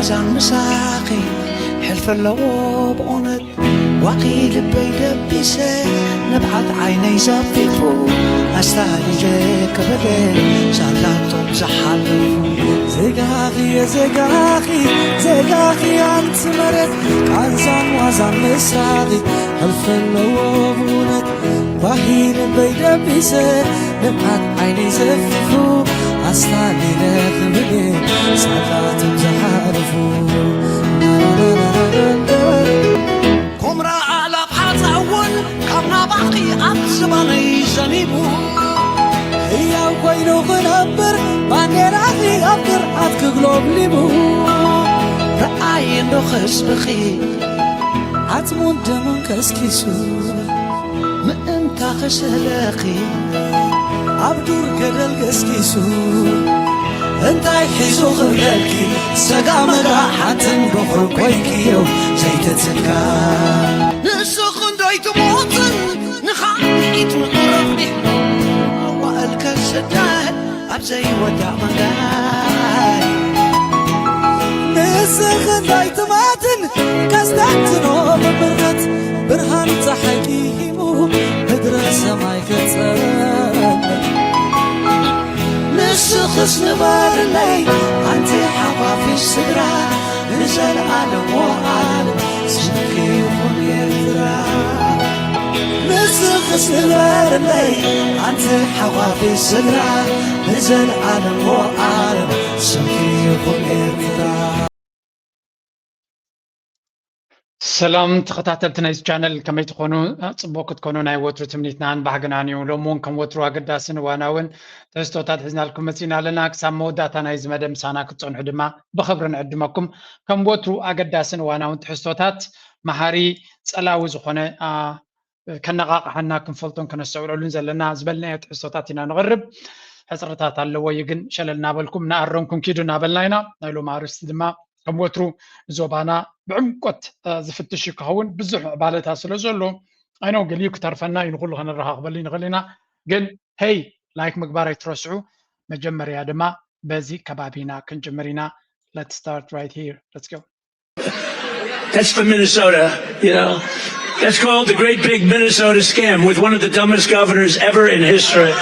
ዛን ምሳኺ ሕልፊ ኣለዎ ብእውነት ዋኺ ልበይ ደቢሰ ንብዓት ዓይነይ ዘፊፉ ኣስታሊለ ክበደ ሳላቶም ዝሓለፉ ዜጋኺ የዜጋኺ ዜጋኺ ኣንቲ መሬት ቃንዛን ዋዛን ምሳኺ ሕልፊ ኣለዎ ብእውነት ጓሂ ልበይ ደቢሰ ንብዓት ዓይነይ ዘፊፉ ኣስታሊለ ክብድ ሳላቶም ዝሓለፉ ኩምራ ኣላፍ ሓፃ እውን ካብ ናባኺ ኣብ ዝባነይ ዘኒቡ ህያው ኮይኑ ክነብር ባንዴራኺ ኣብ ግርዓት ክግሎብሊቡ ረኣይ እንዶ ህዝብኺ ዓፅሙን ደሙን ከስኪሱ ምእንታ ክስእለኺ ኣብ ዱር ገደል ገስጊሱ እንታይ ሒዙ ክብለልኪ ሰጋመጋ ሓትን ድኹር ኮይንክዮ ዘይትትካ ንስኽ እንዶይ ትሞትን ንኻልኢት ምዕረፍኒ ኣዋእል ከስደድ ኣብ ዘይወዳእ መንገድ ንስኽ እንዶይ ትሞትን ከስተንትኖ ብምርት ብርሃን ፀሓይ ኪሂቡ ምድረ ሰማይ ከፀ ንስኽስ ንበርለይ ኣንቲ ሓፋፊሽ ስድራ ንዘለኣለም ወኣል ስምኪ ይኹን ኤርትራ ንስኽስ ንበርለይ ኣንቲ ሓፋፊሽ ስድራ ንዘለኣለም ወኣል ስምኪ ይኹን ኤርትራ ሰላም ተኸታተልቲ ናይዚ ቻነል ከመይ ትኾኑ? ፅቡቅ ክትኮኑ ናይ ወትሩ ትምኒትናን ባህግናን እዩ። ሎም እውን ከም ወትሩ ኣገዳስን እዋናውን ትሕዝቶታት ሒዝናልኩም መፂና ኣለና። ክሳብ መወዳእታ ናይዚ መደብ ምሳና ክትፀንሑ ድማ ብኽብሪ ንዕድመኩም። ከም ወትሩ ኣገዳስን እዋናውን ትሕዝቶታት መሃሪ ፀላዊ ዝኾነ ከነቓቕሓና ክንፈልጦን ከነስተውዕለሉን ዘለና ዝበልናዮ ትሕዝቶታት ኢና ንቕርብ። ሕፅርታት ኣለዎ እዩ ግን ሸለል እናበልኩም እናኣረምኩም ኪዱ እናበልና ኢና። ናይ ሎም ኣርእስቲ ድማ ከም ወትሩ ዞባና ብዕምቆት ዝፍትሽ ክኸውን ብዙሕ ዕባለታት ስለ ዘሎ ኣይነው ገሊኡ ክተርፈና እዩ ንኩሉ ከነረኻኽበሉ ንኽእል ኢና ግን ሄይ ላይክ ምግባር ኣይትረስዑ መጀመርያ ድማ በዚ ከባቢና ክንጅምር ኢና let's start right here let's go That's for Minnesota, you know. That's called the great big Minnesota scam with one of the dumbest governors ever in history.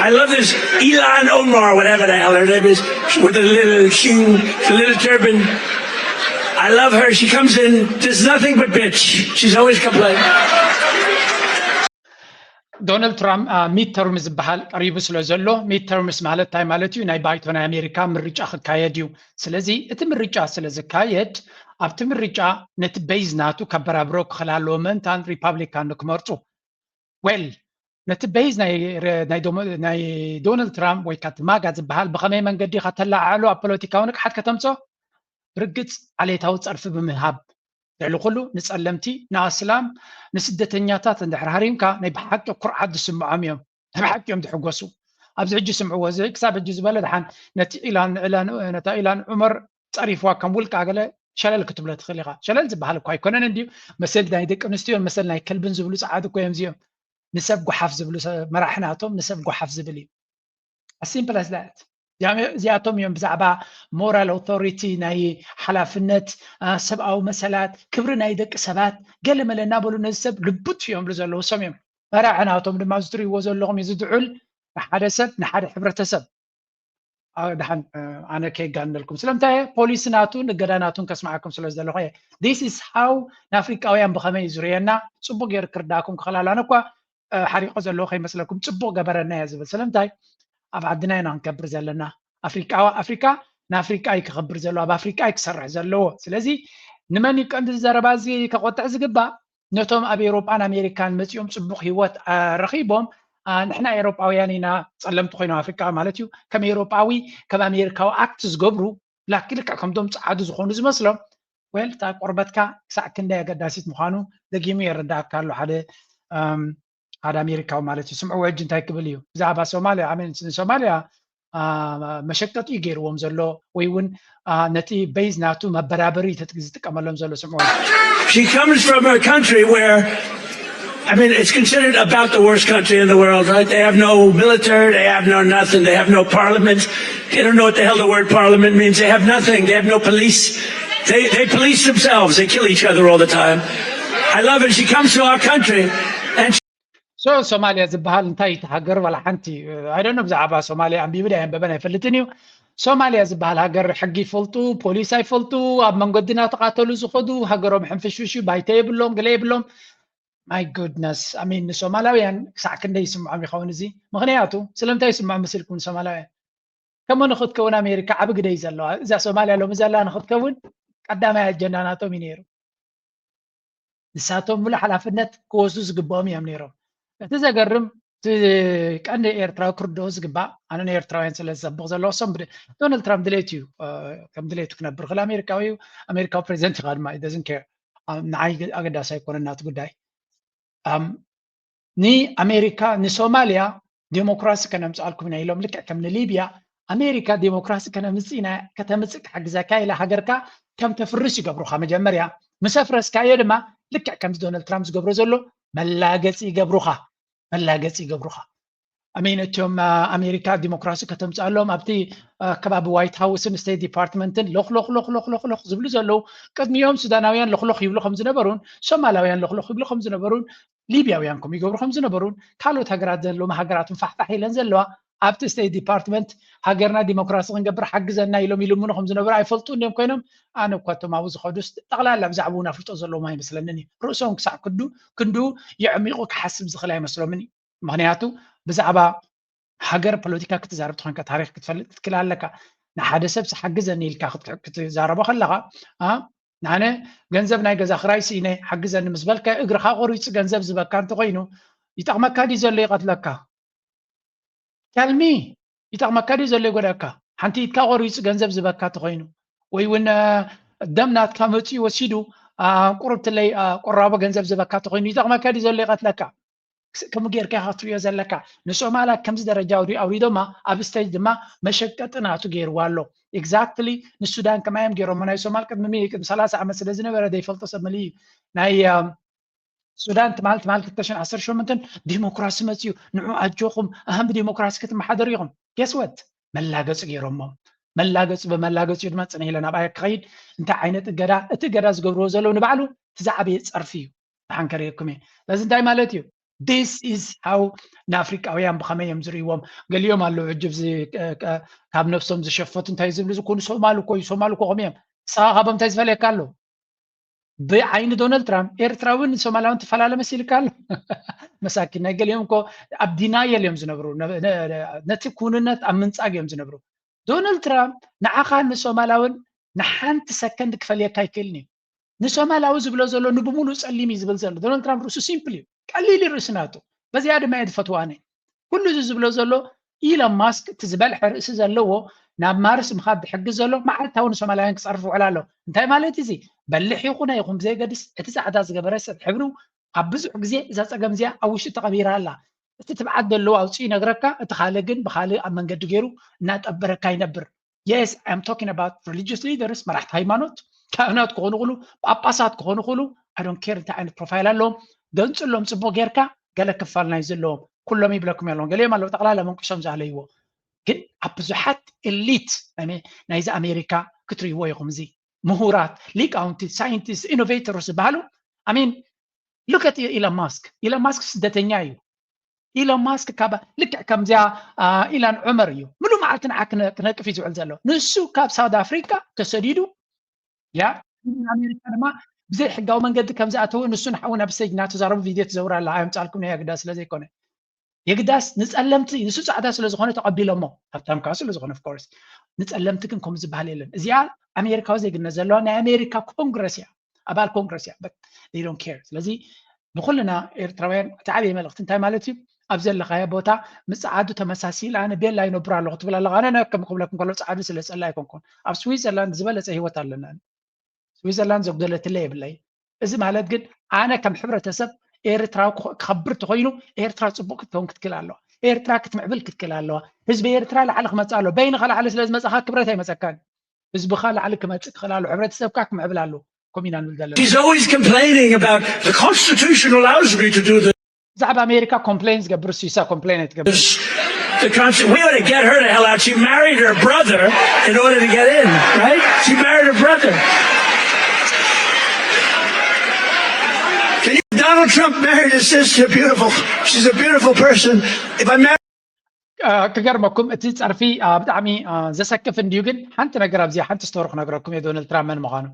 I love this Ilhan Omar, whatever the hell her name is, with the little king, the little turban. I love her. She comes in, does nothing but bitch. She's always complaining. ዶናልድ ትራምፕ ሚድተርም ዝበሃል ቀሪቡ ስለ ዘሎ ሚድተርምስ ማለት እንታይ ማለት እዩ ናይ ባይቶ ናይ ኣሜሪካ ምርጫ ክካየድ እዩ ስለዚ እቲ ምርጫ ስለ ዝካየድ ኣብቲ ምርጫ ነቲ ቤዝ ናቱ ከበራብሮ ክኽእል ኣለዎ ምእንታን ሪፓብሊካን ንክመርፁ well ነቲ ቤዝ ናይ ዶናልድ ትራምፕ ወይ ከዓ ማጋ ዝበሃል ብኸመይ መንገዲ ከተለዓዕሎ ኣብ ፖለቲካዊ ንቅሓት ከተምፅኦ ብርግፅ ዓሌታዊ ፀርፊ ብምህሃብ ልዕሊ ኩሉ ንፀለምቲ፣ ንኣስላም፣ ንስደተኛታት እንድሕር ሃሪምካ ናይ ብሓቂ ኩርዓት ዝስምዖም እዮም። ናይ ብሓቂ እዮም ዝሕጎሱ። ኣብዚ ሕጂ ስምዕዎ እዚ ክሳብ ሕጂ ዝበለ ድሓን ነቲ ኢላን ዕላን ነታ ኢላን ዑመር ፀሪፍዋ ከም ውልቃ ገለ ሸለል ክትብሎ ትኽእል ኢኻ። ሸለል ዝበሃል እኳ ኣይኮነን እንድዩ መሰል ናይ ደቂ ኣንስትዮን መሰል ናይ ከልብን ዝብሉ ፀዓዱ እኮ እዮም እዚኦም። ንሰብ ጓሓፍ ዝብሉ መራሒ ናቶም ንሰብ ጓሓፍ ዝብል እዩ። As simple as that. እዚኣቶም እዮም ብዛዕባ moral authority ናይ ሓላፍነት ሰብኣዊ መሰላት ክብሪ ናይ ደቂ ሰባት ገለ መለ እናበሉ ነዚ ሰብ ልቡት እዮም ዝብሉ ዘለዉ ሰም እዮም መራሒ ናቶም ድማ እዚ ትሪእዎ ዘለኹም እዩ ዝድዑል ንሓደ ሰብ ንሓደ ሕብረተሰብ ድሓን ኣነ ከየጋንነልኩም ስለምንታይ ፖሊሲ ናቱን እገዳ ናቱን ከስምዓኩም ስለ ዝደለኹ እየ this is how ንኣፍሪቃውያን ብኸመይ እዩ ዝርእየና ፅቡቅ ገይሩ ክርዳእኩም ክኽእል ኣሎ ኣነ እኳ ሓሪቆ ዘለዎ ከይመስለኩም ፅቡቅ ገበረና እየ ዝብል ስለምንታይ ኣብ ዓድና ኢና ክንከብር ዘለና ኣፍሪቃ ኣፍሪካ ንኣፍሪቃ እዩ ክኸብር ዘለዎ ኣብ ኣፍሪቃ እዩ ክሰርሕ ዘለዎ ስለዚ ንመን እዩ ቀንዲ ዘረባ እዚ ከቆጥዕ ዝግባእ ነቶም ኣብ ኤሮጳን ኣሜሪካን መፂኦም ፅቡቅ ሂወት ረኺቦም ንሕና ኤሮጳውያን ኢና ፀለምቲ ኮይኖም ኣፍሪቃ ማለት እዩ ከም ኤሮጳዊ ከም ኣሜሪካዊ ኣክት ዝገብሩ ላኪ ልክዕ ከምቶም ፀዓዱ ዝኾኑ ዝመስሎም well እታ ቆርበትካ ክሳዕ ክንደይ ኣገዳሲት ምዃኑ ደጊሙ የረዳእካ ኣሎ ሓደ ሓደ ኣሜሪካዊ ማለት እዩ ስምዕዎ ሕጂ እንታይ ክብል እዩ ብዛዕባ ሶማልያ ኣሜን ንሶማልያ መሸቀጢ እዩ ገይርዎም ዘሎ ወይ እውን ነቲ ቤዝ ናቱ መበራበሪ ዝጥቀመሎም ዘሎ ስምዕዎ She comes from a country where I mean, it's considered about the worst country in the world, right? They have no military, they have no nothing, they have no parliament. They don't know what the hell the word parliament means. They have nothing. They have no police. They they police themselves. They kill each other all the time. I love it. She comes to our country, and so ሶማልያ ዝበሃል እንታይ እቲ ሃገር ዋላ ሓንቲ? I don't know ብዛዕባ ሶማልያ ኣንቢቡ ዳ የንበበን ኣይፈልጥን እዩ። ሶማልያ ዝበሃል ሃገር ሕጊ ይፈልጡ፣ ፖሊስ ኣይፈልጡ፣ ኣብ መንገዲ እናተቓተሉ ዝኸዱ፣ ሃገሮም ሕንፍሽፍሽ እዩ፣ ባይታ የብሎም፣ ገለ የብሎም። My goodness, I mean ንሶማላውያን ክሳዕ ክንደይ ይስምዖም ይኸውን እዚ? ምኽንያቱ ስለምንታይ ይስምዖም መሲልኩም ንሶማላውያን? ከመ ንክትከውን ኣሜሪካ ዓቢ ግደ እዩ ዘለዋ። እዛ ሶማልያ ሎሚ ዘላ ንክትከውን ቀዳማይ ኣጀንዳ ናቶም እዩ ነይሩ። ንሳቶም ሙሉእ ሓላፍነት ክወስዱ ዝግብኦም እዮም ነይሮም። እቲ ዘገርም እቲ ቀንዲ ኤርትራዊ ክርድኦ ዝግባእ፣ ኣነ ንኤርትራውያን ስለ ዝሰብኽ ዘለኹ እሶም ብደ- ዶናልድ ትራምፕ ድሌቱ እዩ እ፣ ከም ድሌቱ ክነብር ክእል ኣሜሪካዊ እዩ። ኣሜሪካዊ ፕሬዚደንት ኢኻ ድማ doesn't care። ንዓይ ኣገዳሲ ኣይኮነን ናቱ ጉዳይ። ኣም፣ ንኣሜሪካ ንሶማልያ ዴሞክራሲ ከነምፅኣልኩም ኢና ኢሎም ልክዕ ከም ንሊብያ ኣሜሪካ ዴሞክራሲ ከነምፅእ ኢና ከተምፅእ ክሕግዘካ ኢላ ሃገርካ ከም ተፍርስ ይገብሩኻ። መጀመርያ ምስ ኣፍረስካዮ ድማ ልክዕ ከምዚ ዶናልድ ትራምፕ ዝገብሮ ዘሎ መላገፂ ይገብሩኻ፣ መላገፂ ይገብሩኻ። ኣሜን እቲኦም ኣሜሪካ ዲሞክራሲ ከተምፅኣሎም ኣብቲ ከባቢ ዋይት ሃውስን ስቴት ዲፓርትመንትን ሎኽ ሎኽ ሎኽ ሎኽ ሎኽ ሎኽ ዝብሉ ዘለዉ ቅድሚኦም ሱዳናውያን ሎኽ ሎኽ ይብሉ ከም ዝነበሩን ሶማላውያን ሎኽ ሎኽ ይብሉ ከም ዝነበሩን ሊብያውያን ከም ይገብሩ ከም ዝነበሩን ካልኦት ሃገራት ዘለዎም ሃገራትን ፋሕፋሕ ኢለን ዘለዋ ኣብቲ ስቴት ዲፓርትመንት ሃገርና ዲሞክራሲ ክንገብር ሓግዘና ኢሎም ይልምኑ ከም ዝነበሩ ኣይፈልጡ እንዲዮም ኮይኖም ኣነ እኳ እቶም ኣብኡ ዝኸዱስ ጠቕላላ ብዛዕባኡ ናፍልጦ ዘለዎም ኣይመስለንን እዩ ርእሶም ክሳዕ ክንዱ ክንዱ የዕሚቑ ክሓስብ ዝኽእል ኣይመስሎምን እዩ ምኽንያቱ ብዛዕባ ሃገር ፖለቲካ ክትዛረብ ተኾንካ ታሪኽ ክትፈልጥ ክትክእል ኣለካ ንሓደ ሰብ ሓግዘኒ ኢልካ ክትዛረቦ ከለኻ ኣነ ገንዘብ ናይ ገዛ ክራይ ስኢነ ሓግዘኒ ምስ በልካ እግርኻ ቆሪፁ ገንዘብ ዝበካ እንተኮይኑ ይጠቕመካ ድዩ ዘሎ ይቐትለካ ተልሚ ይጠቕመካ ድዩ ዘሎ ይጎዳካ ሓንቲ ኢድካ ቆሪፁ ገንዘብ ዝበካ እንተኮይኑ ወይ እውን ደም ናትካ መፅኡ ወሲዱ ቁርብትለይ ቆራቦ ገንዘብ ዝበካ እንተኮይኑ ይጠቕመካ ድዩ ዘሎ ይቐትለካ ከምኡ ጌርካ ኢኻ ክትሪኦ ዘለካ ንሶማላ ከምዚ ደረጃ ኣውሪዶማ ኣብ ስቴጅ ድማ መሸቀጢ ናቱ ገይርዋ ኣሎ exactly ንሱዳን ከማዮም ገይሮሞ ናይ ሶማል ቅድሚ ቅድሚ ሰላሳ ዓመት ስለ ዝነበረ ዘይፈልጦ ሰብ መሊ እዩ ናይ ሱዳን ትማል ትማል ክልተ ሽሕን ዓሰርተ ሸሞንተን ዲሞክራሲ መፅዩ ንዑ ኣጆኹም ኣህም ብዲሞክራሲ ክትመሓደሩ ኢኹም guess what መላገፂ ገይሮሞም መላገፂ ብመላገፂ ድማ ፅነ ኢለ ናብኣ ክኸይድ እንታይ ዓይነት እገዳ እቲ እገዳ ዝገብርዎ ዘለዉ ንባዕሉ እቲ ዝዓበየ ፀርፊ እዩ ብሓንከር የኩም እየ ስለዚ እንታይ ማለት እዩ this is how ንኣፍሪቃውያን ብኸመይ እዮም ዝርእዎም ገሊኦም ኣለዉ ሕጂ ካብ ነብሶም ዝሸፈቱ እንታይ ዝብሉ ዝኮኑ ሶማል እኮ እዩ ሶማል እኮ ከምኡ እዮም ንስኻ ካብኦም እንታይ ዝፈለየካ ኣሎ ብዓይኒ ዶናልድ ትራምፕ ኤርትራውን ሶማላውን ትፈላለ መሲልካ ኣሎ መሳኪን ናይ ገሊኦም እኮ ኣብ ዲናየል እዮም ዝነብሩ ነቲ ኩንነት ኣብ ምንጻግ እዮም ዝነብሩ ዶናልድ ትራምፕ ንዓኻ ንሶማላውን ንሓንቲ ሰከንድ ክፈልየካ ኣይክእልን እዩ ንሶማላዊ ዝብሎ ዘሎ ንብሙሉእ ጸሊም እዩ ዝብል ዘሎ ዶናልድ ትራምፕ ርእሱ ሲምፕል እዩ ቀሊል ርእሲ ናቱ በዚኣ ድማ እየ ዝፈትዋ ኣነ ኩሉ እዚ ዝብሎ ዘሎ ኢሎን ማስክ እቲ ዝበልሐ ርእሲ ዘለዎ ናብ ማርስ ምኻድ ዝሕግዝ ዘሎ መዓልታዊ ንሶማላውያን ክፀርፍ ውዕል ኣሎ እንታይ ማለት እዚ በልሕ ይኹን ኣይኹን ብዘየገድስ እቲ ፃዕዳ ዝገበረ ሰብ ሕብሩ ኣብ ብዙሕ ግዜ እዛ ፀገም እዚኣ ኣብ ውሽጢ ተቐቢራ ኣላ እቲ ትብዓት ዘለዎ ኣውፅኡ ይነግረካ እቲ ካልእ ግን ብካልእ ኣብ መንገዲ ገይሩ እናጠበረካ ይነብር Yes, I'm talking about religious leaders, መራሕቲ ሃይማኖት፣ ካህናት ክኾኑ ይኽእሉ፣ ጳጳሳት ክኾኑ ይኽእሉ፣ I don't care እንታይ ዓይነት ፕሮፋይል ኣለዎም፣ ገንፅሎም ፅቡቕ ጌርካ ገለ ክፋል ናይ ዘለዎም ኩሎም ይብለኩም ኣለዎም፣ ገሊኦም ኣለዉ ጠቕላላ መንቁሾም ዝኣለይዎ። ግን ኣብ ብዙሓት ኤሊት ናይዚ ኣሜሪካ ክትርእይዎ ኢኹም እዚ ምሁራት፣ ሊቃውንቲ፣ ሳይንቲስት፣ ኢኖቬተርስ ዝበሃሉ I mean look at Elon Musk Elon Musk ስደተኛ እዩ ኢሎን ማስክ ካብ ልክዕ ከምዚኣ ኢላን ዑመር እዩ ምሉ መዓልቲ ንዓ ክነቅፍ እዩ ዝውዕል ዘሎ ንሱ ካብ ሳውት ኣፍሪካ ተሰዲዱ ያ ኣሜሪካ ድማ ብዘይ ሕጋዊ መንገዲ ከም ዝኣተወ ንሱ ንሓው ናብ ስቴጅ እናተዛረቡ ቪድዮ ትዘውር ኣላ ኣየምፃልኩም ናይ ኣግዳስ ስለ ዘይኮነ የግዳስ ንፀለምቲ ንሱ ፃዕዳ ስለ ዝኾነ ተቐቢሎሞ ሃብታም ከዓ ስለ ዝኾነ ኦፍኮርስ ንፀለምቲ ግን ከምኡ ዝበሃል የለን እዚኣ ኣሜሪካዊ ዜግነት ዘለዋ ናይ ኣሜሪካ ኮንግረስ እያ ኣባል ኮንግረስ እያ but they don't care ስለዚ ንኩልና ኤርትራውያን እቲ ዓብየ መልእክቲ እንታይ ማለት እዩ ኣብ ዘለካዮ ቦታ ምስ ፃዓዱ ተመሳሲል ኣነ ቤላ ይነብር ኣለኩ ትብል ኣለካ ኣነ ከም ክብለኩም ከሎ ፃዓዱ ስለ ዝፀላ ኣይኮንኩን ኣብ ስዊዘርላንድ ዝበለፀ ሂወት ኣለና ስዊዘርላንድ ዘጉደለትለ የብለይ እዚ ማለት ግን ኣነ ከም ሕብረተሰብ ኤርትራዊ ክኸብር ተኮይኑ ኤርትራ ፅቡቅ ክትከውን ክትክል ኣለዋ ኤርትራ ክትምዕብል ክትክል ኣለዋ ህዝቢ ኤርትራ ላዕሊ ክመፅእ ኣለዎ በይንካ ላዕሊ ስለ ዝመፅካ ክብረት ኣይመፀካን ህዝብኻ ላዕሊ ክመፅእ ክኽእል ኣለዎ ሕብረተሰብካ ክምዕብል ኣለዎ ከምኡ ኢና ንብል ዘለና He's always complaining about the Constitution allows me to do this. ብዛዕባ ኣሜሪካ ኮምፕሌን ዝገብር እሱ ኢሳ ኮምፕሌን ኣይትገብር the country. We ought to get her the hell out. She married her brother in order to get in, right? She married her brother. Can you, Donald Trump married his sister. Beautiful. She's a beautiful person. If I married ክገርመኩም እቲ ፀርፊ ብጣዕሚ ዘሰክፍ እንድዩ። ግን ሓንቲ ነገር ኣብዚ ሓንቲ ስቶሪ ክነግረኩም እየ ዶናልድ ትራምፕ መን ምዃኑ።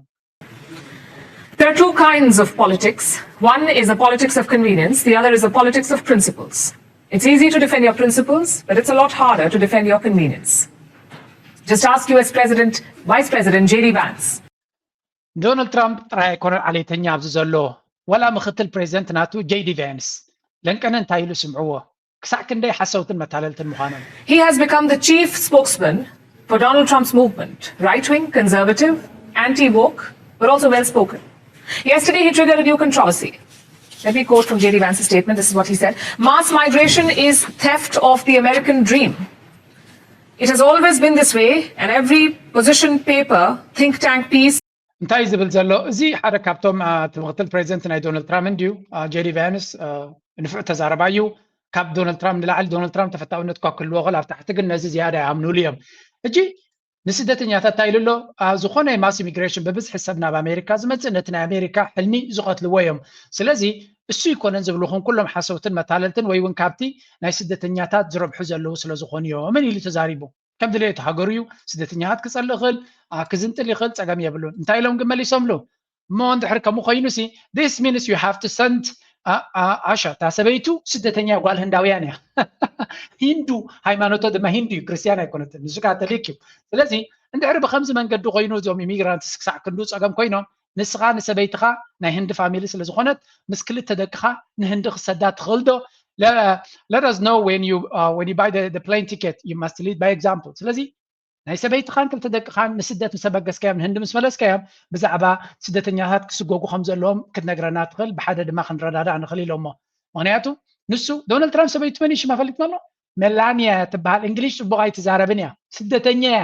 There are two kinds of politics. One is a politics of convenience, the other is a politics of principles. It's easy to defend your principles, but it's a lot harder to defend your convenience. Just ask U S President, Vice President J D Vance. ዶናልድ ትራምፕ ጥራይ ኣይኮነን ዓሌተኛ ኣብዚ ዘሎ፣ ወላ ምክትል ፕሬዚደንት ናቱ ጄዲ ቫንስ ለንቀነ እንታይ ኢሉ ስምዕዎ። ክሳዕ ክንደይ ሓሰውትን መታለልትን ምዃኖም። He has become the chief spokesman for Donald Trump's movement, right wing, conservative, anti woke, but also well spoken. Yesterday, he triggered a new controversy. Let me quote from J D Vance's statement. This is what he said. Mass migration is theft of the American dream. It has always been this way, and every position paper, think tank piece, እንታይ እዩ ዝብል ዘሎ? እዚ ሓደ ካብቶም እቲ ምክትል ፕሬዚደንት ናይ ዶናልድ ትራምፕ እንድዩ። ጄዲ ቫንስ ንፉዕ ተዛረባይ እዩ። ካብ ዶናልድ ትራምፕ ንላዕሊ ዶናልድ ትራምፕ ተፈታውነት እኳ ክህልዎ ይኽእል፣ ኣብ ታሕቲ ግን ነዚ ዝያዳ ይኣምኑሉ እዮም። ሕጂ ንስደተኛታት እንታይ ኢሉ ኣሎ? ዝኾነ ማስ ኢሚግሬሽን ብብዝሒ ሰብ ናብ ኣሜሪካ ዝመፅእ ነቲ ናይ ኣሜሪካ ሕልሚ ዝቐትልዎ እዮም። ስለዚ እሱ ኣይኮነን ዝብልኹም ኩሎም ሓሰውትን መታለልትን ወይ እውን ካብቲ ናይ ስደተኛታት ዝረብሑ ዘለዉ ስለዝኾኑ እዮም ኢሉ ተዛሪቡ። ከም ድሌቱ ሃገሩ እዩ። ስደተኛታት ክጸልእ ይኽእል፣ ክዝንጥል ይኽእል፣ ጸገም የብሉን። እንታይ ኢሎም ግን መሊሶምሉ? እሞ እንድሕር ከምኡ ኮይኑሲ this means you have to send ኣሻ እታ ሰበይቱ ስደተኛ ጓል ህንዳውያን እያ። ሂንዱ ሃይማኖቶ ድማ ሂንዱ እዩ፣ ክርስትያን ኣይኮነትን፣ ንሱ ካቶሊክ እዩ። ስለዚ እንድሕር ብከምዚ መንገዲ ኮይኑ እዞም ኢሚግራንትስ ክሳዕ ክንዱ ጸገም ኮይኖም ንስኻ ንሰበይትኻ ናይ ህንዲ ፋሚሊ ስለ ዝኾነት ምስ ክልተ ደቅኻ ንህንዲ ክሰዳ ትኽእል ዶ? Let us know when you uh, when you buy the, the plane ticket you must lead by example። ስለዚ ናይ ሰበይትኻን ክልተ ደቅኻን ንስደት ምስ ኣበገስካዮም ንህንዲ ምስ መለስካዮም ብዛዕባ ስደተኛታት ክስጎጉ ከም ዘለዎም ክትነግረና ትኽእል፣ ብሓደ ድማ ክንረዳዳእ ንኽእል ኢሎሞ። ምክንያቱ ንሱ ዶናልድ ትራምፕ ሰበይቱ መን እዩ ሽማ ፈሊጥና ኣሎ? ሜላኒያ ትበሃል። እንግሊሽ ፅቡቅ ኣይትዛረብን እያ፣ ስደተኛ እያ።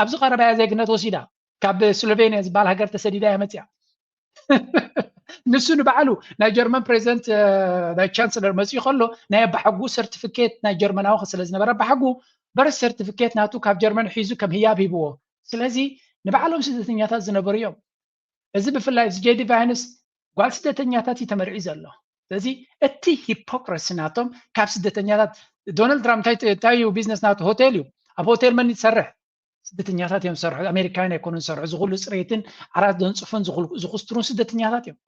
ኣብዚ ቀረባ እያ ዜግነት ወሲዳ፣ ካብ ስሎቬኒያ ዝበሃል ሃገር ተሰዲዳ እያ መፅያ። ንሱ ንባዕሉ ናይ ጀርመን ፕሬዚደንት ናይ ቻንስለር መፅኡ ከሎ ናይ ኣባሓጉ ሰርቲፊኬት ናይ ጀርመናዊ ስለ ዝነበረ ኣባሓጉ በርት ሰርቲፊኬት ናቱ ካብ ጀርመን ሒዙ ከም ህያብ ሂብዎ። ስለዚ ንባዕሎም ስደተኛታት ዝነበሩ እዮም። እዚ ብፍላይ እዚ ጄዲ ቫንስ ጓል ስደተኛታት እዩ ተመርዒ ዘሎ። ስለዚ እቲ ሂፖክረሲ ናቶም ካብ ስደተኛታት ዶናልድ ትራምፕ እንታይ እዩ ቢዝነስ ናቱ ሆቴል እዩ። ኣብ ሆቴል መን ይሰርሕ? ስደተኛታት እዮም ዝሰርሑ። ኣሜሪካውያን ኣይኮኑን ዝሰርሑ። እዚ ኩሉ ፅሬትን ዓራት ዘንፅፉን ዝኹስትሩን ስደተኛታት እዮም።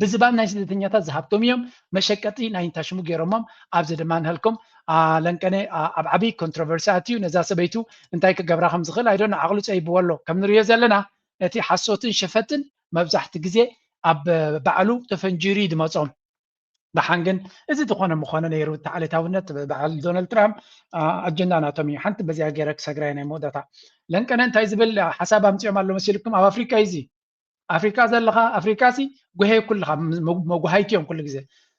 ብዝባን ናይ ስደተኛታት ዝሃብቶም እዮም። መሸቀጢ ናይ እንታሽሙ ገይሮሞም ኣብዚ ድማ ንህልኩም ለንቀነ ኣብ ዓብይ ኮንትሮቨርሲ ኣትዩ ነዛ ሰበይቱ እንታይ ክገብራ ከም ዝኽእል ኣይዶን ዓቕሉ ፀይብዎ ኣሎ። ከም ንሪኦ ዘለና ነቲ ሓሶትን ሸፈጥን መብዛሕቲ ግዜ ኣብ ባዕሉ ተፈንጂሩ እዩ ዝመፆም። ደሓን ግን እዚ ዝኾነ ምኾነ ነይሩ። እቲ ዓሌታውነት በዓል ዶናልድ ትራምፕ ኣጀንዳ ናቶም እዩ። ሓንቲ በዚኣ ገይረ ክሰግራ ናይ መወዳእታ ለንቀነ እንታይ ዝብል ሓሳብ ኣምፂኦም ኣሎ መሲልኩም? ኣብ ኣፍሪቃ እዩ እዚ ኣፍሪካ ዘለኻ ኣፍሪካ ሲ ጉሄ ኩልኻ መጉሃይቲ እዮም ኩሉ ግዜ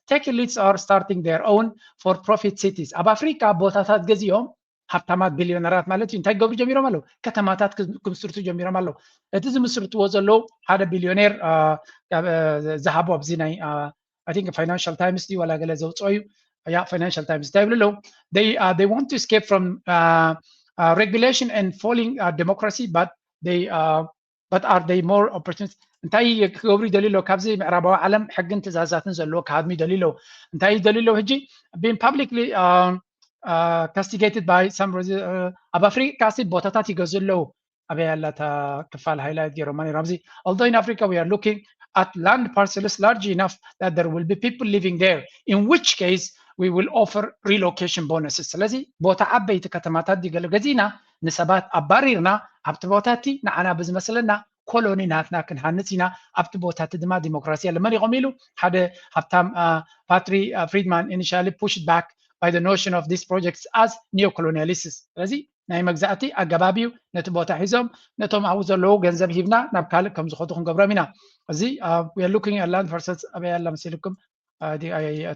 tech elites are starting their own for profit cities ኣብ ኣፍሪካ ቦታታት ገዚኦም ሃብታማት ቢልዮነራት ማለት እዩ እንታይ ክገብሩ ጀሚሮም ኣለዉ? ከተማታት ክምስርቱ ጀሚሮም ኣለዉ። እቲ ዝምስርትዎ ዘለዉ ሓደ ቢልዮኔር ዝሃቦ ኣብዚ ናይ I think Financial Times ድዩ ዋላ ገለ ዘውፅኦ እዩ። ያ Financial Times እንታይ ይብሉ ኣለዉ? They want to escape from regulation and falling democracy but they but are they more opportunist እንታይ ክገብሩ ይደልዩ ኣለዉ? ካብዚ ምዕራባዊ ዓለም ሕግን ትእዛዛትን ዘለዎ ክሃድሙ ይደልዩ ኣለዉ። እንታይ ይደልዩ ኣለዉ? ሕጂ being publicly castigated by some ኣብ ኣፍሪካ ሲ ቦታታት ይገዝኡ ኣለዉ። ኣበይ ኣላ እታ ክፋል ሃይላይት ገይሮማ ነይሮም ኣብዚ although in Africa we are looking at land parcels large enough that there will be people living there in which case we will offer relocation bonuses ስለዚ ቦታ ዓበይቲ ከተማታት ድገለ ገዚእና ንሰባት ኣባሪርና ኣብቲ ቦታቲ ንዓና ብዝመስለና ኮሎኒ ናትና ክንሃንፅ ኢና ኣብቲ ቦታቲ ድማ ዲሞክራሲ የለ መን ኢኹም ኢሉ ሓደ ሃብታም ፓትሪ ፍሪድማን initially pushed back by the notion of these projects as neo-colonialists ስለዚ ናይ መግዛእቲ ኣገባብ እዩ። ነቲ ቦታ ሒዞም ነቶም ኣብኡ ዘለዉ ገንዘብ ሂብና ናብ ካልእ ከም ዝኸዱ ክንገብሮም ኢና። እዚ we are looking at land parcels ኣበይ ኣላ መሲልኩም እቲ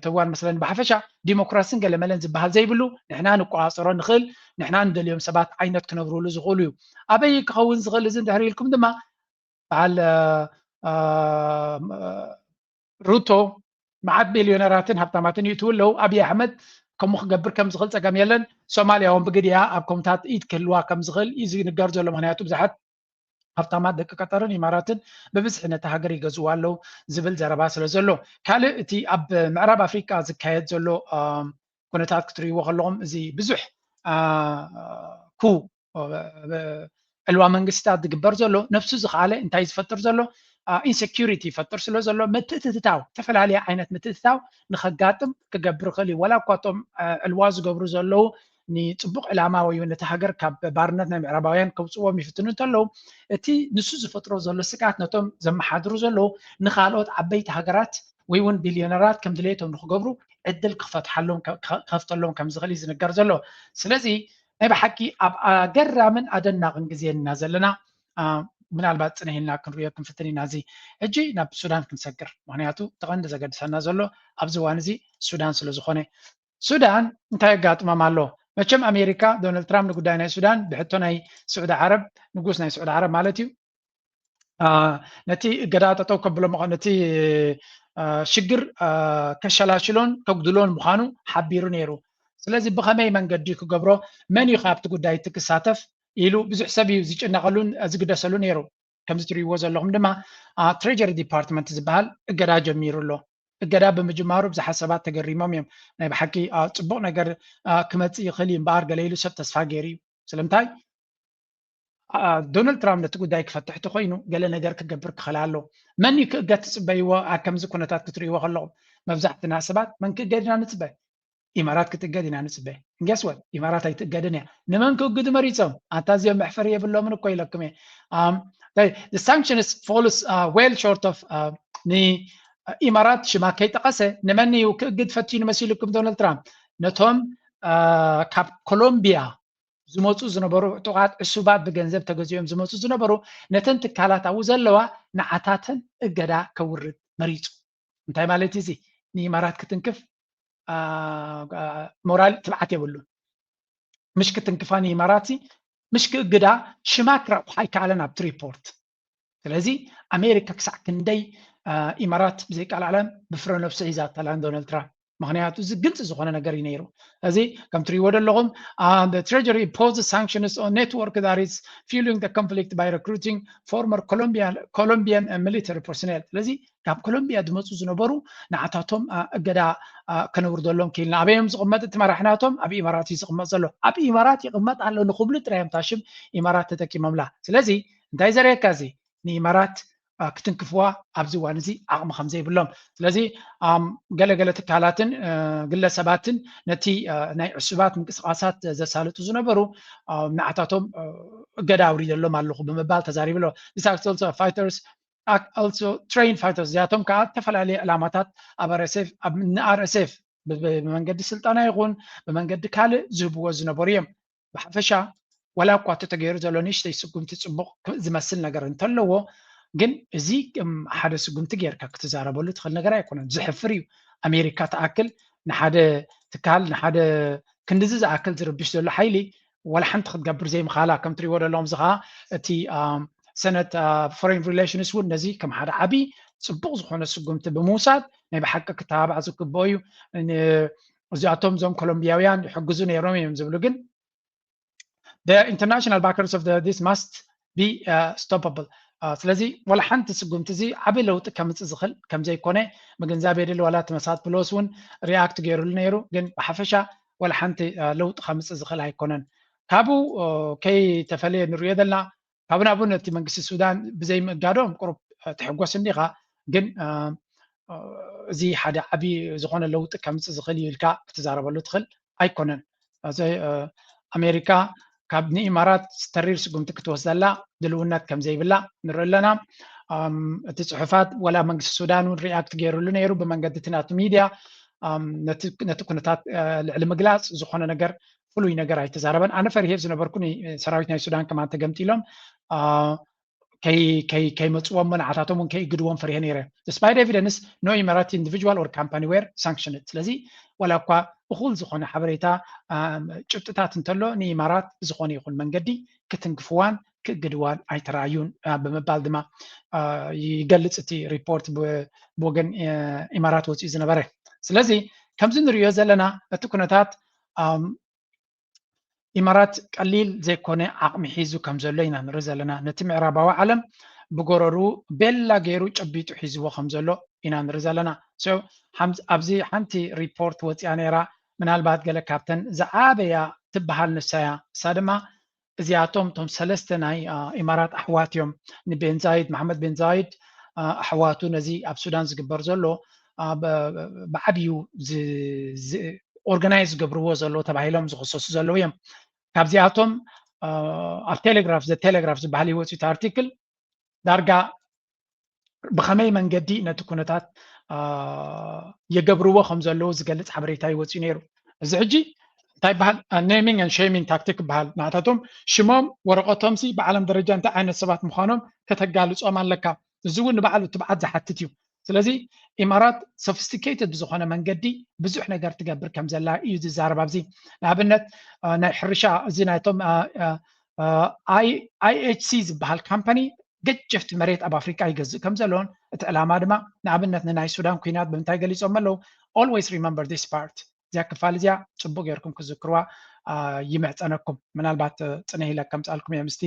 እዋን መስለኒ ብሓፈሻ ዲሞክራስን ገለመለን ዝበሃል ዘይብሉ ንሕና ንቆፃፀሮ ንኽእል ንሕና ንደልዮም ሰባት ዓይነት ክነብሩሉ ዝኽእሉ እዩ። ኣበይ ክኸውን ዝኽእል እዚ እንድሕር ኢልኩም ድማ በዓል ሩቶ መዓት ቢልዮነራትን ሃብታማትን ይእትዉ ኣለዉ። ኣብይ ኣሕመድ ከምኡ ክገብር ከም ዝኽእል ጸገም የለን። ሶማልያ እውን ብግዲያ ኣብ ከምታት ኢድ ክህልዋ ከም ዝኽእል እዩ ዝንገር ዘሎ። ምክንያቱ ብዙሓት ሃብታማት ደቂ ቀጠርን ኢማራትን ብብዝሒ ነቲ ሃገር ይገዝእዋ ኣለዉ ዝብል ዘረባ ስለ ዘሎ። ካልእ እቲ ኣብ ምዕራብ ኣፍሪቃ ዝካየድ ዘሎ ኩነታት ክትርእይዎ ከለኹም እዚ ብዙሕ ኩ ዕልዋ መንግስታት ዝግበር ዘሎ ነፍሱ ዝኸኣለ እንታይ ዝፈጥር ዘሎ ኢንሴኪሪቲ ይፈጥር ስለ ዘሎ ምትእትታው ዝተፈላለየ ዓይነት ምትእትታው ንኸጋጥም ክገብር ይኽእል እዩ። ወላ እኳ እቶም ዕልዋ ዝገብሩ ዘለዉ ንፅቡቕ ዕላማ ወይ እውን ነቲ ሃገር ካብ ባርነት ናይ ምዕራባውያን ከውፅዎም ይፍትኑ እንተለዉ እቲ ንሱ ዝፈጥሮ ዘሎ ስግኣት ነቶም ዘመሓድሩ ዘለዉ ንኻልኦት ዓበይቲ ሃገራት ወይ እውን ቢልዮነራት ከም ድሌቶም ንክገብሩ ዕድል ክፈትሓሎም ከፍተሎም ከም ዝኽእል እዩ ዝንገር ዘሎ። ስለዚ ናይ ብሓቂ ኣብ ኣገራምን ኣደናቕን ግዜ ኢና ዘለና። ምናልባት ፅንሕ ኢልና ክንሪኦ ክንፍትን ኢና። እዚ ሕጂ ናብ ሱዳን ክንሰግር፣ ምክንያቱ ተቐንዲ ዘገድሰና ዘሎ ኣብዚ እዋን እዚ ሱዳን ስለ ዝኾነ። ሱዳን እንታይ የጋጥሞም ኣሎ? መቸም ኣሜሪካ ዶናልድ ትራምፕ ንጉዳይ ናይ ሱዳን ብሕቶ ናይ ስዑዲ ዓረብ፣ ንጉስ ናይ ስዑዲ ዓረብ ማለት እዩ፣ ነቲ እገዳ ጠጠው ከብሎ ነቲ ሽግር ከሸላሽሎን ከጉድሎን ምዃኑ ሓቢሩ ነይሩ። ስለዚ ብኸመይ መንገዲ ክገብሮ፣ መን እዩ ካብቲ ጉዳይ እቲ ክሳተፍ ኢሉ ብዙሕ ሰብ እዩ ዝጭነቐሉን ዝግደሰሉ ነይሩ። ከምዚ ትርእይዎ ዘለኹም ድማ ትሬጀሪ ዲፓርትመንት ዝበሃል እገዳ ጀሚሩ ኣሎ። እገዳ ብምጅማሩ ብዙሓት ሰባት ተገሪሞም እዮም። ናይ ብሓቂ ፅቡቕ ነገር ክመፅእ ይኽእል እዩ እምበኣር ገለ ኢሉ ሰብ ተስፋ ገይሩ እዩ። ስለምንታይ ዶናልድ ትራምፕ ነቲ ጉዳይ ክፈትሕ ተኮይኑ ገለ ነገር ክገብር ክኽእል ኣሎ። መን እዩ ክእገድ ትፅበይዎ? ኣብ ከምዚ ኩነታት ክትርእይዎ ከለኹም መብዛሕትና ሰባት መን ክእገድ ኢና ንፅበ? ኢማራት ክትእገድ ኢና ንፅበ። ንገስወት ኢማራት ኣይትእገድን እያ። ንመን ክእግዱ መሪፆም? ኣታ እዚኦም መሕፈሪ የብሎምን እኮ ኢለኩም እየ። ሳንክሽንስ ፎልስ ዌል ሾርት ኦፍ ንኢማራት ሽማ ከይጠቐሰ ንመን እዩ ክእግድ ፈቲኑ መሲልኩም ዶናልድ ትራምፕ? ነቶም ካብ ኮሎምቢያ ዝመፁ ዝነበሩ ዕጡቓት ዕሱባት ብገንዘብ ተገዚኦም ዝመፁ ዝነበሩ ነተን ትካላት ኣብኡ ዘለዋ ንዓታተን እገዳ ከውርድ መሪፁ። እንታይ ማለት እዚ? ንኢማራት ክትንክፍ ሞራል ትብዓት የብሉን። ምሽ ክትንክፋ ንኢማራት ምሽ ክእግዳ ሽማ ክረብሓ ኣይከኣለን ኣብቲ ሪፖርት። ስለዚ ኣሜሪካ ክሳዕ ክንደይ ኢማራት ብዘይቃል ዓለም ብፍረ ነብሱ ሒዛተላ ንዶናልድ ትራምፕ። ምክንያቱ እዚ ግልፂ ዝኾነ ነገር እዩ ነይሩ። እዚ ከም ትሪእዎ ዘለኹም ትሬጀሪ ኢምፖዝድ ሳንክሽንስ ኦን ኔትወርክ ዛት ኢዝ ፊውሊንግ ዘ ኮንፍሊክት ባይ ሪክሩቲንግ ፎርመር ኮሎምቢያን ሚሊተሪ ፐርሶኔል። ስለዚ ካብ ኮሎምቢያ ዝመፁ ዝነበሩ ንዓታቶም እገዳ ከነውርደሎም ክኢልና። ኣበዮም ዝቕመጥ እቲ መራሒ ናቶም? ኣብ ኢማራት እዩ ዝቕመጥ ዘሎ። ኣብ ኢማራት ይቕመጥ ኣሎ ንክብሉ ጥራይ እዮም ታሽም ኢማራት ተጠቂሞምላ። ስለዚ እንታይ ዘርእየካ እዚ? ንኢማራት ክትንክፍዋ ኣብዚ እዋን እዚ ዓቕሚ ከም ዘይብሎም። ስለዚ ገለገለ ትካላትን ግለሰባትን ነቲ ናይ ዕሱባት ምንቅስቃሳት ዘሳልጡ ዝነበሩ ንዓታቶም እገዳ ኣውሪደሎም ኣለኹ ብምባል ተዛሪቡ ኣሎ። This also fighters also train fighters እዚኣቶም ከዓ ዝተፈላለየ ዕላማታት ኣብ RSF ንኣርኤስኤፍ ብመንገዲ ስልጠና ይኹን ብመንገዲ ካልእ ዝህብዎ ዝነበሩ እዮም። ብሓፈሻ ዋላ እኳ እቲ ተገይሩ ዘሎ ንእሽተይ ስጉምቲ ፅቡቕ ዝመስል ነገር እንተለዎ ግን እዚ ሓደ ስጉምቲ ጌርካ ክትዛረበሉ ትኽእል ነገር ኣይኮነን። ዝሕፍር እዩ። ኣሜሪካ ትኣክል ንሓደ ትካል ንሓደ ክንድዚ ዝኣክል ዝርብሽ ዘሎ ሓይሊ ዋላ ሓንቲ ክትገብር ዘይምኻላ ከም ትሪእዎ ዘለኹም እዚ ከዓ እቲ ሰነት ፎሬን ሪሌሽንስ እውን ነዚ ከም ሓደ ዓብዪ ፅቡቕ ዝኾነ ስጉምቲ ብምውሳድ ናይ ብሓቂ ክተባባዕ ዝግብኦ እዩ። እዚኣቶም እዞም ኮሎምቢያውያን ይሕግዙ ነይሮም እዮም ዝብሉ ግን international backers of this must be stoppable። ስለዚ ዋላ ሓንቲ ስጉምቲ እዚ ዓብዪ ለውጢ ከምፅእ ዝኽእል ከምዘይኮነ ምግንዛብ የድሊ። ዋላ እቲ መሳት ፕሎስ እውን ሪኣክት ገይሩሉ ነይሩ ግን ብሓፈሻ ዋላ ሓንቲ ለውጢ ከምፅእ ዝኽእል ኣይኮነን። ካብኡ ከይተፈለየ ንሪኦ ዘለና ካብ ናብኡ ነቲ መንግስቲ ሱዳን ብዘይምእጋዶም ቁሩብ ትሕጎስ እንዲኻ ግን እዚ ሓደ ዓብዪ ዝኾነ ለውጢ ከምፅእ ዝኽእል እዩ ኢልካ ክትዛረበሉ ትኽእል ኣይኮነን። ኣሜሪካ ካብ ንኢማራት ተሪር ስጉምቲ ክትወስደላ ድልውነት ከም ዘይብላ ንርኢ ኣለና። እቲ ፅሑፋት ዋላ መንግስቲ ሱዳን እውን ሪኣክት ገይሩሉ ነይሩ ብመንገዲ እቲ ናቱ ሚድያ ነቲ ኩነታት ልዕሊ ምግላፅ ዝኾነ ነገር ፍሉይ ነገር ኣይተዛረበን። ኣነ ፈሪሄ ዝነበርኩ ሰራዊት ናይ ሱዳን ከማን ተገምጢሎም ከይመፅዎም ንዓታቶም እውን ከይግድዎም ፈሪሀ ነይረ። Despite evidence no Emirati individual or company were sanctioned። ስለዚ ዋላ እኳ እኹል ዝኾነ ሓበሬታ ጭብጥታት እንተሎ ንኢማራት ብዝኾነ ይኹን መንገዲ ክትንክፍዋን ክእግድዋን ኣይተራእዩን ብምባል ድማ ይገልፅ እቲ ሪፖርት ብወገን ኢማራት ወፂኡ ዝነበረ። ስለዚ ከምዚ ንሪኦ ዘለና እቲ ኩነታት ኢማራት ቀሊል ዘይኮነ ዓቕሚ ሒዙ ከም ዘሎ ኢና ንርኢ ዘለና። ነቲ ምዕራባዊ ዓለም ብጎረሩ ቤላ ገይሩ ጨቢጡ ሒዝዎ ከም ዘሎ ኢና ንርኢ ዘለና። ኣብዚ ሓንቲ ሪፖርት ወፂኣ ነይራ፣ ምናልባት ገለ ካብተን ዝዓበያ ትበሃል ንሳያ። እሳ ድማ እዚኣቶም እቶም ሰለስተ ናይ ኢማራት ኣሕዋት እዮም። ንቤንዛይድ መሓመድ ቤንዛይድ ኣሕዋቱ ነዚ ኣብ ሱዳን ዝግበር ዘሎ ብዓብዩ ኦርጋናይዝ ዝገብርዎ ዘሎ ተባሂሎም ዝኽሰሱ ዘለዉ እዮም። ካብዚኣቶም ኣብ ቴሌግራፍ ዘ ቴሌግራፍ ዝበሃል ይወፅት ኣርቲክል ዳርጋ ብኸመይ መንገዲ ነቲ ኩነታት የገብርዎ ከም ዘለዉ ዝገልፅ ሓበሬታ ይወፅኡ ነይሩ። እዚ ሕጂ እንታይ ይበሃል? ኔሚንግ ን ሼሚንግ ታክቲክ ይበሃል። ንኣታቶም ሽሞም ወረቐቶምሲ ብዓለም ደረጃ እንታይ ዓይነት ሰባት ምዃኖም ከተጋልፆም ኣለካ። እዚ እውን ንባዕሉ ትብዓት ዝሓትት እዩ። ስለዚ ኢማራት ሶፊስቲኬትድ ብዝኾነ መንገዲ ብዙሕ ነገር ትገብር ከም ዘላ እዩ ዝዛረብ። ኣብዚ ንኣብነት ናይ ሕርሻ እዚ ናይቶም ኣይኤችሲ ዝበሃል ካምፓኒ ገጀፍቲ መሬት ኣብ ኣፍሪቃ ይገዝእ ከም ዘለዎን እቲ ዕላማ ድማ ንኣብነት ንናይ ሱዳን ኩናት ብምንታይ ገሊፆም ኣለዉ? Always remember this part። እዚኣ ክፋል እዚኣ ፅቡቅ ጌርኩም ክዝክርዋ ይምሕፀነኩም። ምናልባት ፅንሕ ኢለ ከምፅኣልኩም እየ ምስቲ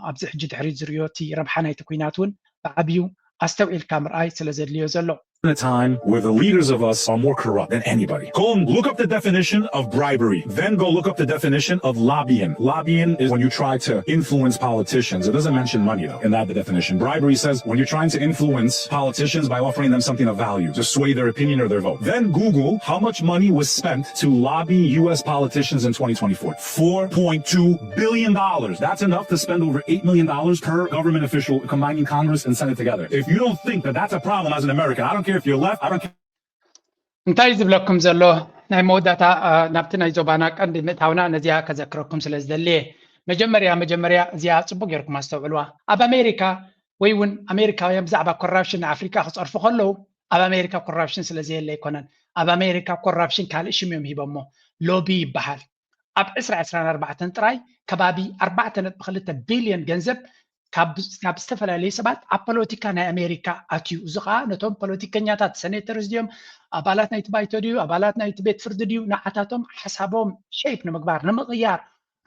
ኣብዚ ሕጂ ድሕሪት ዝርዮ እቲ ረብሓ ናይቲ ኩናት እውን ብዓብዩ ኣስተውዒልካ ምርኣይ ስለ ዘድልዮ ዘሎ። in a time where the leaders of us are more corrupt than anybody. Go and look up the definition of bribery. Then go look up the definition of lobbying. Lobbying is when you try to influence politicians. It doesn't mention money, though, in that definition. Bribery says when you're trying to influence politicians by offering them something of value, to sway their opinion or their vote. Then Google how much money was spent to lobby U S politicians in twenty twenty-four. Four point two billion dollars. That's enough to spend over eight million dollars per government official, combining Congress and Senate together. If you don't think that that's a problem as an American, I don't care if you're left, I don't care. እንታይ ዝብለኩም ዘሎ? ናይ መወዳእታ ናብቲ ናይ ዞባና ቀንዲ ምእታውና ነዚኣ ከዘክረኩም ስለ ዝደልየ፣ መጀመርያ መጀመርያ እዚኣ ፅቡቅ ጌርኩም ኣስተውዕልዋ። ኣብ ኣሜሪካ ወይ እውን ኣሜሪካውያን ብዛዕባ ኮራፕሽን ንኣፍሪካ ክፀርፉ ከለዉ ኣብ ኣሜሪካ ኮራፕሽን ስለ ዘየለ ኣይኮነን። ኣብ ኣሜሪካ ኮራፕሽን ካልእ ሽም እዮም ሂቦሞ፣ ሎቢ ይበሃል። ኣብ ዕስራ ዕስራን ኣርባዕተን ጥራይ ከባቢ ኣርባዕተ ነጥቢ ክልተ ቢልዮን ገንዘብ ካብ ዝተፈላለዩ ሰባት ኣብ ፖለቲካ ናይ ኣሜሪካ ኣትዩ። እዚ ከዓ ነቶም ፖለቲከኛታት፣ ሰኔተርስ ድዮም፣ ኣባላት ናይቲ ባይቶ ድዩ፣ ኣባላት ናይቲ ቤት ፍርዲ ድዩ፣ ንዓታቶም ሓሳቦም ሸይፕ ንምግባር፣ ንምቕያር፣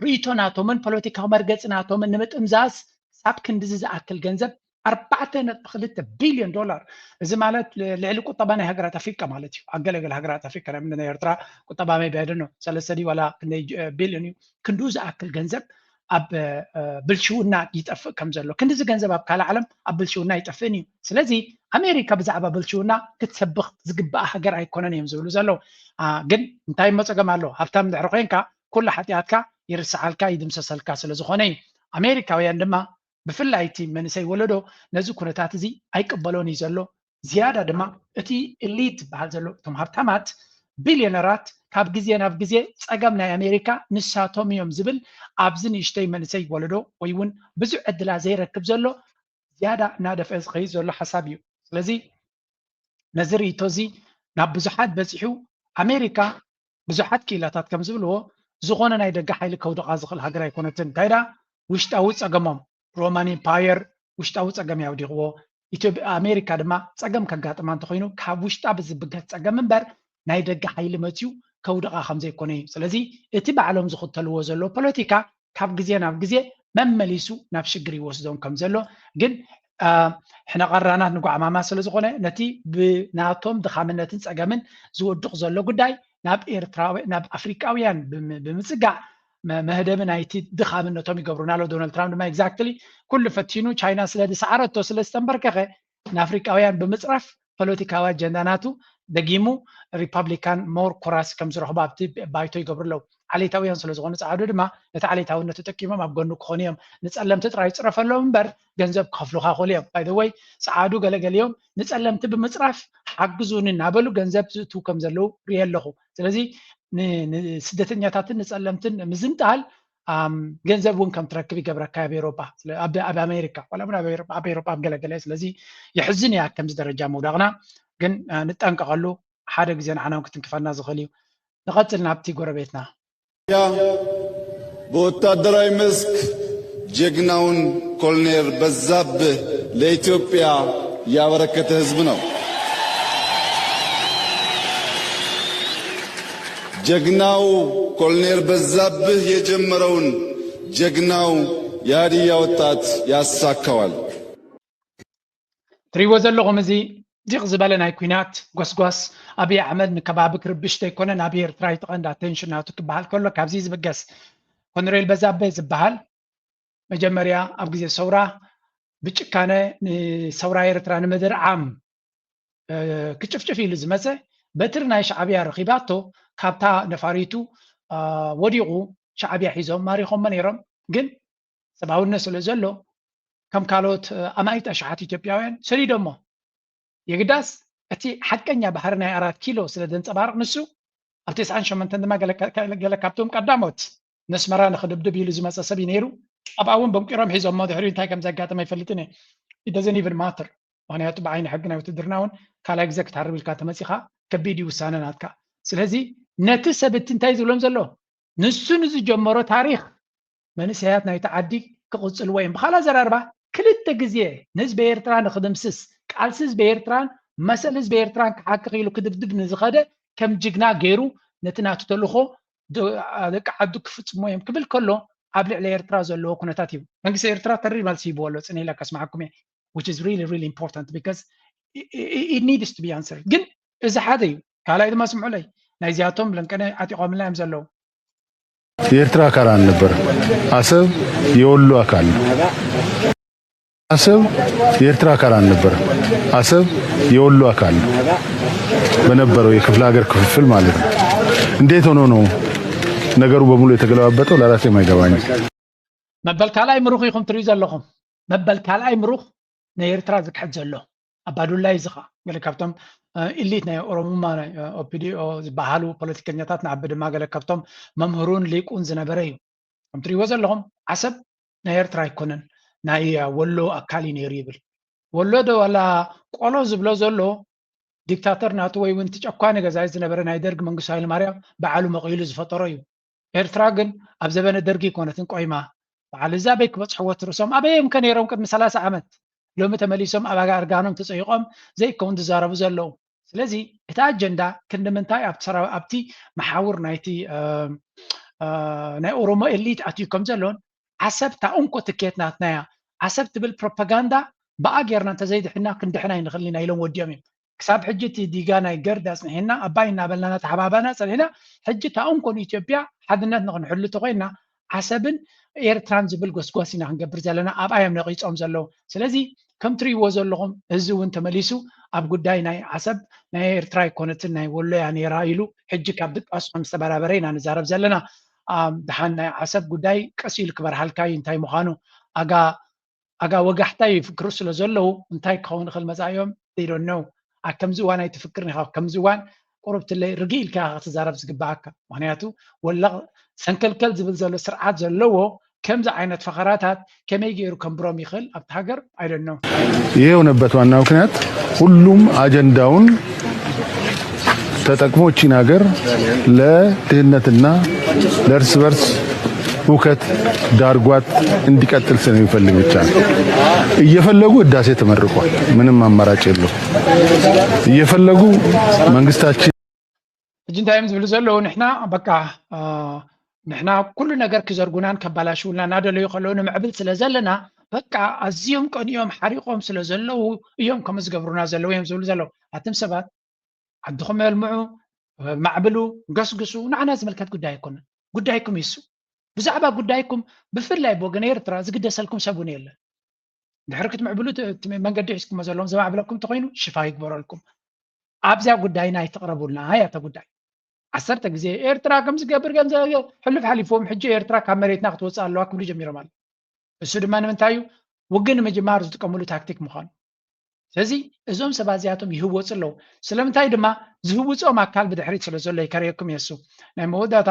ርእይቶ ናቶምን ፖለቲካዊ መርገፂ ናቶምን ንምጥምዛዝ ሳብ ክንድዚ ዝኣክል ገንዘብ ኣርባዕተ ነጥቢ ክልተ ቢልዮን ዶላር። እዚ ማለት ልዕሊ ቁጠባ ናይ ሃገራት ኣፍሪቃ ማለት እዩ። ኣብ ገለገለ ሃገራት ኣፍሪቃ ናይ ምንድን ናይ ኤርትራ ቁጠባ maybe I don't know ሰለስተ ድዩ ዋላ ክንደይ ቢልዮን እዩ። ክንድኡ ዝኣክል ገንዘብ ኣብ ብልሽውና ይጠፍእ ከም ዘሎ፣ ክንድዚ ገንዘብ ኣብ ካልእ ዓለም ኣብ ብልሽውና ይጠፍእን እዩ። ስለዚ ኣሜሪካ ብዛዕባ ብልሽውና ክትሰብኽ ዝግባኣ ሃገር ኣይኮነን እዮም ዝብሉ ዘለዉ። ግን እንታይ እሞ ጸገም ኣሎ? ሃብታም እንድሕሪ ኮይንካ ኩሉ ሓጢኣትካ ይርስዓልካ ይድምሰሰልካ ስለ ዝኾነ እዩ። ኣሜሪካውያን ድማ ብፍላይ እቲ መንእሰይ ወለዶ ነዚ ኩነታት እዚ ኣይቅበሎን እዩ ዘሎ። ዝያዳ ድማ እቲ ኢሊት ዝበሃል ዘሎ እቶም ሃብታማት ቢልዮነራት ካብ ግዜ ናብ ግዜ ጸገም ናይ ኣሜሪካ ንሳቶም እዮም ዝብል ኣብዚ ንእሽተይ መንእሰይ ወለዶ ወይ እውን ብዙሕ ዕድላ ዘይረክብ ዘሎ ዝያዳ እናደፍአ ዝኸይድ ዘሎ ሓሳብ እዩ። ስለዚ ነዚ ርእይቶ እዚ ናብ ብዙሓት በፂሑ ኣሜሪካ ብዙሓት ክኢላታት ከም ዝብልዎ ዝኾነ ናይ ደገ ሓይሊ ከውድቓ ዝኽእል ሃገር ኣይኮነትን። እንታይ ደኣ ውሽጣዊ ጸገሞም ሮማን ኢምፓየር ውሽጣዊ ጸገም እዩ ኣውዲቕዎ። ኢትዮጵያ ኣሜሪካ ድማ ጸገም ከጋጥማ እንተኾይኑ ካብ ውሽጣ ብዝብገስ ጸገም እምበር ናይ ደገ ሓይሊ መፅዩ ከውድቓ ከም ዘይኮነ እዩ። ስለዚ እቲ ባዕሎም ዝኽተልዎ ዘለዉ ፖለቲካ ካብ ግዜ ናብ ግዜ መመሊሱ ናብ ሽግር ይወስዶም ከም ዘሎ ግን ሕነ ቐራናት ንጓዕማማ ስለ ዝኾነ ነቲ ብናቶም ድኻምነትን ጸገምን ዝወድቕ ዘሎ ጉዳይ ናብ ኤርትራ ናብ ኣፍሪቃውያን ብምጽጋዕ መህደሚ ናይቲ ድኻምነቶም ይገብሩና ኣሎ። ዶናልድ ትራምፕ ድማ exactly ኩሉ ፈቲኑ ቻይና ስለ ዝሰዓረቶ ስለ ዝተንበርከኸ ንኣፍሪቃውያን ብምጽራፍ ፖለቲካዊ ኣጀንዳ ናቱ ደጊሙ ሪፓብሊካን ሞር ኮራሲ ከም ዝረኽቡ ኣብቲ ባይቶ ይገብሩ ኣለዉ። ዓሌታውያን ስለ ዝኾኑ ጸዓዱ ድማ ነቲ ዓሌታውነት ተጠቂሞም ኣብ ጎኑ ክኾኑ እዮም። ንጸለምቲ ጥራይ ይጽረፈሎም እምበር ገንዘብ ክኸፍሉኻ ይኽእሉ እዮም። By the way ጸዓዱ ገለገሊኦም ንጸለምቲ ብምጽራፍ ሓግዙኒ እናበሉ ገንዘብ ዝእትዉ ከም ዘለዉ ርእየ ኣለኹ። ስለዚ ንስደተኛታትን ንጸለምትን ምዝንጣል ገንዘብ እውን ከም ትረክብ ይገብረካ ኣብ ኤሮፓ ኣብ ኣሜሪካ ዋላ እውን ኣብ ኤሮፓ ኣብ ገለገለ ስለዚ የሕዝን እያ ከምዚ ደረጃ ምውዳቕና ግን ንጠንቀቐሉ ሓደ ግዜ ንዓና እውን ክትንክፈና ዝኽእል እዩ ንቐፅል ናብቲ ጎረቤትና ብወታደራዊ መስክ ጀግናውን ኮሎኔል በዛብህ ለኢትዮጵያ ያበረከተ ህዝብ ነው። ጀግናው ኮሎኔል በዛብህ የጀመረውን ጀግናው የሀዲያ ወጣት ያሳካዋል። ትሪእዎ ዘለኹም እዚ ዲቕ ዝበለ ናይ ኲናት ጎስጓስ ኣብይ ኣሕመድ ንከባቢ ክርብሽ ዘይኮነ ናብ ኤርትራ ይጥቐ እንዳ ኣቴንሽን ናቱ ክበሃል ከሎ ካብዚ ዝብገስ ኮሎኔል በዛብህ ዝበሃል መጀመርያ ኣብ ግዜ ሰውራ ብጭካነ ንሰውራ ኤርትራ ንምድርዓም ክጭፍጭፍ ኢሉ ዝመፀ በትሪ ናይ ሻዕብያ ረኺባቶ ካብታ ነፋሪቱ ወዲቑ ሻዕብያ ሒዞም ማሪኾሞ ነይሮም። ግን ሰብኣውነት ስለ ዘሎ ከም ካልኦት ኣማኢት ኣሽሓት ኢትዮጵያውያን ሰዲዶሞ። የግዳስ እቲ ሓቀኛ ባህሪ ናይ ኣራት ኪሎ ስለ ዘንፀባርቕ ንሱ ኣብ ተስዓን ሸሞንተን ድማ ገለ ካብቶም ቀዳሞት ነስመራ ንኽድብድብ ኢሉ ዝመፀ ሰብ እዩ ነይሩ። ኣብኣ እውን በንቂሮም ሒዞሞ። ድሕሪኡ እንታይ ከም ዘጋጠመ ኣይፈልጥን እየ። It doesn't even matter። ምኽንያቱ ብዓይኒ ሕጊ ናይ ውትድርና እውን ካልኣይ ግዜ ክትሃርብ ኢልካ ተመፂኻ ከቢድ እዩ ውሳነ ናትካ። ስለዚ ነቲ ሰብ እቲ እንታይ ዝብሎም ዘሎ ንሱ ንዝጀመሮ ታሪኽ መንእሰያት ናይቲ ዓዲ ክቕፅልዎ እዮም። ብኻልእ ኣዘራርባ ክልተ ግዜ ንህዝቢ ኤርትራ ንክድምስስ ቃልሲ ህዝቢ ኤርትራን መሰል ህዝቢ ኤርትራን ክሓክኽ ኢሉ ክድብድብ ንዝኸደ ከም ጅግና ገይሩ ነቲ ናቱ ተልእኾ ደቂ ዓዱ ክፍፅሞ እዮም ክብል ከሎ ኣብ ልዕሊ ኤርትራ ዘለዎ ኩነታት እዩ። መንግስቲ ኤርትራ ተሪር መልሲ ሂብዎ ኣሎ። ፅነ ኢለ ከስማዓኩም እየ which is really really important because it needs to be answered። ግን እዚ ሓደ እዩ። ካልኣይ ድማ ስምዑለይ ናይዚኣቶም ለንቀነ ዓጢቖምልና እዮም ዘለዉ። የኤርትራ አካል አልነበረም። አሰብ የወሎ አካል ነው። አሰብ የኤርትራ አካል አልነበረም። አሰብ የወሎ አካል ነው። በነበረው የክፍለ ሀገር ክፍፍል ማለት ነው። እንዴት ሆኖ ነው ነገሩ በሙሉ የተገለባበጠው? ለራሴም አይገባኝም። መበል ካልኣይ ምሩኽ ኢኹም ትሪኡ ዘለኹም። መበል ካልኣይ ምሩኽ ንኤርትራ ዝክሕድ ዘሎ ኣባዱላ እዩ። እዚ ኸዓ ገለ ካብቶም ኢሊት ናይ ኦሮሙማ ናይ ኦፒዲኦ ዝበሃሉ ፖለቲከኛታት ንዓቢ ድማ ገለ ካብቶም መምህሩን ሊቁን ዝነበረ እዩ። ከም ትሪእዎ ዘለኹም ዓሰብ ናይ ኤርትራ ኣይኮነን ናይ ወሎ ኣካል እዩ ነይሩ ይብል። ወሎ ዶ ዋላ ቆሎ ዝብሎ ዘሎ ዲክታተር ናቱ ወይ እውን እቲ ጨኳኒ ገዛኢ ዝነበረ ናይ ደርግ መንግስቱ ሃይለማርያም በዓሉ መቒሉ ዝፈጠሮ እዩ። ኤርትራ ግን ኣብ ዘበነ ደርጊ ኣይኮነትን ቆይማ። በዓል እዚ ኣበይ ክበጽሕዎ እቲ ርእሶም ኣበይ እዮም ከ ነይሮም ቅድሚ ሰላሳ ዓመት? ሎሚ ተመሊሶም ኣብ ኣጋ እርጋኖም ተጸይቖም ዘይከውን ዝዛረቡ ዘለዉ። ስለዚ እቲ ኣጀንዳ ክንዲ ምንታይ ኣብቲ ሰራ ኣብቲ መሓውር ናይቲ ናይ ኦሮሞ ኤሊት ኣትዩ ከም ዘሎን ዓሰብ እታ እንኮ ትኬት ናትና እያ ዓሰብ ትብል ፕሮፓጋንዳ ብኣ ጌርና እንተዘይድሕና ክንድሕን ኣይንኽእልን ኢና ኢሎም ወዲኦም እዮም። ክሳብ ሕጂ እቲ ዲጋ ናይ ገርድ ኣጽኒሕና ኣባይ እናበልና እናተሓባባና ጸኒሕና ሕጂ እታ እንኮ ንኢትዮጵያ ሓድነት ንኽንሕሉ ተኾይንና ዓሰብን ኤርትራን ዝብል ጎስጓስ ኢና ክንገብር ዘለና ኣብኣ እዮም ነቒጾም ዘለዉ። ስለዚ ከም ትርእይዎ ዘለኹም እዚ እውን ተመሊሱ ኣብ ጉዳይ ናይ ዓሰብ ናይ ኤርትራ ኣይኮነትን ናይ ወሎ እያ ነይራ ኢሉ ሕጂ ካብ ድቃሱ ከም ዝተበራበረ ኢና ንዛረብ ዘለና። ደሓን ናይ ዓሰብ ጉዳይ ቀስ ኢሉ ክበርሃልካ እዩ እንታይ ምዃኑ ኣጋ ኣጋ ወጋሕታ ይፍክሩ ስለ ዘለዉ እንታይ ክኸውን ይኽእል መጻኢኦም they don't know። ኣብ ከምዚ እዋን ኣይትፍክርን ኢኻ። ኣብ ከምዚ እዋን ቁሩብ ትለይ ርግእ ኢልካ ኢኻ ክትዛረብ ዝግብኣካ። ምኽንያቱ ወላቕ ሰንከልከል ዝብል ዘሎ ስርዓት ዘለዎ ከምዚ ዓይነት ፈኸራታት ከመይ ገይሩ ከንብሮም ይኽእል ኣብቲ ሃገር I don't know። ይህ የሆነበት ዋና ምክንያት ሁሉም አጀንዳውን ተጠቅሞ እቺን ሀገር ለድህነትና ለእርስ በርስ ሁከት ዳርጓት እንዲቀጥል ስለሚፈልግ ብቻ ነው። እየፈለጉ ህዳሴ ተመርቋል። ምንም አማራጭ የለው። እየፈለጉ መንግስታችን ሕጂ እንታይ እዮም ዝብሉ ዘለዉ ንሕና በቃ ንሕና ኩሉ ነገር ክዘርጉናን ከባላሽውልና እናደለዩ ከለዉ ንምዕብል ስለ ዘለና በቃ ኣዝዮም ቀኒኦም ሓሪቆም ስለ ዘለዉ እዮም ከምኡ ዝገብሩና ዘለዉ እዮም ዝብሉ ዘለዉ ኣትም ሰባት ዓድኹም የልምዑ፣ ማዕብሉ፣ ገስግሱ፣ ንዓና ዝምልከት ጉዳይ ኣይኮነን። ጉዳይኩም ይሱ። ብዛዕባ ጉዳይኩም ብፍላይ ብወገን ኤርትራ ዝግደሰልኩም ሰብ እውን የለን። ድሕሪ ክትምዕብሉ እቲ መንገዲ ሒዝኩሞ ዘለዎም ዘማዕብለኩም እንተኾይኑ ሽፋ ይግበረልኩም። ኣብዛ ጉዳይና ኣይትቕረቡልና እያ እታ ጉዳይ። ዓሰርተ ግዜ ኤርትራ ከም ዝገብር ገንዘብ ሕሉፍ ሓሊፍዎም ሕጂ ኤርትራ ካብ መሬትና ክትወፅእ ኣለዋ ክብሉ ጀሚሮም ኣለዉ። እሱ ድማ ንምንታይ እዩ ውግእ ንምጅማር ዝጥቀምሉ ታክቲክ ምዃኑ። ስለዚ እዞም ሰባት እዚኣቶም ይህወፁ ኣለዉ። ስለምንታይ ድማ ዝህውፅኦም ኣካል ብድሕሪት ስለ ዘሎ ይከረየኩም የሱ ናይ መወዳእታ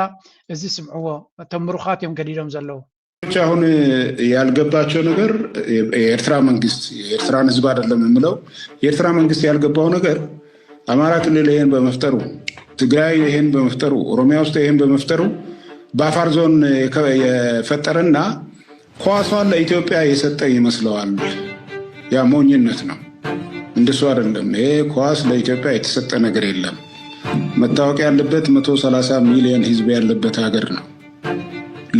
እዚ ስምዕዎ እቶም ምሩኻት እዮም ገዲዶም ዘለዉ። አሁን ያልገባቸው ነገር የኤርትራ መንግስት የኤርትራን ህዝብ አይደለም የምለው የኤርትራ መንግስት ያልገባው ነገር አማራ ክልል ይሄን በመፍጠሩ ትግራይ ይሄን በመፍጠሩ ኦሮሚያ ውስጥ ይሄን በመፍጠሩ በአፋር ዞን የፈጠረና ኳሷን ለኢትዮጵያ የሰጠ ይመስለዋል። ያ ሞኝነት ነው። እንደሱ አይደለም። ይሄ ኳስ ለኢትዮጵያ የተሰጠ ነገር የለም። መታወቅ ያለበት መቶ ሰላሳ ሚሊዮን ህዝብ ያለበት ሀገር ነው።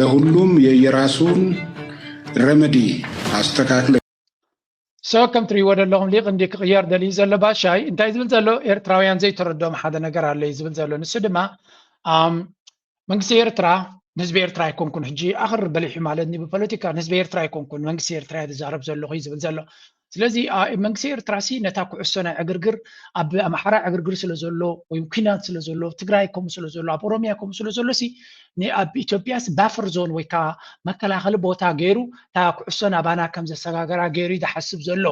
ለሁሉም የየራሱን ረመዲ አስተካክለ So ከም ትሪእዎ ዘለኹም ሊቅ እንዲ ክቕየር ደልዩ ዘሎ ባሻይ እንታይ ዝብል ዘሎ ኤርትራውያን ዘይተረድኦም ሓደ ነገር ኣሎ እዩ ዝብል ዘሎ። ንሱ ድማ ኣም፣ መንግስቲ ኤርትራ ንህዝቢ ኤርትራ ኣይኮንኩን ሕጂ ኣኽር በሊሑ ማለት ኒ ብፖለቲካ ንህዝቢ ኤርትራ ኣይኮንኩን መንግስቲ ኤርትራ እየ ዝዛረብ ዘለኹ እዩ ዝብል ዘሎ። ስለዚ ኣ- መንግስቲ ኤርትራ ሲ ነታ ኩዕሶ ናይ ዕግርግር ኣብ ኣምሓራ ዕግርግር ስለ ዘሎ ወይ ኩናት ስለ ዘሎ ትግራይ ከምኡ ስለ ዘሎ ኣብ ኦሮሚያ ከምኡ ስለ ዘሎ ሲ ን- ኣብ ኢትዮጵያስ ባፈር ዞን ወይ ከዓ መከላኸሊ ቦታ ገይሩ እታ ኩዕሶ ናባና ከም ዘሰጋገራ ገይሩ እዩ ዝሓስብ ዘሎ።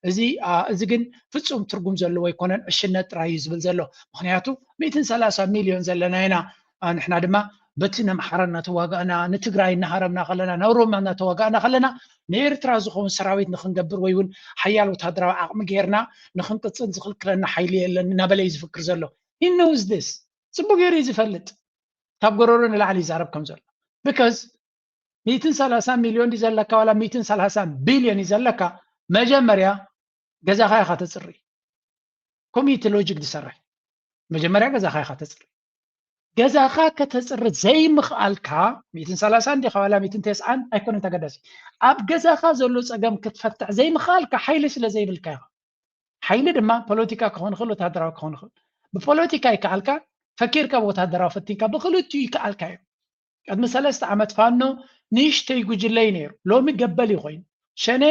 እዚ ኣ፣ እዚ ግን ፍጹም ትርጉም ዘለዎ ኣይኮነን፣ ዕሽነት ጥራይ እዩ ዝብል ዘሎ። ምክንያቱ ሚእትን ሰላሳ ሚልዮን ዘለና ኢና። ኣ፣ ንሕና ድማ በቲ ነምሓራ እናተዋጋእና ንትግራይ እናሃረምና ከለና ንኦሮማ እናተዋጋእና ከለና ንኤርትራ ዝኸውን ሰራዊት ንክንገብር ወይ እውን ሓያል ወታደራዊ ዓቕሚ ገይርና ንክንቅፅል ዝኽልክለና ሓይሊ የለን እናበለ እዩ ዝፍክር ዘሎ። He knows this። ፅቡቅ ገይሩ እዩ ዝፈልጥ። ካብ ጎረሮ ንላዕሊ ይዛረብ ከም ዘሎ because ሚእትን ሰላሳ ሚልዮን ድዩ ዘለካ ዋላ ሚእትን ሰላሳ ቢልዮን እዩ ዘለካ? መጀመርያ ገዛኻ ኢኻ ተፅሪ። ከምኡ እቲ ሎጂክ ዝሰርሕ። መጀመርያ ገዛኻ ኢኻ ተፅሪ። ገዛኻ ከተፅሪ ዘይምኽኣልካ ሚእትን ሰላሳን ዲኻ ዋላ ሚእትን ተስዓን ኣይኮነን ተገዳሲ። ኣብ ገዛኻ ዘሎ ፀገም ክትፈትሕ ዘይምኽኣልካ ሓይሊ ስለ ዘይብልካ ኢኻ። ሓይሊ ድማ ፖለቲካ ክኸውን ይኽእል፣ ወታደራዊ ክኸውን ይኽእል። ብፖለቲካ ይከኣልካ፣ ፈኪርካ ብወታደራዊ ፈቲንካ፣ ብክልቲኡ ይከኣልካ እዩ። ቅድሚ ሰለስተ ዓመት ፋኖ ንእሽተይ ጉጅለ እዩ ነይሩ፣ ሎሚ ገበል እዩ ኮይኑ። ሸኔ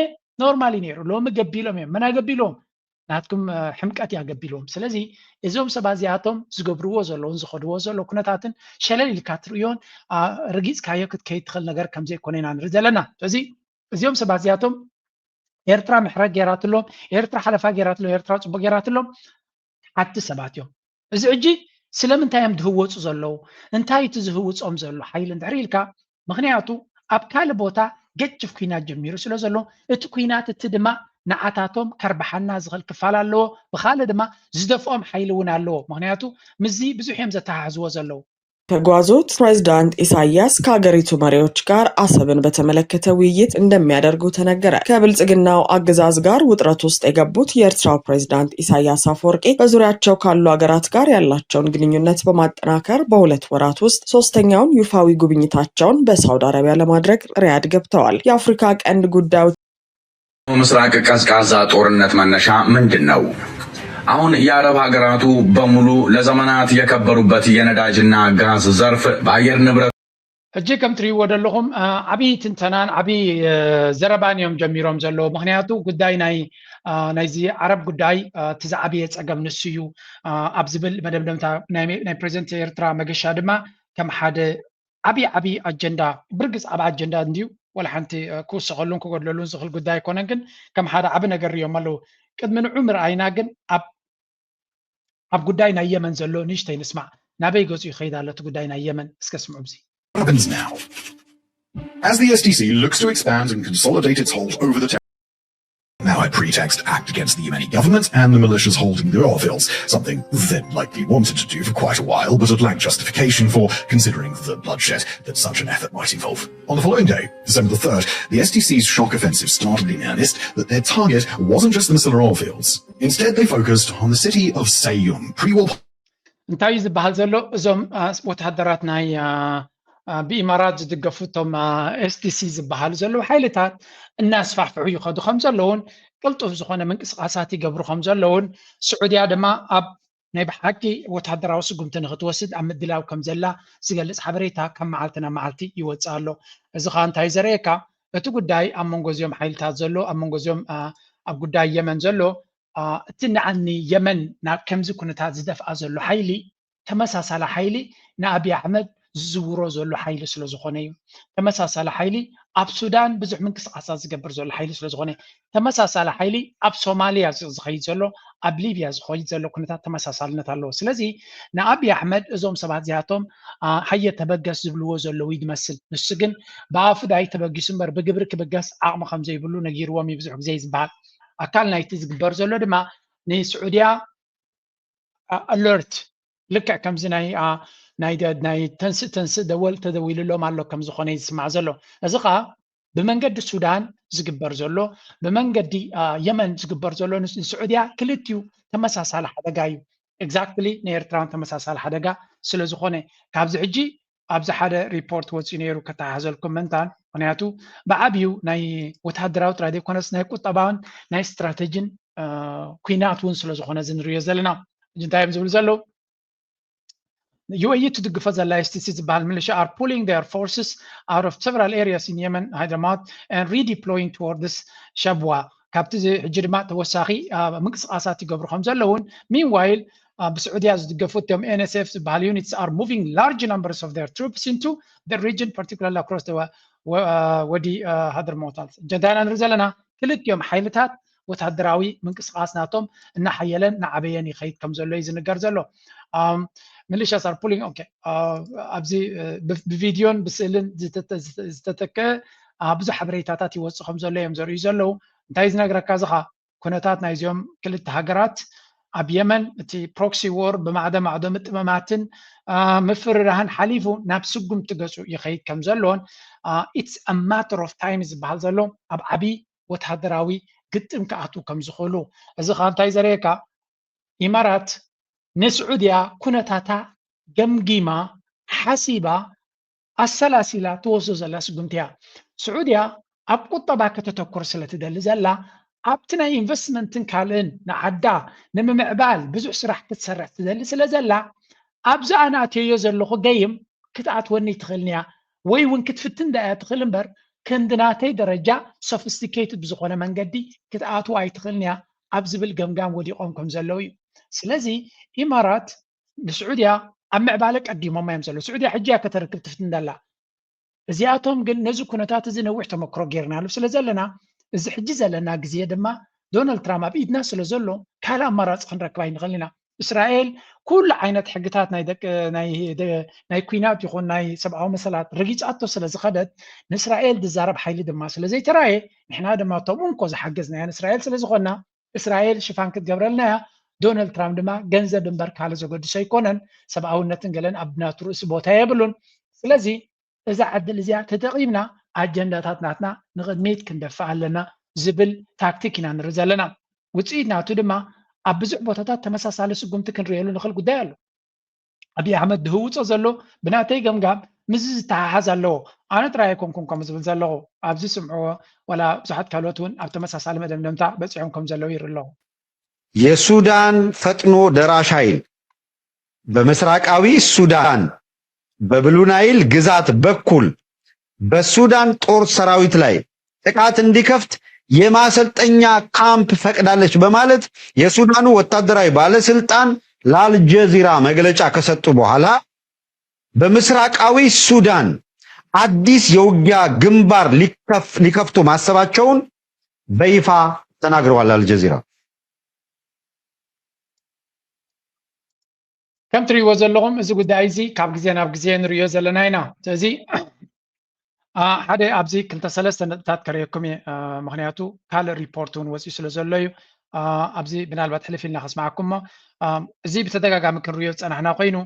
ኖርማል እዩ ነይሩ፣ ሎሚ ገቢሎም እዮም። መን ኣገቢሎም? ናትኩም እ፣ ሕምቀት እዩ ኣገቢልዎም። ስለዚ እዞም ሰባት እዚኣቶም ዝገብርዎ ዘለውን ዝኸድዎ ዘሎ ኩነታትን ሸለል ኢልካ ትርእዮን ኣ፣ ረጊፅካዮ ክትከይድ ትኽእል ነገር ከም ዘይኮነ ኢና ንርኢ ዘለና። ስለዚ እዚኦም ሰባት እዚኣቶም ኤርትራ ምሕረት ገይራትሎም፣ ኤርትራ ሓለፋ ገይራትሎም፣ ኤርትራ ፅቡቅ ገይራትሎም ሓቲ ሰባት እዮም። እዚ ሕጂ ስለምንታይ እዮም ዝህወፁ ዘለዉ? እንታይ እቲ ዝህውፆም ዘሎ ሓይሊ እንድሕር ኢልካ፣ ምክንያቱ ኣብ ካልእ ቦታ ገጭፍ ኩናት ጀሚሩ ስለ ዘሎ እቲ ኩናት እቲ ድማ ንዓታቶም ከርብሓና ዝኽእል ክፋል ኣለዎ፣ ብካልእ ድማ ዝደፍኦም ሓይሊ እውን ኣለዎ። ምክንያቱ ምስዚ ብዙሕ እዮም ዘተሓሕዝዎ ዘለዉ። የተጓዙት ፕሬዝዳንት ኢሳያስ ከሀገሪቱ መሪዎች ጋር አሰብን በተመለከተ ውይይት እንደሚያደርጉ ተነገረ። ከብልጽግናው አገዛዝ ጋር ውጥረት ውስጥ የገቡት የኤርትራው ፕሬዝዳንት ኢሳያስ አፈወርቂ በዙሪያቸው ካሉ አገራት ጋር ያላቸውን ግንኙነት በማጠናከር በሁለት ወራት ውስጥ ሶስተኛውን ይፋዊ ጉብኝታቸውን በሳውዲ አረቢያ ለማድረግ ሪያድ ገብተዋል። የአፍሪካ ቀንድ ጉዳዮች ምስራቅ ቀዝቃዛ ጦርነት መነሻ ምንድን ነው? አሁን የአረብ ሀገራቱ በሙሉ ለዘመናት የከበሩበት የነዳጅና ጋዝ ዘርፍ በአየር ንብረት ሕጂ ከም ትሪእዎ ዘለኹም አ፣ ዓብዪ ትንተናን ዓብዪ እ፣ ዘረባን እዮም ጀሚሮም ዘለዉ። ምክንያቱ ጉዳይ ናይ አ፣ ናይዚ ዓረብ ጉዳይ አ፣ እቲ ዝዓበየ ፀገም ንሱ እዩ አ፣ ኣብ ዝብል መደምደምታ ናይ ናይ ፕሬዚደንት ኤርትራ መገሻ ድማ ከም ሓደ ዓብዪ ዓብዪ ኣጀንዳ ብርግፅ ዓብ ኣጀንዳ እንድዩ ወላ ሓንቲ እ፣ ክውሰኸሉን ክጎድለሉን ዝኽእል ጉዳይ ኣይኮነን፣ ግን ከም ሓደ ዓቢ ነገር ሪኦም ኣለዉ። ቅድሚ ንዑ ምርኣይና ግን ኣብ ኣብ ጉዳይ ናይ የመን ዘሎ ንእሽተይ ንስማዕ። ናበይ ገጹ ይኸይድ ኣሎ እቲ ጉዳይ ናይ የመን? እስከ ስምዑ ብዚ። happens now. As the S D C looks to expand and consolidate its hold over the territory, now a pretext to act against the Yemeni government and the militias holding the oil fields, something they'd likely wanted to do for quite a while, but it lacked justification for, considering the bloodshed that such an effort might involve. On the following day, December the third, the S D C's shock offensive started in earnest, but their target wasn't just the Masila oil fields. Instead, they focused on the city of Sayyum, pre-war እንታይ እዩ ዝበሃል ዘሎ? እዞም አ፣ ወታደራት ናይ አ፣ አ፣ ብኢማራት ዝድገፉ እቶም ኤስዲሲ ዝበሃሉ ዘለዉ ሓይልታት እናስፋሕፍሑ ይኸዱ ከም ዘለውን ቅልጡፍ ዝኾነ ምንቅስቃሳት ይገብሩ ከም ዘለውን ስዑድያ ድማ ኣብ ናይ ብሓቂ ወታደራዊ ስጉምቲ ንክትወስድ ኣብ ምድላው ከም ዘላ ዝገልፅ ሓበሬታ ካብ መዓልቲ ናብ መዓልቲ ይወፅእ ኣሎ። እዚ ከዓ እንታይ ዘርእየካ? እቲ ጉዳይ ኣብ መንጎ እዚኦም ሓይልታት ዘሎ ኣብ መንጎ እዚኦም አ፣ ኣብ ጉዳይ የመን ዘሎ አ፣ እቲ ንዓኒ የመን ናብ ከምዚ ኩነታት ዝደፍኣ ዘሎ ሓይሊ ተመሳሳሊ ሓይሊ ንኣብይ ኣሕመድ ዝዝውሮ ዘሎ ሓይሊ ስለ ዝኾነ እዩ። ተመሳሳሊ ሓይሊ ኣብ ሱዳን ብዙሕ ምንቅስቃሳት ዝገብር ዘሎ ሓይሊ ስለ ዝኾነ ተመሳሳሊ ሓይሊ ኣብ ሶማልያ ዝ- ዝኸይድ ዘሎ ኣብ ሊብያ ዝኸይድ ዘሎ ኩነታት ተመሳሳልነት ኣለዎ። ስለዚ ንኣብይ ኣሕመድ እዞም ሰባት እዚኣቶም አ፣ ሃየ ተበገስ ዝብልዎ ዘለዉ ይመስል። ንሱ ግን ብኣፉ ዳይ ተበጊሱ እምበር ብግብሪ ክብገስ ዓቕሚ ከም ዘይብሉ ነጊርዎም እዩ ብዙሕ ግዜ ዝበሃል። ኣካል ናይቲ ዝግበር ዘሎ ድማ ንስዑድያ ኣለርት ልክዕ ከምዚ ናይ አ፣ ናይ ደ- ናይ ተንስእ ተንስእ ደወል ተደዊልሎም ኣሎ ከም ዝኾነ እዩ ዝስማዕ ዘሎ። እዚ ኸዓ ብመንገዲ ሱዳን ዝግበር ዘሎ፣ ብመንገዲ የመን ዝግበር ዘሎ ንስዑድያ ክልቲኡ ተመሳሳሊ ሓደጋ እዩ። ኤግዛክትሊ ንኤርትራን ተመሳሳሊ ሓደጋ ስለዝኾነ፣ ካብዚ ሕጂ ኣብዚ ሓደ ሪፖርት ወፂኡ ነይሩ፣ ከተሓዘልኩም ምእንታን። ምክንያቱ ብዓብዩ ናይ ወተሃደራዊ ጥራይ ዘይኮነስ ናይ ቁጠባን ናይ ስትራተጂን ኩናት እውን ስለዝኾነ እዚ ንሪኦ ዘለና። እንታይ እዮም ዝብሉ ዘለዉ? ዩ ኤ ኢ ትድግፎ ዘላ ኤስ ቲ ሲ ዝበሃል ሚሊሻ are pulling their forces out of several areas in Yemen, Hadramaut, and redeploying towards Shabwa. ካብቲ ሕጂ ድማ ተወሳኺ ምንቅስቃሳት ይገብሩ ከም ዘለውን፣ ሚንዋይል ብስዑድያ ዝድገፉ እቶም ኤን ኤስ ኤፍ ዝበሃል units are moving large numbers of their troops into the region, particularly across the ወዲ ሃድርሞት። እንታይ ኢና ንርኢ ዘለና? ክልቲኦም ሓይልታት ወታደራዊ ምንቅስቃስ ናቶም እናሓየለን እናዓበየን ይኸይድ ከም ዘሎ እዩ ዝንገር ዘሎ። ሚሊሻስ ኣር ፑሊንግ፣ ኦኬ፣ ኣብዚ ብቪድዮን ብስእልን ዝተተከ ብዙሕ ሓበሬታታት ይወፅእ ከም ዘሎ እዮም ዘርእዩ ዘለዉ። እንታይ ዝነግረካ ዝኻ? ኩነታት ናይዚኦም ክልተ ሃገራት ኣብ የመን እቲ ፕሮክሲ ዎር ብማዕዶ ማዕዶ ምጥመማትን ምፍርራህን ሓሊፉ ናብ ስጉምቲ ገፁ ይኸይድ ከም ዘሎን፣ it's a matter of time ዝበሃል ዘሎ ኣብ ዓብዪ ወተሃደራዊ ግጥም ክኣትዉ ከም ዝኽእሉ። እዚ ከዓ እንታይ ዘርእየካ? ኢማራት ንስዑድያ ኩነታታ ገምጊማ ሓሲባ ኣሰላሲላ ትወስዶ ዘላ ስጉምቲ እያ። ስዑድያ ኣብ ቁጠባ ከተተኩር ስለ ትደሊ ዘላ፣ ኣብቲ ናይ ኢንቨስትመንትን ካልእን ንዓዳ ንምምዕባል ብዙሕ ስራሕ ክትሰርሕ ትደሊ ስለ ዘላ፣ ኣብዚ ኣነ ኣትየዮ ዘለኹ ገይም ክትኣትወኒ ኣይትኽእልን እያ፣ ወይ እውን ክትፍትን ዳ እያ ትኽእል እምበር፣ ክንዲ ናተይ ደረጃ ሶፊስቲኬትድ ብዝኾነ መንገዲ ክትኣትዎ ኣይትኽእልን እያ ኣብ ዝብል ገምጋም ወዲቖም ከም ዘለዉ እዩ። ስለዚ ኢማራት ንስዑድያ ኣብ ምዕባለ ቀዲሞማ እዮም ዘለዉ። ስዑድያ ሕጂ እያ ከተርክብ ትፍትን ዘላ። እዚኣቶም ግን ነዚ ኩነታት እዚ ነዊሕ ተመክሮ ጌርናሉ ስለ ዘለና፣ እዚ ሕጂ ዘለና ግዜ ድማ ዶናልድ ትራምፕ ኣብ ኢድና ስለ ዘሎ ካልእ ኣማራፂ ክንረክብ ኣይንኽእልን ኢና። እስራኤል ኩሉ ዓይነት ሕግታት ናይ ደቂ ናይ ደ- ናይ ኩናት ይኹን ናይ ሰብኣዊ መሰላት ረጊፃቶ ስለ ዝኸደት፣ ንእስራኤል ዝዛረብ ሓይሊ ድማ ስለ ዘይተራየ፣ ንሕና ድማ እቶም እንኮ ዝሓገዝናያ ንእስራኤል ስለ ዝኾንና፣ እስራኤል ሽፋን ክትገብረልና እያ። ዶናልድ ትራምፕ ድማ ገንዘብ እምበር ካልእ ዘገድሶ ኣይኮነን። ሰብኣውነትን ገለን ኣብ ናቱ ርእሲ ቦታ የብሉን። ስለዚ እዛ ዕድል እዚኣ ተጠቒምና ኣጀንዳታት ናትና ንቕድሚት ክንደፍእ ኣለና ዝብል ታክቲክ ኢና ንርኢ ዘለና። ውፅኢት ናቱ ድማ ኣብ ብዙሕ ቦታታት ተመሳሳሊ ስጉምቲ ክንርእየሉ ንኽእል ጉዳይ ኣሎ። ኣብይ ኣሕመድ ዝህውፆ ዘሎ ብናተይ ገምጋም ምስዚ ዝተሓሓዝ ኣለዎ። ኣነ ጥራይ ኣይኮንኩን ከምኡ ዝብል ዘለኹ፣ ኣብዚ ስምዕዎ፣ ዋላ ብዙሓት ካልኦት እውን ኣብ ተመሳሳሊ መደምደምታ በፂሖም ከም ዘለዉ ይርኢ ኣለኹ። የሱዳን ፈጥኖ ደራሽ ኃይል በምስራቃዊ ሱዳን በብሉ ናይል ግዛት በኩል በሱዳን ጦር ሰራዊት ላይ ጥቃት እንዲከፍት የማሰልጠኛ ካምፕ ፈቅዳለች በማለት የሱዳኑ ወታደራዊ ባለስልጣን ለአልጀዚራ መግለጫ ከሰጡ በኋላ በምስራቃዊ ሱዳን አዲስ የውጊያ ግንባር ሊከፍቱ ማሰባቸውን በይፋ ተናግረዋል። አልጀዚራ ከም ትሪእዎ ዘለኹም እዚ ጉዳይ እዚ ካብ ግዜ ናብ ግዜ ንሪኦ ዘለና ኢና። ስለዚ ሓደ ኣብዚ ክልተ ሰለስተ ነጥብታት ከርእየኩም እየ፣ ምክንያቱ ካልእ ሪፖርት እውን ወፂኡ ስለ ዘሎ እዩ። ኣብዚ ምናልባት ሕልፍ ኢልና ከስማዓኩም እሞ፣ እዚ ብተደጋጋሚ ክንሪኦ ዝፀናሕና ኮይኑ፣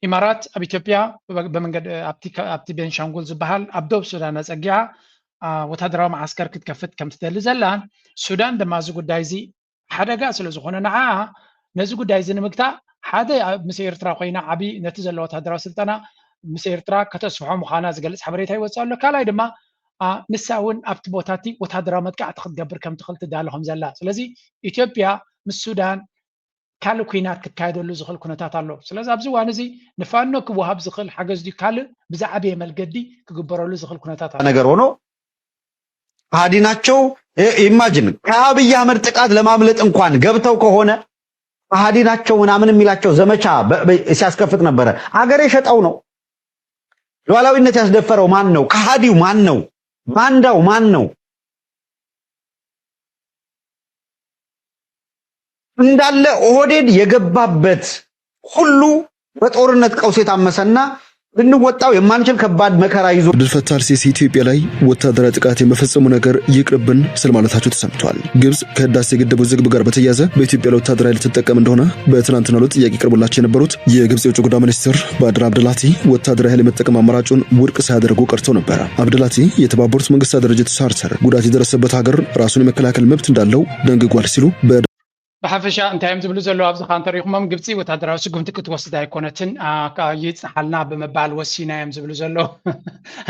ኢማራት ኣብ ኢትዮጵያ ብመንገዲ ኣብቲ ቤንሻንጉል ዝበሃል ኣብ ደቡብ ሱዳን ኣፀጊዓ ወታደራዊ መዓስከር ክትከፍት ከም ትደሊ ዘላን፣ ሱዳን ድማ እዚ ጉዳይ እዚ ሓደጋ ስለ ዝኾነ ንዓኣ ነዚ ጉዳይ እዚ ንምግታእ ሓደ ምስ ኤርትራ ኮይና ዓቢ ነቲ ዘሎ ወታደራዊ ስልጠና ምስ ኤርትራ ከተስፍሖ ምዃና ዝገልጽ ሓበሬታ ይወጽእ ኣሎ። ካልኣይ ድማ ንሳ እውን ኣብቲ ቦታ እቲ ወታደራዊ መጥቃዕቲ ክትገብር ከም ትኽእል ትዳሎ ከም ዘላ። ስለዚ ኢትዮጵያ ምስ ሱዳን ካልእ ኲናት ክካየደሉ ዝኽእል ኩነታት ኣሎ። ስለዚ ኣብዚ እዋን እዚ ንፋኖ ክወሃብ ዝኽእል ሓገዝ ድዩ ካልእ ብዝዓበየ መልገዲ ክግበረሉ ዝኽእል ኩነታት ኣሎ። ነገር ሆኖ ከሃዲ ናቸው። ኢማጅን ከአብይ አህመድ ጥቃት ለማምለጥ እንኳን ገብተው ከሆነ ከሃዲ ናቸው ምናምን የሚላቸው ዘመቻ ሲያስከፍት ነበረ። አገር የሸጠው ነው። ሉዓላዊነት ያስደፈረው ማን ነው? ከሃዲው ማን ነው? ባንዳው ማን ነው? እንዳለ ኦህዴድ የገባበት ሁሉ በጦርነት ቀውስ የታመሰና ልንወጣው የማንችል ከባድ መከራ ይዞ ድል ፈታል ሲሲ ኢትዮጵያ ላይ ወታደራዊ ጥቃት የመፈጸሙ ነገር ይቅርብን ስለማለታቸው ተሰምቷል። ግብጽ ከህዳሴ ግድብ ውዝግብ ጋር በተያያዘ በኢትዮጵያ ላይ ወታደራዊ ኃይል ልትጠቀም እንደሆነ በትናንትናው ዕለት ጥያቄ ቀርቦላቸው የነበሩት የግብጽ የውጭ ጉዳይ ሚኒስትር ባድር አብደላቲ ወታደራዊ ኃይል የመጠቀም አማራጩን ውድቅ ሳያደርጉ ቀርተው ነበረ። አብደላቲ የተባበሩት መንግስታት ድርጅት ቻርተር ጉዳት የደረሰበት ሀገር ራሱን የመከላከል መብት እንዳለው ደንግጓል ሲሉ በ ብሓፈሻ እንታይ እዮም ዝብሉ ዘለዉ? ኣብዚ ኸዓ እንተሪኹሞም፣ ግብፂ ወታደራዊ ስጉምቲ ክትወስድ ኣይኮነትን፣ አ፣ ካ-፣ ይፅናሓልና ብምባል ወሲና እዮም ዝብሉ ዘለዉ።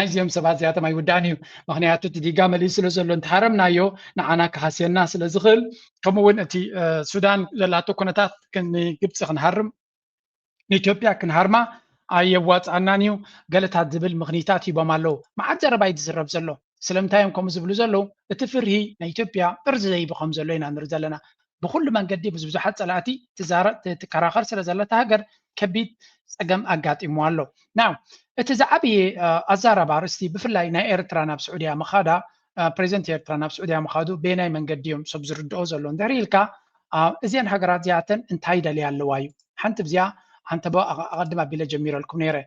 እዚኦም ሰባት እዚኣቶም ኣይውዳእን እዩ። ምኽንያቱ እቲ ዲጋ መሊኡ ስለ ዘሎ እንተሃረምናዮ ንዓና ክሃስየና ስለ ዝኽእል፣ ከምኡ እውን እቲ፣ እ፣ ሱዳን ዘላቶ ኩነታት ክን-፣ ንግብፂ ክንሃርም ንኢትዮጵያ ክንሃርማ ኣየዋፅኣናን እዩ ገለታት ዝብል ምኽንያታት ሂቦም ኣለዉ። መዓት ዘረባ እዩ ዝዝረብ ዘሎ። ስለምንታይ እዮም ከምኡ ዝብሉ ዘለዉ? እቲ ፍርሂ ናይ ኢትዮጵያ ጥርዚ ዘይቡ ከም ዘሎ ኢና ንርኢ ዘለና። ብኹሉ መንገዲ ምስ ብዙሓት ፀላእቲ ትዛረ-፣ ት-፣ ትከራኸር ስለ ዘለታ ሃገር ከቢድ ፀገም ኣጋጢምዋ ኣሎ። ናው እቲ ዝዓበየ፣ እ፣ ኣዛራቢ ኣርእስቲ ብፍላይ ናይ ኤርትራ ናብ ስዑድያ ምኻዳ፣ እ፣ ፕሬዚደንት ኤርትራ ናብ ስዑድያ ምኻዱ በየናይ መንገዲ እዮም ሰብ ዝርድኦ ዘሎ እንድሕር ኢልካ፣ እ፣ እዚአን ሃገራት እዚኣተን እንታይ ይደልያ ኣለዋ እዩ። ሓንቲ ብዚኣ ኣንተ ብ-፣ ኣቐ-፣ ኣቐድም ኣቢለ ጀሚረልኩም ነይረ።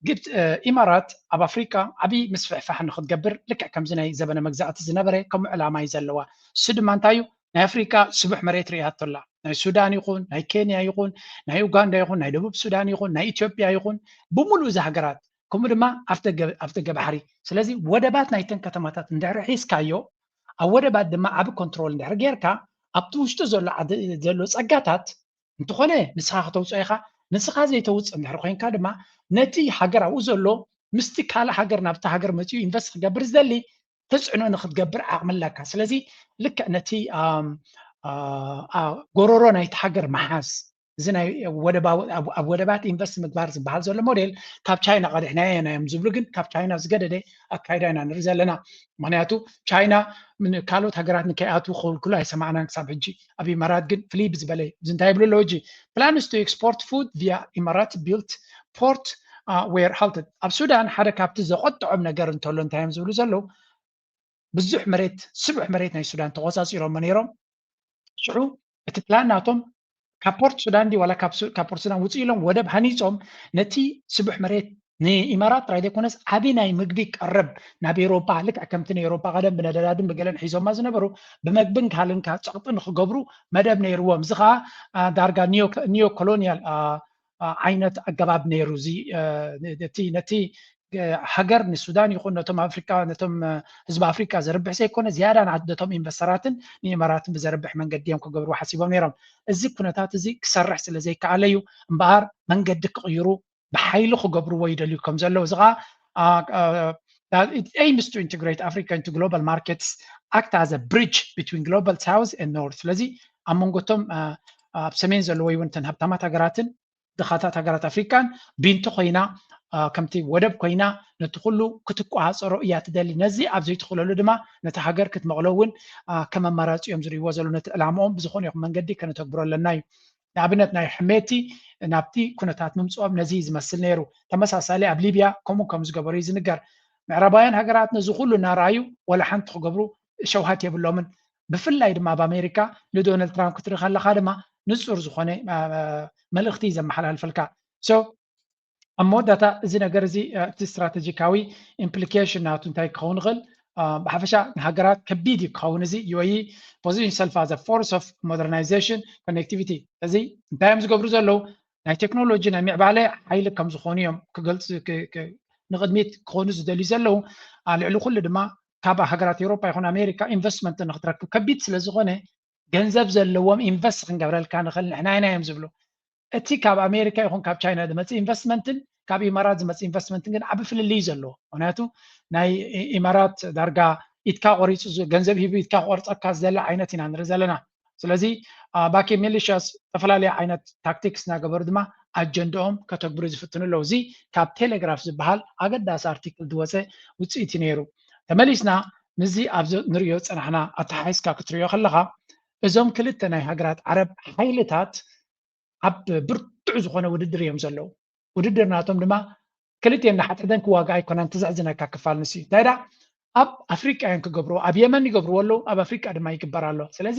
ግብፅ፣ እ፣ ኢማራት ኣብ ኣፍሪቃ ዓብዪ ምስፍሕፋሕ ንክትገብር ልክዕ ከምዚ ናይ ዘበነ መግዛእቲ ዝነበረ ከምኡ ዕላማ እዩ ዘለዋ። እሱ ድማ እንታይ እዩ? ናይ ኣፍሪቃ ስቡሕ መሬት ርእያቶ ኣላ። ናይ ሱዳን ይኹን፣ ናይ ኬንያ ይኹን፣ ናይ ኡጋንዳ ይኹን፣ ናይ ደቡብ ሱዳን ይኹን፣ ናይ ኢትዮጵያ ይኹን፣ ብምሉእ እዚ ሃገራት፣ ከምኡ ድማ ኣፍ ደገ፣ ኣፍ ደገ ባሕሪ። ስለዚ ወደባት ናይተን ከተማታት እንድሕሪ ሒዝካዮ፣ ኣብ ወደባት ድማ ዓቢ ኮንትሮል እንድሕሪ ጌርካ፣ ኣብቲ ውሽጡ ዘሎ ዓዲ፣ ዘሎ ጸጋታት እንተኾነ ንስኻ ከተውፅኦ ኢኻ። ንስኻ ዘይተውፅእ እንድሕሪ ኮይንካ ድማ ነቲ ሃገር ኣብኡ ዘሎ ምስቲ ካልእ ሃገር ናብቲ ሃገር መፂኡ ኢንቨስት ክገብር ዝደሊ ተፅዕኖ ንክትገብር ዓቕሚ ኣለካ። ስለዚ ልክዕ ነቲ፣ ኣም፣ ኣ፣ ኣ፣ ጎሮሮ ናይቲ ሃገር ምሓዝ፣ እዚ ናይ ወደባዊ፣ ኣብ፣ ኣብ ወደባት ኢንቨስት ምግባር ዝበሃል ዘሎ ሞዴል ካብ ቻይና ቀዲሕናዮ ኢና እዮም ዝብሉ፣ ግን ካብ ቻይና ዝገደደ ኣካይዳ ኢና ንርኢ ዘለና። ምኽንያቱ ቻይና ምን-፣ ካልኦት ሃገራት ንከይኣትዉ ክኽልክሉ ኣይሰማዕናን ክሳብ ሕጂ። ኣብ ኢማራት ግን ፍልይ ብዝበለ እዩ። እዚ እንታይ ይብሉ ኣለዉ ሕጂ? Plans to export food via Emirates built port, uh, were halted። ኣብ ሱዳን ሓደ ካብቲ ዘቆጥዖም ነገር እንተሎ እንታይ እዮም ዝብሉ ዘለዉ? ብዙሕ መሬት፣ ስቡሕ መሬት ናይ ሱዳን ተቆጻጺሮሞ ነይሮም። ሽዑ እቲ ፕላን ናቶም ካብ ፖርት ሱዳን ድዩ ዋላ ካብ ሱ-፣ ካብ ፖርት ሱዳን ውፅእ ኢሎም ወደብ ሃኒጾም ነቲ ስቡሕ መሬት ንኢማራት ጥራይ ዘይኮነስ ዓቢ ናይ ምግቢ ቀረብ ናብ ኤውሮጳ፣ ልክዕ ከምቲ ንኤውሮጳ ቀደም ብነዳድን ብገለን ሒዞማ ዝነበሩ፣ ብመግብን ካልእን ካብ ጸቕጢ ንኽገብሩ መደብ ነይርዎም። እዚ ኸኣ፣ ኣ፣ ዳርጋ ኒዮ፣ ኒዮ ኮሎኒያል፣ ኣ፣ ኣ፣ ዓይነት ኣገባብ ነይሩ። እዚ፣ እ፣ ነቲ፣ ነቲ፣ እ፣ ሃገር ንሱዳን ይኹን ነቶም ኣፍሪቃ፣ ነቶም፣ እ፣ ህዝቢ ኣፍሪቃ ዘርብሕ ዘይኮነ ዝያዳ ንዓ-፣ ነቶም ኢንቨስተራትን ንኢማራትን ብዘርብሕ መንገዲ እዮም ክገብርዎ ሓሲቦም ነይሮም። እዚ ኩነታት እዚ ክሰርሕ ስለ ዘይከኣለ እዩ እምበኣር መንገዲ ክቕይሩ ብሓይሊ ክገብርዎ ይደልዩ ከም ዘለዉ። እዚ ኸዓ፣ ኣ፣ ኣ፣ it aims to integrate Africa into global markets, act as a bridge between global south and north። ስለዚ ኣብ መንጎ እቶም፣ ኣ፣ ኣብ ሰሜን ዘለዉ ወይ እውን እተን ሃብታማት ሃገራትን ድኻታት ሃገራት ኣፍሪቃን ቢንቶ ኮይና፣ ኣ፣ ከምቲ ወደብ ኮይና ነቲ ኩሉ ክትቆጻጸሮ እያ ትደሊ። ነዚ ኣብ ዘይትኽእለሉ ድማ ነታ ሃገር ክትመቕሎ እውን፣ ኣ፣ ከም ኣማራጺ እዮም ዝርእይዎ ዘለዉ። ነቲ ዕላምኦም ብዝኾነ ይኹን መንገዲ ከነተግብሮ ኣለና እዩ። ንኣብነት ናይ ሕሜቲ ናብቲ ኩነታት ምምጽኦም ነዚ እዩ ዝመስል ነይሩ። ተመሳሳሊ ኣብ ሊብያ ከምኡ ከም ዝገበሩ እዩ ዝንገር። ምዕራባውያን ሃገራት ነዚ ኩሉ እናረኣዩ ወላ ሓንቲ ክገብሩ ሸውሃት የብሎምን። ብፍላይ ድማ ኣብ ኣሜሪካ ንዶናልድ ትራምፕ ክትርኢ ከለኻ ድማ ንጹር ዝኾነ፣ ኣ፣ ኣ፣ መልእኽቲ እዩ ዘመሓላልፈልካ። So ኣብ መወዳእታ እዚ ነገር እዚ፣ እ፣ እቲ ስትራተጂካዊ ኢምፕሊኬሽን ናቱ እንታይ ክኸውን ይኽእል? እ፣ ብሓፈሻ ንሃገራት ከቢድ እዩ ክኸውን። እዚ ዩ ኤ ኢ position itself as a force of modernization connectivity። እዚ እንታይ እዮም ዝገብሩ ዘለዉ? ናይ ቴክኖሎጂ ናይ ምዕባለ ሓይሊ ከም ዝኾኑ እዮም ክገልጹ፣ ክ-፣ ክ-፣ ንቕድሚት ክኾኑ ዝደልዩ ዘለዉ። ኣ፣ ልዕሊ ኩሉ ድማ ካብ ሃገራት ኤውሮጳ ይኹን ኣሜሪካ ኢንቨስትመንት ንክትረክብ ከቢድ ስለ ዝኾነ ገንዘብ ዘለዎም ኢንቨስት ክንገብረልካ ንኽእል ንሕና ኢና እዮም ዝብሉ። እቲ ካብ ኣሜሪካ ይኹን ካብ ቻይና ዝመፅእ ኢንቨስትመንትን ካብ ኢማራት ዝመፅእ ኢንቨስትመንትን ግን ዓቢ ፍልልይ እዩ ዘለዎ። ምኽንያቱ ናይ ኢ-፣ ኢማራት ዳርጋ ኢድካ ቆሪፁ ዝ-፣ ገንዘብ ሂቡ ኢድካ ክቆርፀካ ዝደሊ ዓይነት ኢና ንርኢ ዘለና። ስለዚ፣ ኣ፣ ባኬ ሚሊሻስ ዝተፈላለዩ ዓይነት ታክቲክስ እናገበሩ ድማ ኣጀንድኦም ከተግብሩ ዝፍትኑ ኣለዉ። እዚ ካብ ቴሌግራፍ ዝበሃል ኣገዳሲ ኣርቲክል ዝወፀ ውፅኢት እዩ ነይሩ። ተመሊስና ምስዚ ኣብዚ ንሪኦ ዝፀናሕና ኣተሓሒዝካ ክትሪኦ ከለኻ፣ እዞም ክልተ ናይ ሃገራት ዓረብ ሓይልታት ኣብ ብርቱዕ ዝኾነ ውድድር እዮም ዘለዉ። ውድድር ናቶም ድማ ክልቲኦም እናሓተተን ክዋግኣ ኣይኮነን፣ እቲ ዘሕዝነካ ክፋል ንሱ እዩ። እንታይ ደኣ፣ ኣብ ኣፍሪቃ እዮም ክገብርዎ፣ ኣብ የመን ይገብርዎ ኣለዉ፣ ኣብ ኣፍሪቃ ድማ ይግበር ኣሎ። ስለዚ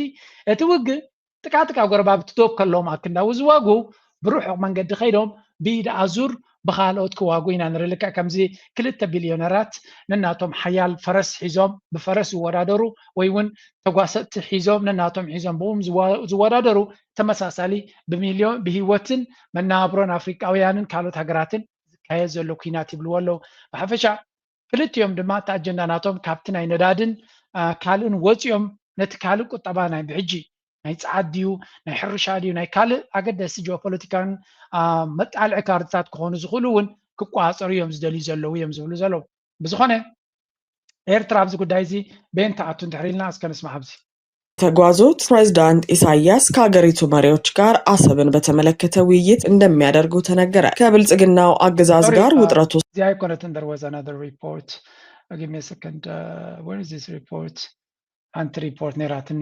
እቲ ውግእ ጥቃ ጥቃ ጎረባብቲ ዶብ ከለዎም ኣክንዳዊ ዝዋግኡ ብርሑቕ መንገዲ ከይዶም ብኢድ ኣዙር ብካልኦት ክዋጉ ኢና ንርኢ። ልክዕ ከምዚ ክልተ ቢልዮነራት ነናቶም ሓያል ፈረስ ሒዞም ብፈረስ ይወዳደሩ ወይ እውን ተጓሰጥቲ ሒዞም ነናቶም ሒዞም ብኡም ዝወዳደሩ ተመሳሳሊ ብሚልዮን ብህይወትን መናብሮን ኣፍሪቃውያንን ካልኦት ሃገራትን ዝካየድ ዘሎ ኩናት ይብልዎ ኣለዉ። ብሓፈሻ ክልቲኦም ድማ እቲ ኣጀንዳ ናቶም ካብቲ ናይ ነዳድን ካልእን ወፂኦም ነቲ ካልእ ቁጠባ ናይ ብሕጂ ናይ ፀዓት ድዩ ናይ ሕርሻ ድዩ ናይ ካልእ ኣገደሲ ጂኦፖለቲካን መጣልዒ ካርድታት ክኾኑ ዝኽእሉ እውን ክቋፀሩ እዮም ዝደልዩ ዘለዉ እዮም ዝብሉ ዘለዉ። ብዝኾነ ኤርትራ ኣብዚ ጉዳይ እዚ በየን ትኣቱ እንድሕር ኢልና እስከ ንስማዕ ኣብዚ። የተጓዙት ፕሬዝዳንት ኢሳያስ ከሀገሪቱ መሪዎች ጋር አሰብን በተመለከተ ውይይት እንደሚያደርጉ ተነገረ። ከብልጽግናው አገዛዝ ጋር ውጥረቱ እዚኣ ኣይኮነትን። There was another report. Give me a second. Where is this report? ሓንቲ ሪፖርት ነይራትኒ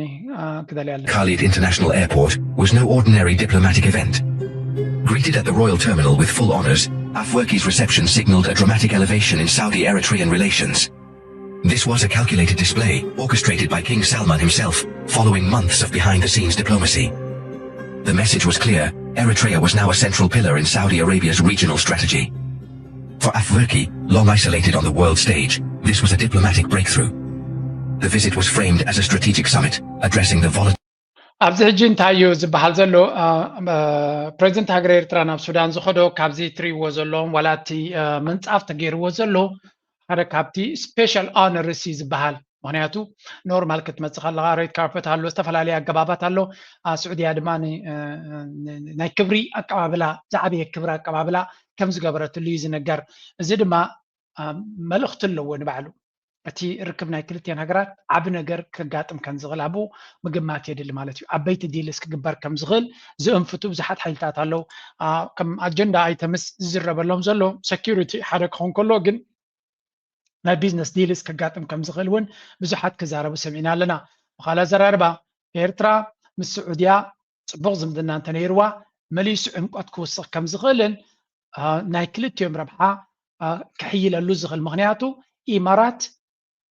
ክደልያ ኣለኒ። Khalid International Airport was no ordinary diplomatic event. Greeted at the royal terminal with full honors, Afwerki's reception signaled a dramatic elevation in Saudi-Eritrean relations. This was a calculated display, orchestrated by King Salman himself, following months of behind-the-scenes diplomacy. The message was clear: Eritrea was now a central pillar in Saudi Arabia's regional strategy. For Afwerki, long isolated on the world stage, this was a diplomatic breakthrough. The visit was framed as a strategic summit, addressing the volatile ኣብዚ ሕጂ እንታይ እዩ ዝበሃል ዘሎ? ፕሬዚደንት ሃገር ኤርትራ ናብ ሱዳን ዝኸዶ ካብዚ ትሪእዎ ዘለዎም ዋላ እቲ ምንፃፍ ተገይርዎ ዘሎ ሓደ ካብቲ special honours እዩ ዝበሃል። ምክንያቱ ኖርማል ክትመፅእ ከለካ ሬድ ካርፐት ኣሎ፣ ዝተፈላለዩ ኣገባባት ኣሎ። ስዑድያ ድማ ናይ ክብሪ ኣቀባብላ ዝዓበየ ክብሪ ኣቀባብላ ከም ዝገበረትሉ እዩ ዝነገር። እዚ ድማ መልእክቲ ኣለዎ ንባዕሉ። እቲ ርክብ ናይ ክልቲአን ሃገራት ዓቢ ነገር ከጋጥም ከም ዝኽእል ኣብኡ ምግማት የድሊ ማለት እዩ። ዓበይቲ ዲልስ ክግበር ከም ዝኽእል ዝእንፍቱ ብዙሓት ሓይልታት ኣለዉ። ከም ኣጀንዳ ኣይተምስ ዝዝረበሎም ዘሎ ሰኪሪቲ ሓደ ክኸውን ከሎ ግን ናይ ቢዝነስ ዲልስ ከጋጥም ከም ዝኽእል እውን ብዙሓት ክዛረቡ ሰሚዕና ኣለና። ብኻልእ ኣዘራርባ ኤርትራ ምስ ስዑድያ ፅቡቕ ዝምድና እንተነይርዋ መሊሱ ዕምቆት ክውስኽ ከም ዝኽእልን ናይ ክልቲኦም ረብሓ ክሕይለሉ ዝኽእል ምክንያቱ ኢማራት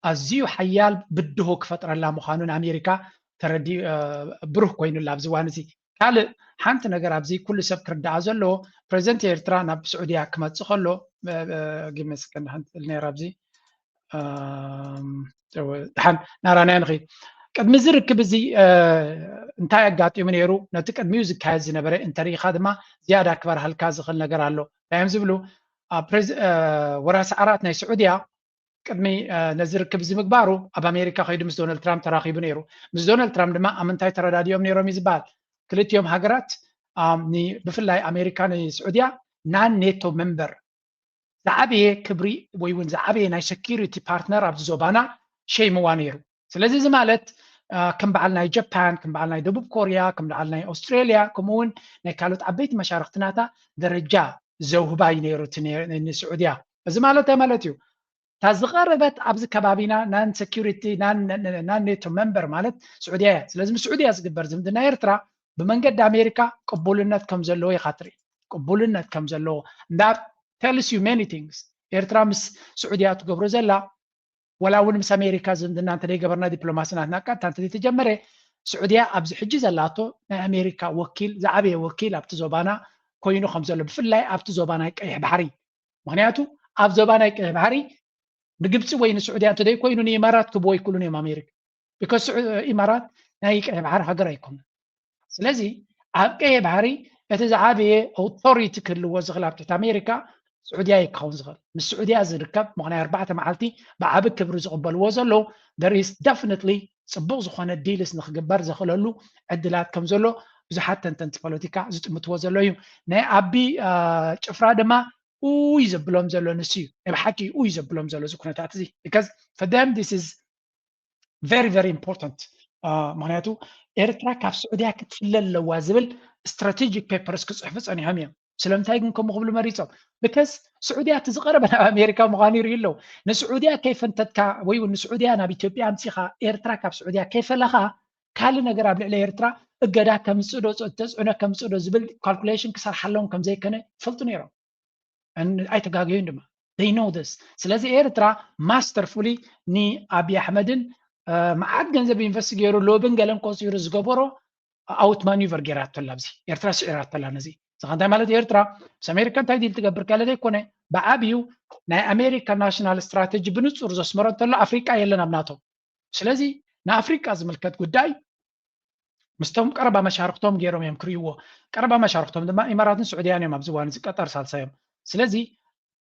ኣዝዩ ሓያል ብድሆ ክፈጥረላ ምዃኑ ንኣሜሪካ ተረዲኡ ብሩህ ኮይኑላ ኣብዚ እዋን እዚ። ካልእ ሓንቲ ነገር ኣብዚ ኩሉ ሰብ ክርዳኣ ዘለዎ ፕሬዚደንት ኤርትራ ናብ ስዑድያ ክመፅእ ከሎ ግመስክን ሓንቲ ነራ ኣብዚ ድሓን ናራናዮ ንኽእል ቅድሚ እዚ ርክብ እዚ እንታይ ኣጋጢሙ ነይሩ ነቲ ቅድሚኡ ዝካየድ ዝነበረ እንተርኢኻ ድማ ዝያዳ ክበርሃልካ ዝኽእል ነገር ኣሎ። እንታይ እዮም ዝብሉ? ወራሲ ዓራት ናይ ስዑድያ ቅድሚ ነዚ ርክብ እዚ ምግባሩ ኣብ ኣሜሪካ ከይዱ ምስ ዶናልድ ትራምፕ ተራኺቡ ነይሩ። ምስ ዶናልድ ትራምፕ ድማ ኣብ ምንታይ ተረዳዲኦም ነይሮም እዩ ዝበሃል? ክልቲኦም ሃገራት ብፍላይ ኣሜሪካ ንስዑድያ ናን ኔቶ መንበር ዝዓበየ ክብሪ ወይ እውን ዝዓበየ ናይ ሰኪሪቲ ፓርትነር ኣብዚ ዞባና ሸይምዋ ነይሩ። ስለዚ እዚ ማለት ከም በዓል ናይ ጃፓን ከም በዓል ናይ ደቡብ ኮርያ ከም በዓል ናይ ኣውስትሬልያ ከምኡ እውን ናይ ካልኦት ዓበይቲ መሻርክቲ ናታ ደረጃ ዘውህባ እዩ ነይሩ ንስዑድያ። እዚ ማለት እንታይ ማለት እዩ? እታ ዝቐረበት ኣብዚ ከባቢና ናን ሰኪሪቲ ናን ኔቶ መንበር ማለት ስዑድያ እያ። ስለዚ ምስ ስዑድያ ዝግበር ዝምድና ኤርትራ ብመንገዲ ኣሜሪካ ቅቡልነት ከም ዘለዎ ኢኻ ትርኢ። ቅቡልነት ከም ዘለዎ and that tells you many things። ኤርትራ ምስ ስዑድያ ትገብሮ ዘላ ወላ እውን ምስ ኣሜሪካ ዝምድና እንተደይገበርና ዲፕሎማሲ ናትና ቀጥታ እንተዘይተጀመረ ስዑድያ ኣብዚ ሕጂ ዘላቶ ናይ ኣሜሪካ ወኪል ዝዓበየ ወኪል ኣብቲ ዞባና ኮይኑ ከም ዘሎ ብፍላይ ኣብቲ ዞባ ናይ ቀይሕ ባሕሪ ምክንያቱ ኣብ ዞባ ናይ ቀይሕ ባሕሪ ንግብፂ ወይ ንስዑድያ እንተደይኮይኑ ንኢማራት ክብዎ ኣይክእሉን እዮም ኣሜሪካ because ኢማራት ናይ ቀይሕ ባሕሪ ሃገር ኣይኮኑን። ስለዚ ኣብ ቀይሕ ባሕሪ እቲ ዝዓበየ ኣውቶሪቲ ክህልዎ ዝኽእል ኣብ ትሕቲ ኣሜሪካ ስዑድያ እዩ ክኸውን ዝኽእል። ምስ ስዑድያ ዝርከብ ምኽንያት ኣርባዕተ መዓልቲ ብዓቢ ክብሪ ዝቕበልዎ ዘለዉ there is definitely ፅቡቕ ዝኾነ ዲልስ ንክግበር ዘኽእለሉ ዕድላት ከም ዘሎ ብዙሓት ተንተንቲ ፖለቲካ ዝጥምትዎ ዘሎ እዩ። ናይ ኣቢ ጭፍራ ድማ ኡይ ዘብሎም ዘሎ ንሱ እዩ ናይ ብሓቂ ኡይ ዘብሎም ዘሎ እዚ ኩነታት እዚ because for them this is very very important። ምክንያቱ ኤርትራ ካብ ስዑድያ ክትፍለ ኣለዋ ዝብል ስትራቴጂክ ፔፐርስ ክፅሕፉ ፀኒሖም እዮም። ስለምንታይ ግን ከምኡ ክብሉ መሪፆም? because ስዑድያ እቲ ዝቐረበ ናብ ኣሜሪካ ምዃኑ ይርእዩ ኣለዉ። ንስዑድያ ከይፈንተትካ ወይ እውን ንስዑድያ ናብ ኢትዮጵያ ኣምፂኻ ኤርትራ ካብ ስዑድያ ከይፈለኻ ካልእ ነገር ኣብ ልዕሊ ኤርትራ እገዳ ከምፅእ ዶ ተፅዕኖ ከምፅእ ዶ ዝብል ካልኩሌሽን ክሰርሓሎም ከምዘይከነ ይፈልጡ ነይሮም። ኣይተጋገዩን ድማ they know this። ስለዚ ኤርትራ ማስተርፉሊ ንኣብይ ኣሕመድን መዓት ገንዘብ ኢንቨስት ገይሩ ሎብን ገለን ቆፂሩ ዝገበሮ ኣውት ማኒቨር ገይራቶላ ኣብዚ ኤርትራ ስዒራቶላ ነዚ እዚ እንታይ ማለት? ኤርትራ ምስ ኣሜሪካ እንታይ ዲል ትገብር ካለ ዘይኮነ፣ ብዓብዩ ናይ ኣሜሪካ ናሽናል ስትራተጂ ብንጹር ዘስመሮ እንተሎ ኣፍሪቃ የለን ኣብ ናቶ። ስለዚ ንኣፍሪቃ ዝምልከት ጉዳይ ምስቶም ቀረባ መሻርክቶም ገይሮም እዮም ክርእይዎ። ቀረባ መሻርክቶም ድማ ኢማራትን ስዑድያን እዮም። ኣብዚ እዋን እዚ ቀጠር ሳልሳዮም። ስለዚ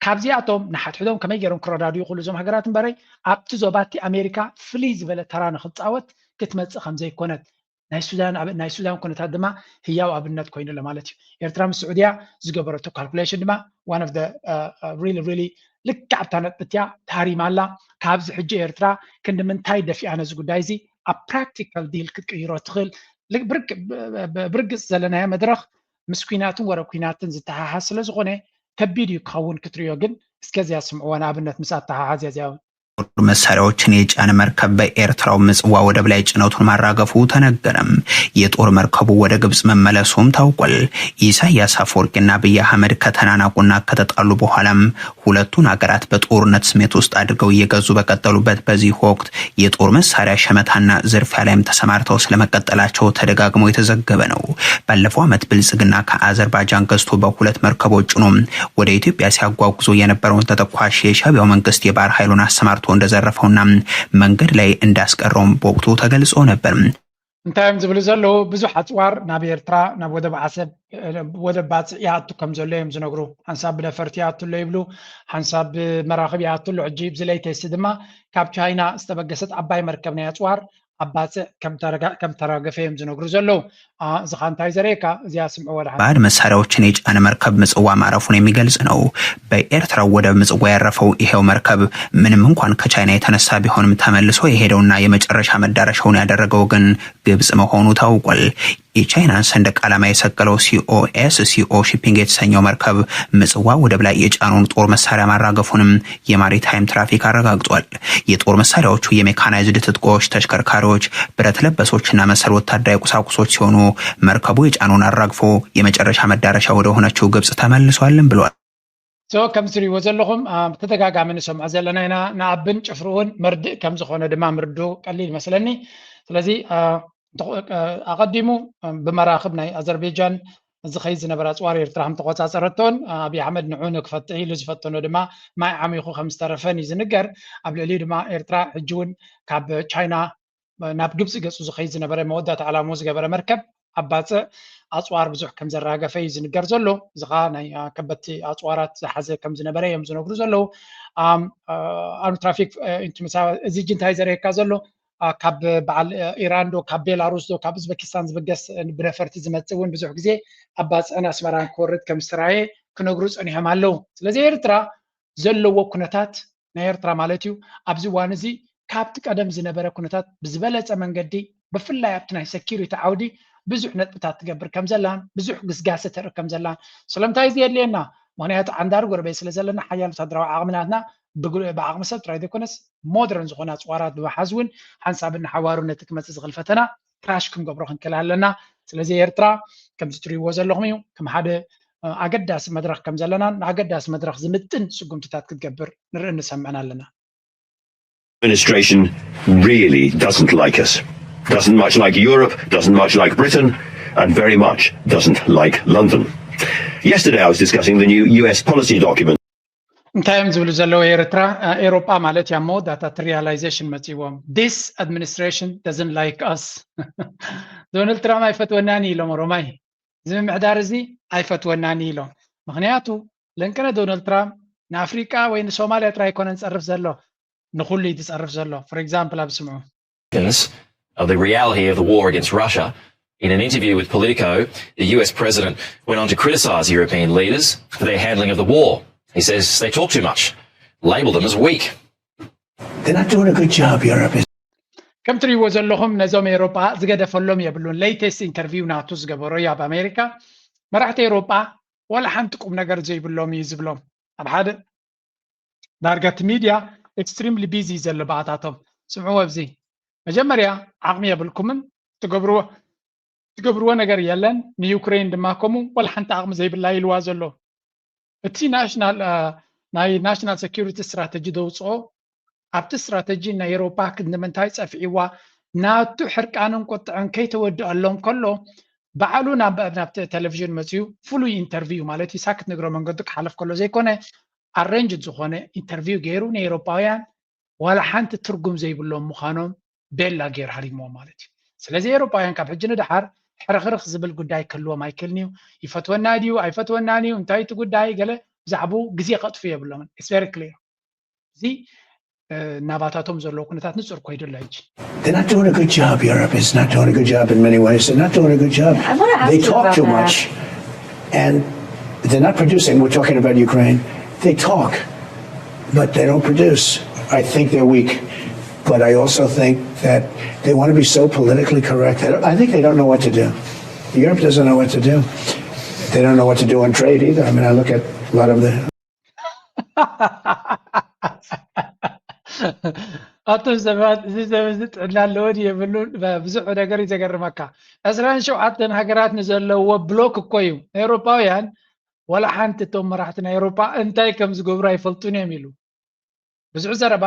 ካብዚኣቶም ንሓድሕዶም ከመይ ገይሮም ክረዳድኡ ይኽእሉ እዞም ሃገራት እምበረይ ኣብቲ ዞባ እቲ ኣሜሪካ ፍልይ ዝበለ ተራ ንክፃወት ክትመፅእ ከም ዘይኮነት ናይ ሱዳን ኩነታት ድማ ህያው ኣብነት ኮይኑ ኣሎ ማለት እዩ። ኤርትራ ምስ ስዑድያ ዝገበረቶ ካልኩሌሽን ድማ one of the really really ልክዕ ኣብታ ነጥቢ እቲያ ተሃሪማ ኣላ። ካብዚ ሕጂ ኤርትራ ክንዲ ምንታይ ደፊኣ ነዚ ጉዳይ እዚ ኣብ ፕራክቲካል ዲል ክትቅይሮ ትኽእል? ብርግፅ ዘለናዮ መድረኽ ምስ ኲናትን ወረ ኲናትን ዝተሓሓዝ ስለ ዝኾነ ከቢድ እዩ ክኸውን ክትሪኦ። ግን እስከዚያ ስምዕዎ ንኣብነት ምስ ኣተሓሓዝያ እዚኣ እውን። ጦር መሳሪያዎችን የጫነ መርከብ በኤርትራው ምጽዋ ወደብ ላይ ጭነቱን ማራገፉ ተነገረ። የጦር መርከቡ ወደ ግብጽ መመለሱም ታውቋል። ኢሳያስ አፈወርቂና አብይ አህመድ ከተናናቁና ከተጣሉ በኋላም ሁለቱን ሀገራት በጦርነት ስሜት ውስጥ አድርገው እየገዙ በቀጠሉበት በዚህ ወቅት የጦር መሳሪያ ሸመታና ዝርፊያ ላይም ተሰማርተው ስለመቀጠላቸው ተደጋግሞ የተዘገበ ነው። ባለፈው ዓመት ብልጽግና ከአዘርባይጃን ገዝቶ በሁለት መርከቦች ጭኖ ወደ ኢትዮጵያ ሲያጓጉዞ የነበረውን ተተኳሽ የሻቢያው መንግስት የባህር ኃይሉን አሰማርቶ እንደዘረፈውና መንገድ ላይ እንዳስቀረውም በወቅቱ ተገልጾ ነበር። እንታይ እዮም ዝብሉ ዘለዉ? ብዙሕ ኣፅዋር ናብ ኤርትራ ናብ ወደብ ዓሰብ ወደብ ባፅዕ ይኣቱ ከም ዘሎ እዮም ዝነግሩ። ሓንሳብ ብነፈርቲ ይኣቱ ኣሎ ይብሉ፣ ሓንሳብ ብመራኽብ ይኣቱ ኣሎ። ሕጂ ብዚ ሌተስት ድማ ካብ ቻይና ዝተበገሰት ዓባይ መርከብ ናይ ኣፅዋር ኣብ ባፅዕ ከም ተራገፈ እዮም ዝነግሩ ዘለዉ። እዚ ኻ እንታይ ዘርእየካ? እዚኣ ስምዕዎ ደሓን። ባዕድ መሳሪያዎችን የጫነ መርከብ ምጽዋ ማረፉን የሚገልጽ ነው። በኤርትራው ወደብ ምጽዋ ያረፈው ይሄው መርከብ ምንም እንኳን ከቻይና የተነሳ ቢሆንም ተመልሶ የሄደውና የመጨረሻ መዳረሻውን ያደረገው ግን ግብጽ መሆኑ ታውቋል። የቻይናን ሰንደቅ ዓላማ የሰቀለው ሲኦኤስ ሲኦ ሺፒንግ የተሰኘው መርከብ ምጽዋ ወደብ ላይ የጫነውን ጦር መሳሪያ ማራገፉንም የማሪታይም ትራፊክ አረጋግጧል። የጦር መሳሪያዎቹ የሜካናይዝድ ትጥቆች፣ ተሽከርካሪዎች፣ ብረት ለበሶችና መሰል ወታደራዊ ቁሳቁሶች ሲሆኑ መርከቡ የጫነውን አራግፎ የመጨረሻ መዳረሻ ወደ ሆነችው ግብጽ ተመልሷልም ብሏል። ሶ ከም ትሪእዎ ዘለኹም ብተደጋጋሚ ንሰምዖ ዘለና ኢና። ንኣብን ጭፍርኡን መርድእ ከም ዝኾነ ድማ ምርድኡ ቀሊል ይመስለኒ። ስለዚ ኣቐዲሙ ብመራኽብ ናይ ኣዘርቤጃን ዝኸይድ ዝነበረ ኣፅዋር ኤርትራ ከም ተቆፃፀረቶን ኣብይ ኣሕመድ ንዑ ንክፈትሕ ኢሉ ዝፈተኖ ድማ ማይ ዓሚኹ ከም ዝተረፈን እዩ ዝንገር። ኣብ ልዕሊኡ ድማ ኤርትራ ሕጂ እውን ካብ ቻይና ናብ ግብፂ ገፁ ዝኸይድ ዝነበረ መወዳእታ ዕላምኡ ዝገበረ መርከብ ኣብ ባፅዕ ኣፅዋር ብዙሕ ከም ዘራገፈ እዩ ዝንገር ዘሎ። እዚ ከዓ ናይ ከበድቲ ኣፅዋራት ዝሓዘ ከም ዝነበረ እዮም ዝነግሩ ዘለዉ። ኣኑ ትራፊክ እዚ እንታይ ዘርእየካ ዘሎ ካብ በዓል ኢራን ዶ ካብ ቤላሩስ ዶ ካብ ኡዝበኪስታን ዝብገስ ብነፈርቲ ዝመፅእ እውን ብዙሕ ግዜ ኣብ ባፅዕን ኣስመራን ክወርድ ከም ዝተራየ ክነግሩ ፀኒሖም ኣለዉ። ስለዚ ኤርትራ ዘለዎ ኩነታት ናይ ኤርትራ ማለት እዩ ኣብዚ እዋን እዚ ካብቲ ቀደም ዝነበረ ኩነታት ብዝበለፀ መንገዲ ብፍላይ ኣብቲ ናይ ሰኪሪቲ ዓውዲ ብዙሕ ነጥብታት ትገብር ከም ዘላን ብዙሕ ግስጋሰ ተርኢ ከም ዘላን ስለምንታይ እዚ የድልየና? ምክንያቱ ዓንዳሪ ጎረቤት ስለ ዘለና ሓያል ወታደራዊ ዓቕሚ ናትና ብዓቕሚ ሰብ ጥራይ ዘይኮነስ ሞደርን ዝኾነ ኣፅዋራት ብምሓዝ እውን ሓንሳብ እናሓዋሩ ነቲ ክመፅእ ዝኽእል ፈተና ክራሽ ክንገብሮ ክንክእል ኣለና። ስለዚ ኤርትራ ከምዚ ትሪእዎ ዘለኹም እዩ ከም ሓደ ኣገዳሲ መድረኽ ከም ዘለናን ንኣገዳሲ መድረኽ ዝምጥን ስጉምትታት ክትገብር ንርኢ ንሰምዕን ኣለና። Administration really doesn't like us. Doesn't much like Europe, doesn't much like Britain, and very much doesn't like London. Yesterday I was discussing the new U S policy document. እንታይ እዮም ዝብሉ ዘለዉ ኤርትራ ኤሮጳ ማለት እያ እሞ ዳታ ሪያላይዜሽን መፅዎም this administration doesn't like us ዶናልድ ትራምፕ ኣይፈትወናን ኢሎም ኦሮማይ እዚ ምምሕዳር እዚ ኣይፈትወናን ኢሎም ምክንያቱ ለንቅነ ዶናልድ ትራምፕ ንኣፍሪቃ ወይ ንሶማልያ ጥራይ ኣይኮነን ዝፀርፍ ዘሎ ንኩሉ እዩ ዝፀርፍ ዘሎ for example ኣብ ስምዑ Americans of the reality of the war against Russia. In an interview with Politico, the U S president went on to criticise European leaders for their handling of the war. He says they talk too much, label them as weak. They're not doing a good job, Europe is. ከም ትሪእዎ ዘለኹም ነዞም ኤሮጳ ዝገደፈሎም የብሉን latest interview ናቱ ዝገበሮ እዩ ኣብ ኣሜሪካ መራሕቲ ኤሮጳ ዋላ ሓንቲ ቁም ነገር ዘይብሎም እዩ ዝብሎም ኣብ ሓደ ዳርጋ እቲ ሚድያ extremely busy ዘሎ ብኣታቶም ስምዕዎ ኣብዚ መጀመርያ ዓቕሚ የብልኩምን ትገብርዎ ትገብርዎ ነገር የለን ንዩክሬን ድማ ከምኡ ዋላ ሓንቲ ዓቕሚ ዘይብላ ኢልዋ ዘሎ እቲ ናሽናል ናይ ናሽናል ሴኩሪቲ ስትራተጂ ዘውፅኦ ኣብቲ ስትራተጂ ናይ ኤሮፓ ክንዲ ምንታይ ፀፍዒዋ ናቱ ሕርቃንን ቁጥዐን ከይተወድኣሎም ከሎ ባዕሉ ናብ ናብ ቴሌቪዥን መፅዩ ፍሉይ ኢንተርቪው ማለት እዩ ሳክት ንግሮ መንገዱ ክሓለፍ ከሎ ዘይኮነ ኣሬንጅ ዝኾነ ኢንተርቪው ገይሩ ንኤሮፓውያን ዋላ ሓንቲ ትርጉም ዘይብሎም ምዃኖም ቤላ ገይሩ ሃሪምዎም ማለት እዩ። ስለዚ ኤሮፓውያን ካብ ሕጂ ንደሓር ሕርኽርኽ ዝብል ጉዳይ ክህልዎም ኣይክእልን እዩ። ይፈትወና ድዩ ኣይፈትወናን እዩ እንታይ እቲ ጉዳይ ገለ ብዛዕባኡ ግዜ ከጥፉ የብሎምን። It's very clear። እዚ ናባታቶም ዘለዎ ኩነታት ንፁር ኮይዱ ኣሎ ሕጂ። They're not doing a good job, Europe. It's not doing a good job in many ways. They're not doing a good job. I wanna ask They you talk about too that. much, and they're not producing. We're talking about Ukraine. They talk, but they don't produce. I think they're weak, but I also think that they want to be so politically correct. I, don't, I think they don't know what to do. Europe doesn't know what to do. They don't know what to do on trade either. I mean, I look at a lot of the ኣቶም ሰባት እዚ ሰብ እዚ ጥዕና ኣለዎ ድዩ የብሉን ብዙሕ ነገር እዩ ዘገርመካ። ዕስራን ሸውዓተን ሃገራት ንዘለዎ ብሎክ እኮ እዩ። ኤውሮፓውያን ዋላ ሓንቲ እቶም መራሕቲ ናይ ኤውሮፓ እንታይ ከም ዝገብሩ ኣይፈልጡን እዮም ኢሉ። ብዙሕ ዘረባ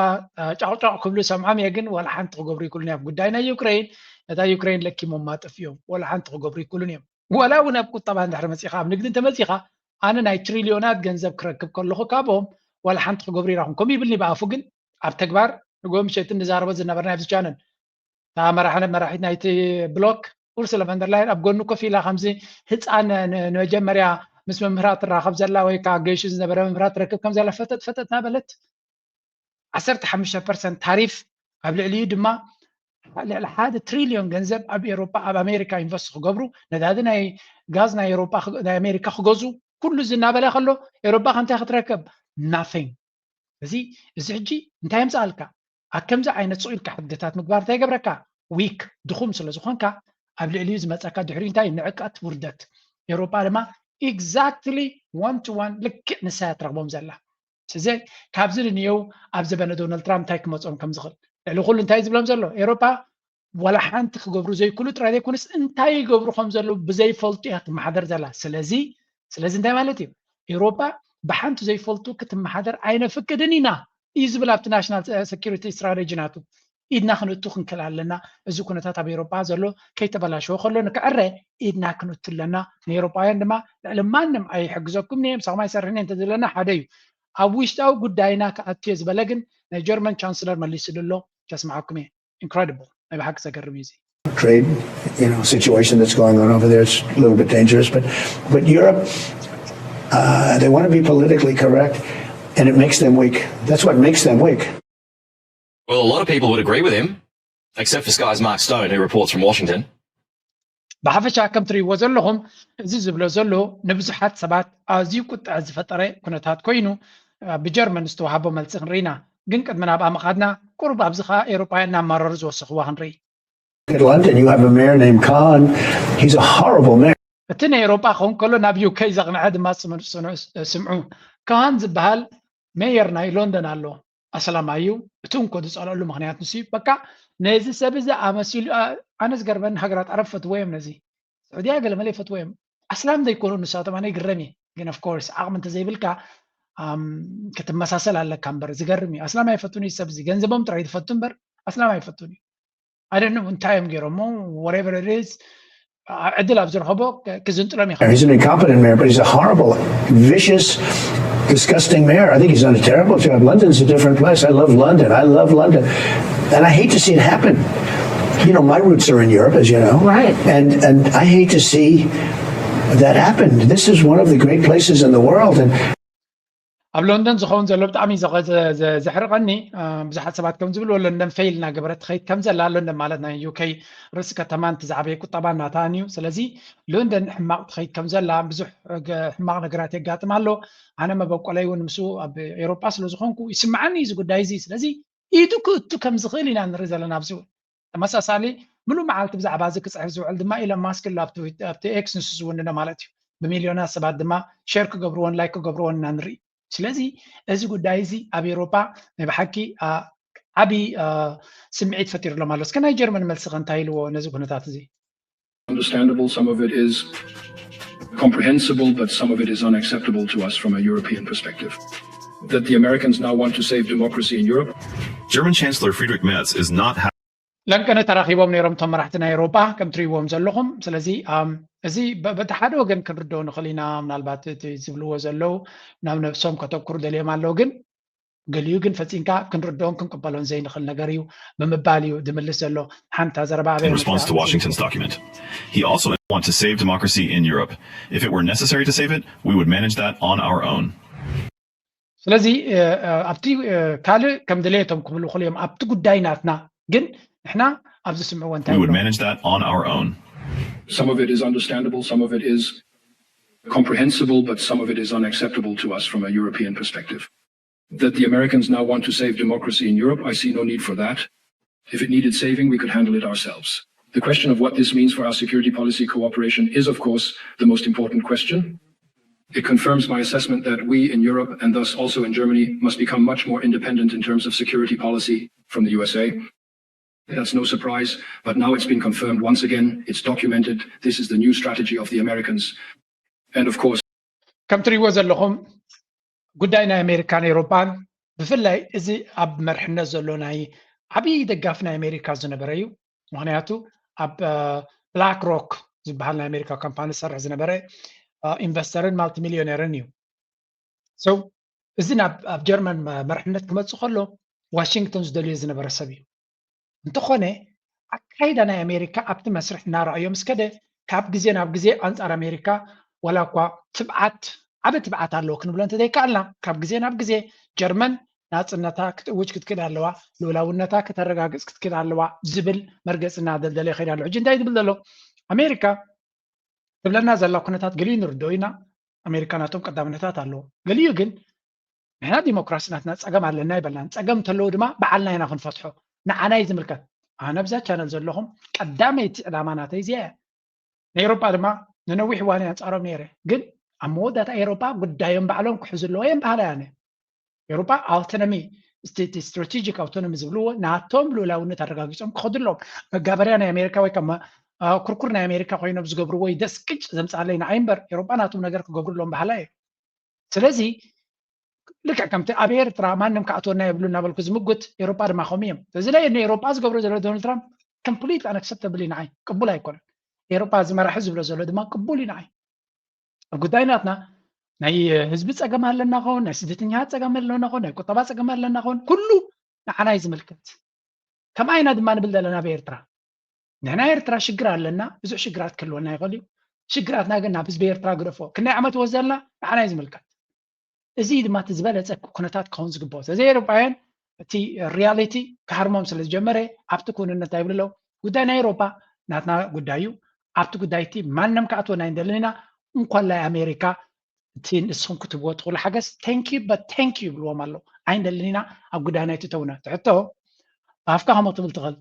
ጫቕጫቕ ክብሉ ሰምዖም እየ፣ ግን ዋላ ሓንቲ ክገብሩ ይክሉን እዮም። ኣብ ጉዳይ ናይ ዩክሬን ነታ ዩክሬን ለኪሞማ ጠፊኦም ዋላ ሓንቲ ክገብሩ ይክሉን እዮም። ዋላ እውን ኣብ ቁጠባ እንድሕር መፂኻ ኣብ ንግዲ እንተመፂኻ ኣነ ናይ ትሪልዮናት ገንዘብ ክረክብ ከለኹ ካብኦም ዋላ ሓንቲ ክገብሩ ይራኹም ከምኡ ይብልኒ ብኣፉ ግን ኣብ ተግባር ንጎ ምሸት እንዛረቦ ዝነበርና ኣብዚ ቻነል እታ መራሒ መራሒት ናይቲ ብሎክ ኡርሱላ ቨንደርላይን ኣብ ጎኑ ኮፍ ኢላ ከምዚ ህፃን ንመጀመርያ ምስ መምህራ ትራኸብ ዘላ ወይ ከዓ ገይሹ ዝነበረ መምህራ ትረክብ ከም ዘላ ፈጠጥ ፈጠጥ ናበለት ዓሰርተ ሓሙሽተ ፐርሰንት ታሪፍ ኣብ ልዕሊኡ ድማ ልዕሊ ሓደ ትሪልዮን ገንዘብ ኣብ ኤሮፓ ኣብ ኣሜሪካ ኢንቨስት ክገብሩ ነዳዲ ናይ ጋዝ ናይ ኤሮፓ ናይ ኣሜሪካ ክገዙ ኩሉ እዚ እናበለ ከሎ ኤሮፓ ከምታይ ክትረከብ nothing እዚ እዚ ሕጂ እንታይ የምፅኣልካ ኣብ ከምዚ ዓይነት ሱቕ ኢልካ ሕግታት ምግባር እንታይ ይገብረካ ዊክ ድኹም ስለ ዝኾንካ ኣብ ልዕሊኡ ዝመፀካ ድሕሪኡ እንታይ ንዕቀት ውርደት ኤሮፓ ድማ exactly one to one ልክዕ ንሳ እያ ትረኽቦም ዘላ ስለዚ ካብዚ ንንየው ኣብ ዘበነ ዶናልድ ትራምፕ እንታይ ክመፅኦም ከም ዝኽእል ልዕሊ ኩሉ እንታይ ዝብሎም ዘሎ ኤሮፓ ዋላ ሓንቲ ክገብሩ ዘይክእሉ ጥራይ ዘይኮነስ እንታይ ይገብሩ ከም ዘለዉ ብዘይፈልጡ እያ ትመሓደር ዘላ ስለዚ ስለዚ እንታይ ማለት እዩ ኤሮፓ ብሓንቲ ዘይፈልጡ ክትመሓደር ኣይነፍቅድን ኢና እዩ ዝብል ኣብቲ ናሽናል ሰኪሪቲ ስትራቴጂ ናቱ ኢድና ክንእቱ ክንክእል ኣለና እዚ ኩነታት ኣብ ኤሮፓ ዘሎ ከይተበላሸወ ከሎ ንክዕረ ኢድና ክንእቱ ኣለና ንኤሮፓውያን ድማ ልዕሊ ማንም ኣይሕግዘኩም እየ ምሳኹም ኣይሰርሕን እየ እንተዝብለና ሓደ እዩ ኣብ ውሽጣዊ ጉዳይና ክኣቱ እየ ዝበለ ግን ናይ ጀርመን ቻንስለር መሊስሉ ኣሎ ከስምዓኩም እየ incredible ናይ ብሓቂ ዘገርም እዩ እዚ trade, you know, situation that's going on over there. It's a little bit dangerous, but but Europe, uh, they want to be politically correct, and it makes them weak. That's what makes them weak. Well, a lot of people would agree with him, except for Sky's Mark Stone, who reports from Washington. ብሓፈሻ ከም ትርእይዎ ዘለኹም እዚ ዝብሎ ዘሎ ንብዙሓት ሰባት ኣዝዩ ቁጥዐ ዝፈጠረ ኩነታት ኮይኑ ብጀርመን ዝተዋሃቦ መልሲ ክንርኢና ግን ቅድሚ ናብኣ ምኻድና ቁሩብ ኣብዚ ኸኣ ኤሮጳውያን እናማረሩ ዝወሰኽዋ ክንርኢ Look at London, you have a mayor named Khan. He's a horrible mayor. እቲ ናይ ኤሮጳ ክኸውን ከሎ ናብ ዩኬ ዘቕንዐ ድማ ስምዑ ካን ዝበሃል ሜየር ናይ ሎንደን ኣሎ ኣስላማይ እዩ እቲ እንኮ ዝፀልአሉ ምክንያት ንሱ እዩ በቃ ነዚ ሰብ እዚ ኣመሲሉ ኣነ ዝገርመኒ ሃገራት ዓረብ ፈትዎ እዮም ነዚ ስዑድያ ገለመለ ይፈትዎ እዮም ኣስላም ዘይኮኑ ንሳቶም ኣነ ይግረም እየ ግን of course ዓቕሚ እንተዘይብልካ ክትመሳሰል ኣለካ እምበር ዝገርም እዩ ኣስላም ኣይፈቱን እዩ ሰብ እዚ ገንዘቦም ጥራይ ዝፈቱ እምበር ኣስላም ኣይፈቱን እዩ I don't know እንታይ እዮም ገይሮሞ whatever it is ዕድል ኣብ ዝረኸቦ ክዝንጥሎም ይኽእል He's an incompetent mayor, but he's a horrible, vicious, disgusting mayor. I think he's done a terrible job. London's a different place. I love London. I love London. And I hate to see it happen. You know, my roots are in Europe, as you know. Right. And and I hate to see that happen. This is one of the great places in the world. And ኣብ ሎንደን ዝኸውን ዘሎ ብጣዕሚ ዘሕርቐኒ ብዙሓት ሰባት ከም ዝብልዎ ሎንደን ፌል እናገበረት ትኸይድ ከም ዘላ ሎንደን ማለት ናይ ዩኬ ርእሲ ከተማን እቲ ዝዓበየ ቁጠባን ናታን እዩ ስለዚ ሎንደን ሕማቕ ትኸይድ ከም ዘላ ብዙሕ ሕማቕ ነገራት የጋጥም ኣሎ ኣነ መበቆለይ እውን ምስኡ ኣብ ኤሮጳ ስለ ዝኾንኩ ይስምዓኒ እዚ ጉዳይ እዚ ስለዚ ኢዱ ክእቱ ከም ዝኽእል ኢና ንርኢ ዘለና ኣብዚ እውን ተመሳሳሊ ምሉእ መዓልቲ ብዛዕባ እዚ ክፅሕፍ ዝውዕል ድማ ኢሎን ማስክ ኣሎ ኣብቲ ኤክስ ንሱ ዝውንኖ ማለት እዩ ብሚልዮናት ሰባት ድማ ሸር ክገብርዎን ላይክ ክገብርዎን ኢና ንርኢ ስለዚ እዚ ጉዳይ እዚ ኣብ ኤሮፓ ናይ ብሓቂ ዓብዪ ስምዒት ፈጢሩሎም ኣሎ እስከ ናይ ጀርመን መልሲ ከ እንታይ ኢልዎ ነዚ ኩነታት እዚ Understandable, some of it is comprehensible, but some of it is unacceptable to us from a European perspective. That the Americans now want to save democracy in Europe. German Chancellor Friedrich Merz is not happy. ለንቀነ ተራኺቦም ነይሮም እቶም መራሕቲ ናይ ኤሮፓ ከም ትርእይዎም ዘለኹም ስለዚ እዚ በ- በቲ ሓደ ወገን ክንርድኦ ንኽእል ኢና። ምናልባት እቲ ዝብልዎ ዘለዉ ናብ ነብሶም ከተኩሩ ደልዮም ኣለዉ፣ ግን ገሊኡ ግን ፈጺምካ ክንርድኦን ክንቅበሎን ዘይንኽእል ነገር እዩ ብምባል እዩ ዝምልስ ዘሎ። ሓንታ ዘረባ ኣበይ in response to Washington's document. He also want to save democracy in Europe. If it were necessary to save it, we would manage that on our own. ስለዚ እ፣ እ፣ ኣብቲ እ፣ ካልእ ከም ድሌቶም ክብሉ ክልዮም ኣብቲ ጉዳይ ናትና ግን ንሕና ኣብዚ ስምዕዎ እንታይ We would ይብሉ? Manage that on our own. Some of it is understandable, some of it is comprehensible, but some of it is unacceptable to us from a European perspective. That the Americans now want to save democracy in Europe, I see no need for that. If it needed saving, we could handle it ourselves. The question of what this means for our security policy cooperation is, of course, the most important question. It confirms my assessment that we in Europe, and thus also in Germany, must become much more independent in terms of security policy from the U S A. That's no surprise, but now it's been confirmed once again. It's documented. This is the new strategy of the Americans. And of course, ከም ትሪእዎ ዘለኹም ጉዳይ ናይ ኣሜሪካን ኤውሮጳን ብፍላይ እዚ ኣብ መርሕነት ዘሎ ናይ ዓብዪ ደጋፊ ናይ ኣሜሪካ ዝነበረ እዩ። ምክንያቱ ኣብ ብላክ ሮክ ዝበሃል ናይ ኣሜሪካ ካምፓኒ ዝሰርሕ ዝነበረ ኢንቨስተርን ማልቲሚሊዮነርን እዩ። So እዚ ናብ ኣብ ጀርመን መ- መርሕነት ክመፅእ ከሎ ዋሽንግቶን ዝደልዮ ዝነበረ ሰብ እዩ። እንተኾነ ኣካይዳ ናይ ኣሜሪካ ኣብቲ መስርሕ እናረኣዮ ምስ ከደ ካብ ግዜ ናብ ግዜ ኣንጻር ኣሜሪካ ዋላ እኳ ትብዓት ዓቢ ትብዓት ኣለዎ ክንብሎ እንተዘይከኣልና ካብ ግዜ ናብ ግዜ ጀርመን ናጽነታ ክትእውጅ ክትክእል ኣለዋ፣ ልኡላውነታ ከተረጋግጽ ክትክእል ኣለዋ ዝብል መርገጺ እናደልደለ ይኸይድ ኣሎ። ሕጂ እንታይ ዝብል ዘሎ ኣሜሪካ ትብለና ዘላ ኩነታት ገሊኡ ንርድኦ ኢና። ኣሜሪካ ናቶም ቀዳምነታት ኣለዎ። ገሊኡ ግን ንሕና ዲሞክራሲ ናትና ጸገም ኣለና ይበልናን ጸገም እንተለዉ ድማ በዓልና ኢና ክንፈትሖ። ንዓና እዩ ዝምልከት። ኣነ ብዛ ቻነል ዘለኹም ቀዳመይቲ ዕላማ ናተይ እዚኣ እያ። ንኤውሮጳ ድማ ንነዊሕ እዋን እየ ኣንጻሮም ነይረ፣ ግን ኣብ መወዳእታ ኤውሮጳ ጉዳዮም ባዕሎም ክሕዙ ኣለዎ እዮም በሃላይ ኣነ። ኤውሮጳ ኣውቶኖሚ ስትራቴጂክ ኣውቶኖሚ ዝብልዎ ናቶም ልኡላውነት ኣረጋጊጾም ክኸዱ ኣለዎም። መጋበርያ ናይ ኣሜሪካ ወይ ከማ ኩርኩር ናይ ኣሜሪካ ኮይኖም ዝገብርዎ እዩ ደስቅጭ ዘምጻለይ ንዓይ እምበር ኤውሮጳ ናቶም ነገር ክገብሩ ኣለዎም በሃላይ እየ። ስለዚ ልክዕ ከምቲ ኣብ ኤርትራ ማንም ክኣትወና የብሉ እናበልኩ ዝምጉት ኤውሮጳ ድማ ከምኡ እዮም። ስለዚ ናይ ንኤውሮጳ ዝገብሮ ዘሎ ዶናልድ ትራምፕ ኮምፕሊት ኣንኣክሰፕተብል እዩ ንዓይ ቅቡል ኣይኮነን። ኤውሮጳ እዚ መራሒ ዝብሎ ዘሎ ድማ ቅቡል እዩ ንዓይ። ኣብ ጉዳይ ናትና ናይ ህዝቢ ጸገም ኣለና ኸውን ናይ ስደተኛታት ጸገም ኣለና ኸውን ናይ ቁጠባ ጸገም ኣለና ኸውን ኩሉ ንዓና እዩ ዝምልከት። ከምኣ ኢና ድማ ንብል ዘለና ኣብ ኤርትራ። ንሕና ኤርትራ ሽግር ኣለና፣ ብዙሕ ሽግራት ክህልወና ይኽእል እዩ። ሽግራትና ግን ናብ ህዝቢ ኤርትራ ግደፎ። ክንደይ ዓመት ወዘልና ንዓና እዩ ዝምልከት። እዚ ድማ እቲ ዝበለጸ ኩነታት ክኸውን ዝግብኦ። ስለዚ ኤውሮጳውያን እቲ ሪያሊቲ ክሃርሞም ስለ ዝጀመረ ኣብቲ ክውንነት ኣይብሉ ኣለዉ። ጉዳይ ናይ ኤውሮጳ ናትና ጉዳይ እዩ። ኣብቲ ጉዳይ እቲ ማንም ክኣትወና ኣይንደልን ኢና። እንኳላይ ኣሜሪካ እቲ ንስኹም ክትብዎ ትኽእሉ ሓገዝ thank you but thank you ይብልዎም ኣለዉ። ኣይንደልን ኢና ኣብ ጉዳይና ኣይትእተውና። ትሕቶ ኣፍካ ከምኡ ትብል ትኽእል።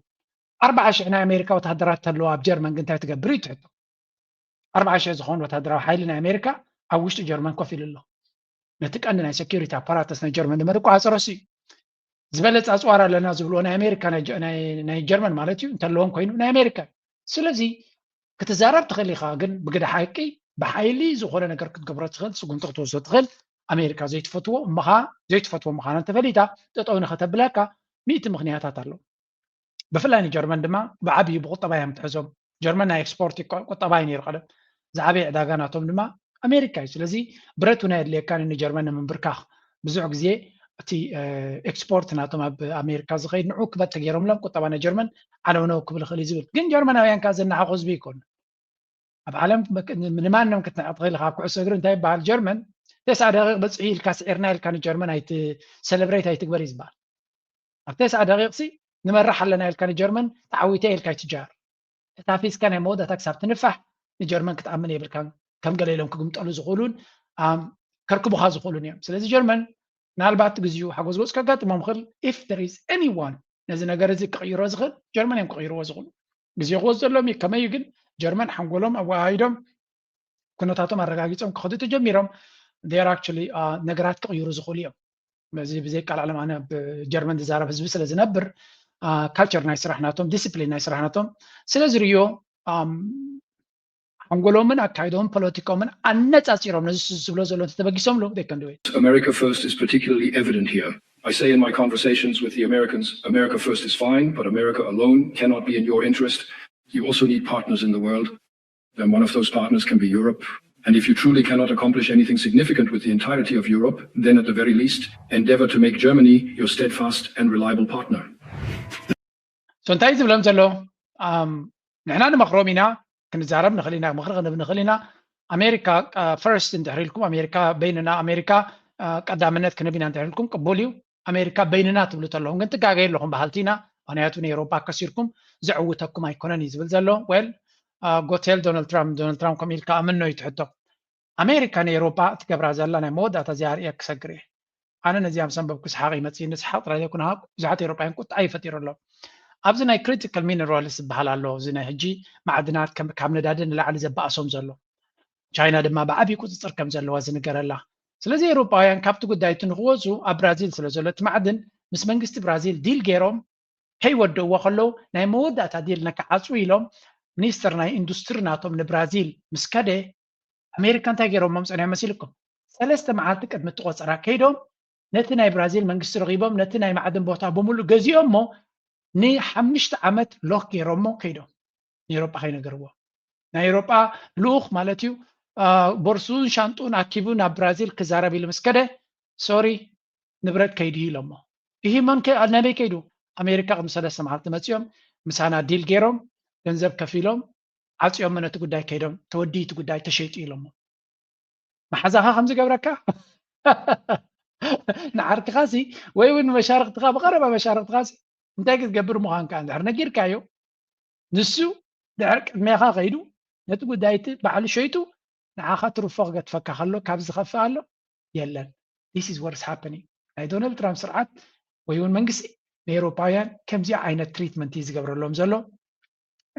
ኣርባዓ ሽሕ ናይ ኣሜሪካ ወታደራት ተለዉ ኣብ ጀርመን ግን እንታይ ትገብር እዩ ትሕቶ። ኣርባዓ ሽሕ ዝኾኑ ወታደራዊ ሓይሊ ናይ ኣሜሪካ ኣብ ውሽጢ ጀርመን ኮፍ ኢሉ ኣሎ። ነቲ ቀንዲ ናይ ሴኪሪቲ ኣፓራተስ ናይ ጀርመን ድማ ዝቆፃፀሮ እሱ እዩ። ዝበለፀ ኣፅዋር ኣለና ዝብልዎ ናይ ኣሜሪካ ናይ ጀ- ናይ- ናይ ጀርመን ማለት እዩ እንተለዎም ኮይኑ ናይ ኣሜሪካ እዩ። ስለዚ ክትዛረብ ትኽእል ኢኻ፣ ግን ብግደ ሓቂ ብሓይሊ ዝኾነ ነገር ክትገብሮ ትኽእል ስጉምቲ ክትወስዶ ትኽእል ኣሜሪካ ዘይትፈትዎ እሞ ኸዓ ዘይትፈትዎ ምዃና እንተፈሊጣ ጠጠው ንኸተብለካ ሚእቲ ምኽንያታት ኣለዉ። ብፍላይ ንጀርመን ድማ ብዓብዩ ብቁጠባ እዮም ትሕዞም። ጀርመን ናይ ኤክስፖርት ቁጠባ እዩ ነይሩ ቀደም። ዝዓበየ ዕዳጋ ናቶም ድማ ኣሜሪካ እዩ። ስለዚ ብረት እውን ኣየድልየካን ንጀርመን ንምንብርካኽ። ብዙሕ ግዜ እቲ ኤክስፖርት ናቶም ኣብ ኣሜሪካ ዝኸይድ ንዑ ክበት ተገይሮምሎም ቁጠባ ናይ ጀርመን ዓለውነው ክብል ይኽእል እዩ ዝብል። ግን ጀርመናውያን ከዓ ዘናሓኹ ህዝቢ ይኮኑ። ኣብ ዓለም ንማንም ክትንዕቕ ትኽእል ኢኻ። ኣብ ኩዕሶ እግሪ እንታይ ይበሃል? ጀርመን ተስዓ ደቂቕ በፂሑ ኢልካ ስዒርና ኢልካ ንጀርመን ኣይት ሰለብሬት ኣይትግበር እዩ ዝበሃል። ኣብ ተስዓ ደቂቕ ሲ ንመርሕ ኣለና ኢልካ ንጀርመን ተዓዊተ ኢልካ ኣይትጃር። እታ ፊስካ ናይ መወዳእታ ክሳብ ትንፋሕ ንጀርመን ክትኣምን የብልካን። ከም ገለ ኢሎም ክግምጠሉ ዝኽእሉን ኣም፣ ከርክቡኻ ዝኽእሉን እዮም። ስለዚ ጀርመን ምናልባት ግዜኡ ሓጎስ ገጽ ከጋጥሞም ይኽእል። If there is anyone ነዚ ነገር እዚ ክቕይሮ ዝኽእል ጀርመን እዮም ክቕይርዎ ዝኽእሉ። ግዜ ክወስደሎም እዩ። ከመይ እዩ ግን ጀርመን ሓንጎሎም ኣወሃሂዶም ኩነታቶም ኣረጋጊጾም ክኸዱ ተጀሚሮም they are actually ነገራት ክቕይሩ ዝኽእሉ እዮም። በዚ ብዘይ ቃል ዓለም ኣነ ኣብ ጀርመን ዝዛረብ ህዝቢ ስለ ዝነብር ካልቸር ናይ ስራሕ ናቶም ዲስፕሊን ናይ ስራሕ ናቶም ስለ ዝርእዮ ሓንጎሎምን ኣካይዶምን ፖለቲኮምን ኣነጻጺሮም ነዚ ዝብሎ ዘሎ እንተተበጊሶምሉ they can do it። America First is particularly evident here. I say in my conversations with the Americans, America First is fine, but America alone cannot be in your interest. You also need partners in the world. then one of those partners can be Europe. And if you truly cannot accomplish anything significant with the entirety of Europe, then at the very least, endeavor to make Germany your steadfast and reliable partner. So እንታይ ዝብሎም ዘሎ? ንሕና ንመኽሮም ኢና፣ ክንዛረብ ንኽእል ኢና፣ ምኽሪ ክንህብ ንኽእል ኢና። ኣሜሪካ ፈርስት እንድሕር ኢልኩም፣ ኣሜሪካ በይንና፣ ኣሜሪካ ቀዳምነት ክንህብ ኢና እንድሕር ኢልኩም ቅቡል እዩ። ኣሜሪካ በይንና ትብሉ ተለኹም ግን ትጋገዩ ኣለኹም በሃልቲ ኢና። ምክንያቱ ንኤውሮጳ ከሲርኩም ዘዕውተኩም ኣይኮነን እዩ ዝብል ዘሎ። Well, go tell Donald Trump. ዶናልድ ትራምፕ ከምኡ ኢልካ እመኖ እዩ ትሕቶ። ኣሜሪካ ንኤውሮጳ ትገብራ ዘላ ናይ መወዳእታ እዚኣ ርእየ ክሰግር እየ። ኣነ ነዚኣ ምስ ኣንበብኩ ሰሓቕ ይመፅእኒ። ሰሓቕ ጥራይ ዘይኮነ ብዙሓት ኤውሮጳውያን ቁጥዓ እዩ ፈጢሩ ኣሎ። ኣብዚ ናይ ክሪቲካል ሚነራልስ ዝበሃል ኣሎ። እዚ ናይ ሕጂ ማዕድናት ካብ ነዳዲ ንላዕሊ ዘባእሶም ዘሎ፣ ቻይና ድማ ብዓብዪ ቁፅፅር ከም ዘለዋ ዝንገረላ። ስለዚ ኤውሮጳውያን ካብቲ ጉዳይ እቲ ንክወፁ ኣብ ብራዚል ስለ ዘሎ እቲ ማዕድን ምስ መንግስቲ ብራዚል ዲል ገይሮም ከይወደእዎ ከለዉ ናይ መወዳእታ ዲል ነክዓፁ ኢሎም ሚኒስትር ናይ ኢንዱስትሪ ናቶም ንብራዚል ምስ ከደ ኣሜሪካ እንታይ ገይሮሞም ፀኒሖም መሲልኩም? ሰለስተ መዓልቲ ቅድሚ እቲ ቆፀራ ከይዶም ነቲ ናይ ብራዚል መንግስቲ ረኺቦም ነቲ ናይ ማዕድን ቦታ ብምሉእ ገዚኦሞ ንሓሙሽተ ዓመት ሎክ ገይሮሞ ከይዶም ንኤውሮጳ ከይነገርዎ። ናይ ኤውሮጳ ልኡኽ ማለት እዩ። ቦርሱን ሻንጡን ኣኪቡ ናብ ብራዚል ክዛረብ ኢሉ ምስ ከደ ሶሪ ንብረት ከይዱ ኢሎሞ። ይህ መን ናበይ ከይዱ? ኣሜሪካ ቅድሚ ሰለስተ መዓልቲ መፂኦም ምሳና ዲል ገይሮም ገንዘብ ከፊሎም ዓፅዮሞ ነቲ ጉዳይ ከይዶም ተወዲኡ እቲ ጉዳይ ተሸይጡ ኢሎሞ። መሓዛኻ ከምዚ ገብረካ ንዓርክኻሲ ወይ እውን መሻርክትኻ ብቐረባ መሻርክትኻሲ እንታይ ክትገብር ምዃንካ እንድሕር ነጊርካዮ ንሱ ድሕር ቅድሜኻ ከይዱ ነቲ ጉዳይቲ ባዕሉ ሸይጡ ንዓኻ ትርፎ ክገትፈካ ከሎ ካብ ዝኸፍእ ኣሎ የለን። This is what's happening። ናይ ዶናልድ ትራምፕ ስርዓት ወይ እውን መንግስቲ ንኤውሮፓውያን ከምዚኣ ዓይነት ትሪትመንት እዩ ዝገብረሎም ዘሎ።